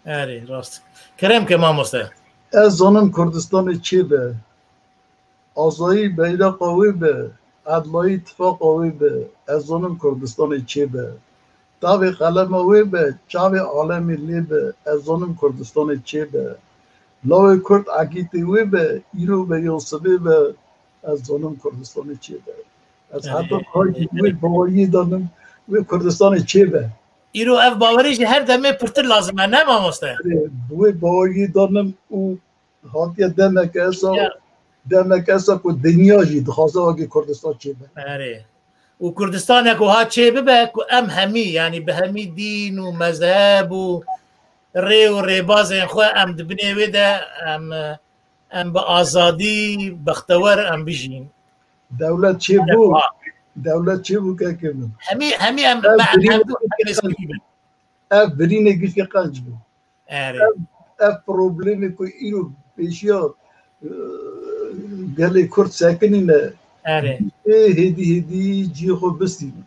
Erê, rast. Kerem ke mamoste. Ez zanim Kurdistanê çêbe. Azayî beyreqa wê be, edlayî tifaqa wê be, ez zanim Kurdistanê çêbe. Tavê qelema wê be, çavê alemê lê be, ez zanim Kurdistanê çêbe. Lawê Kurd egîtê wê be, îro be yan sibê be, ez zanim Kurdistanê çêbe. Ez heta niha jî wê baweriyê danim, wê Kurdistanê çêbe. Îro ev bawerî jî her demê pirtir lazim e, ne mamoste? Wê baweriyê danim û hatiye demeke esa, demeke esa ku dinya jî dixwaze wekî Kurdistan çêbe. Erê. Û Kurdistanek wiha çê bibe ku em hemî, yanî bi hemî dîn û mezheb û rê û rêbazên xwe em di binê wê de em, em bi azadî bextewer em bijîn. Dewlet çêbû, dewlet çêbû kekê min. Hemî, hemî em, ev birînê gişkê qenc bû. Erê. Ev, ev problemê ku îro pêşiya, e, gelê Kurd sekinîne, erê, ê hêdî hêdî cihê xwe bistîne.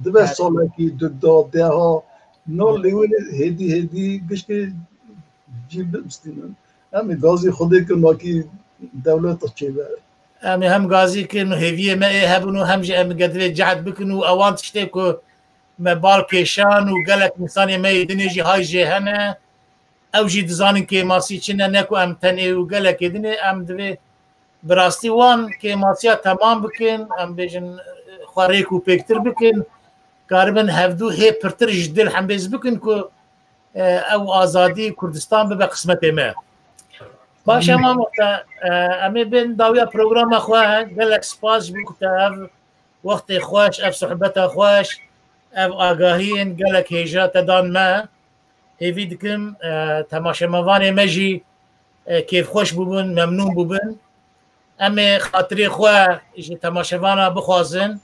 Dibe, erê, salekî, du da, deha, no, erê, lê wê hêdî hêdî gişkê cî bistînin. Em ê gazî Xwedê kin nakî dewlet çêbe. Em ê hem gazî kin û hêviyê me ê hebin û hem jî em ê gedivê cehd bikin û ewan tiştê ku me bal kêşan û gelek însanê me yê dinê jî hay jê hene. Ew jî dizanin kêmasî çi ne, ne ku em tenê û gelekê dinê, em divê bi rastî wan kêmasiya temam bikin, em bêjin, xwe rêk û pêktir bikin, karibin hevdû hê pirtir ji dil hembêz bikin ku, e, ew azadî Kurdistan bibe qismetê me. Baş e, mamoste, e, em ê bên dawiya programa xwe, gelek spas ji bo ku te ev wextê xweş, ev sohbeta xweş, ev agahiyên gelek hêja te dan me. Hêvî dikim, e, temaşemevanê me jî, e, kêfxweş bûbin, memnûn bûbin. Em ê xatirê xwe ji temaşevana bixwazin.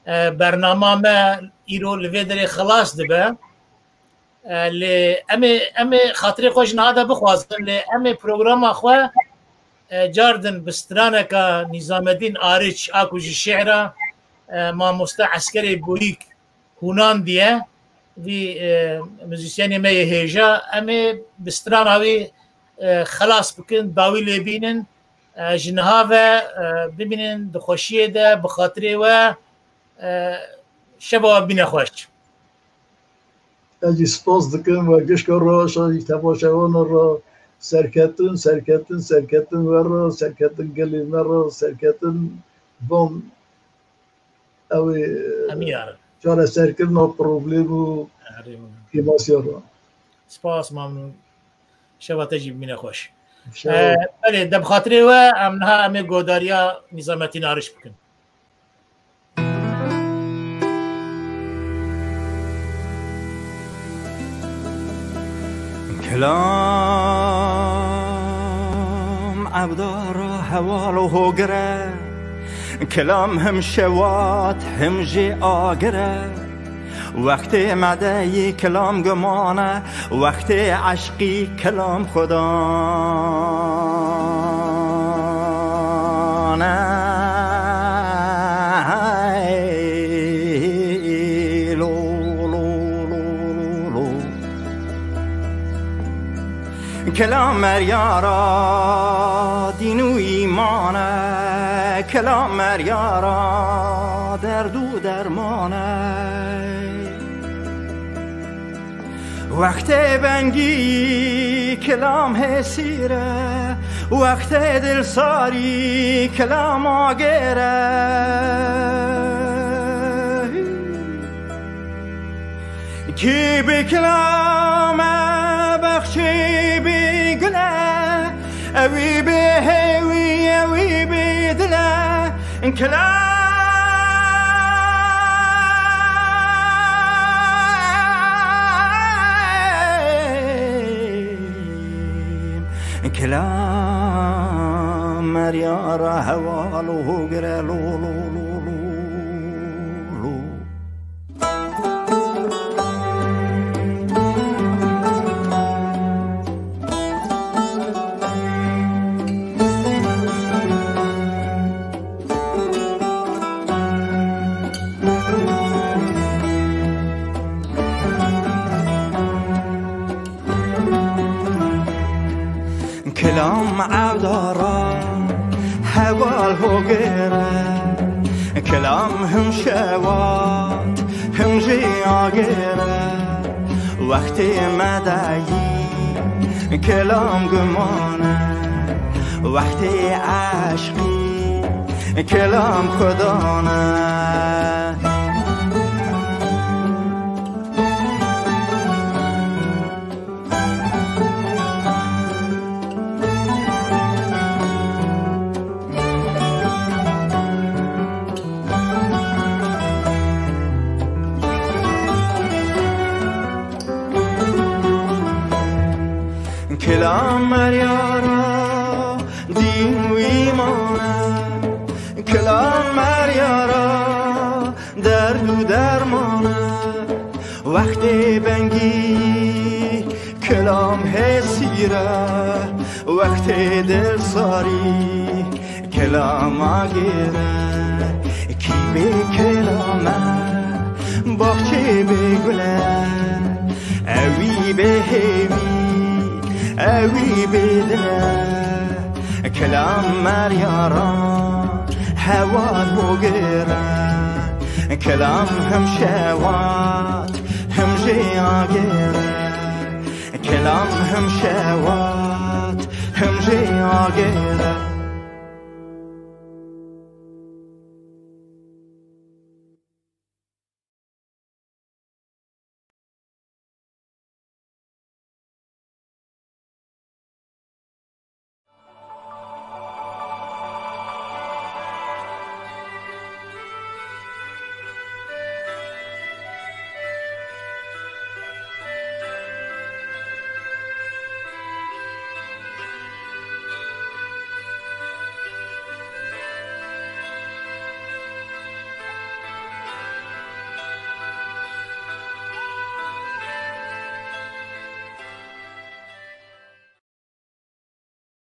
E, bernama me îro li vê derê xilas dibe. E, lê em ê, em ê xatirê xwe ji niha de bixwazin, lê em ê programa xwe, e, car din bi straneka Nîzamedîn Ariç a ku ji şi'ra, e, mamoste Eskerê Boyîk hûnandiye, vî, e, muzîsyenê me yê hêja, em ê bi strana wî, e, xelas bikin, dawî lê bînin, e, ji niha ve, e, bimînin di xweşiyê de, bi xatirê we, e, şeva we bîne xweş. Ez jî spas dikim we gişka re, aşa jî temaşevana re, serketin, serketin, serketin we re, serketin gelê me re, serketin van ew ê Em yarin. çareserkirina problem û Erê, kêmasiya re. Spas, memnûn. Şeva te jî bimîne xweş. Şeva. E, belê, de bi xatirê we em niha em ê godariya Nîzametîn Ariş bikin. Kilam evdara heval û hogire, kilam him şewat him jî agire. Wextê medeyî kilam gumane, wextê eşqî kilam xudane. Lo, lo, lo, lo, lo. Kelam meryara dîn û îman e, kelam meryara derd û derman e. Wextê bengî kilam hêsîr e, wextê dilsarî kilam agêr e. Kî bi kilam e, bexçî bi gul e, ewî bi hêwî, ewî bi dil e. Kilam, kilam meryara heval û hogire lo, lo, lo, lo, lo. Kilam evdara heval hogêr e, kilam him şewat him jî agêr e. Wextê medeyî kilam guman e, wextê eşqî kilam xudan e. Kilam meryara dîn û îman e, kilam meryara derd û derman e. Wextê bengî kilam hêsîr e, wextê dilsarî kilam agêr e. Kî bê kilam e, baxçê bê gul e, ewî bê hêvî, ewî bê dil e. Kilam meryara heval hogêr e, kilam him şewat him jî agêr e. Kilam him şewat him jî agêr e.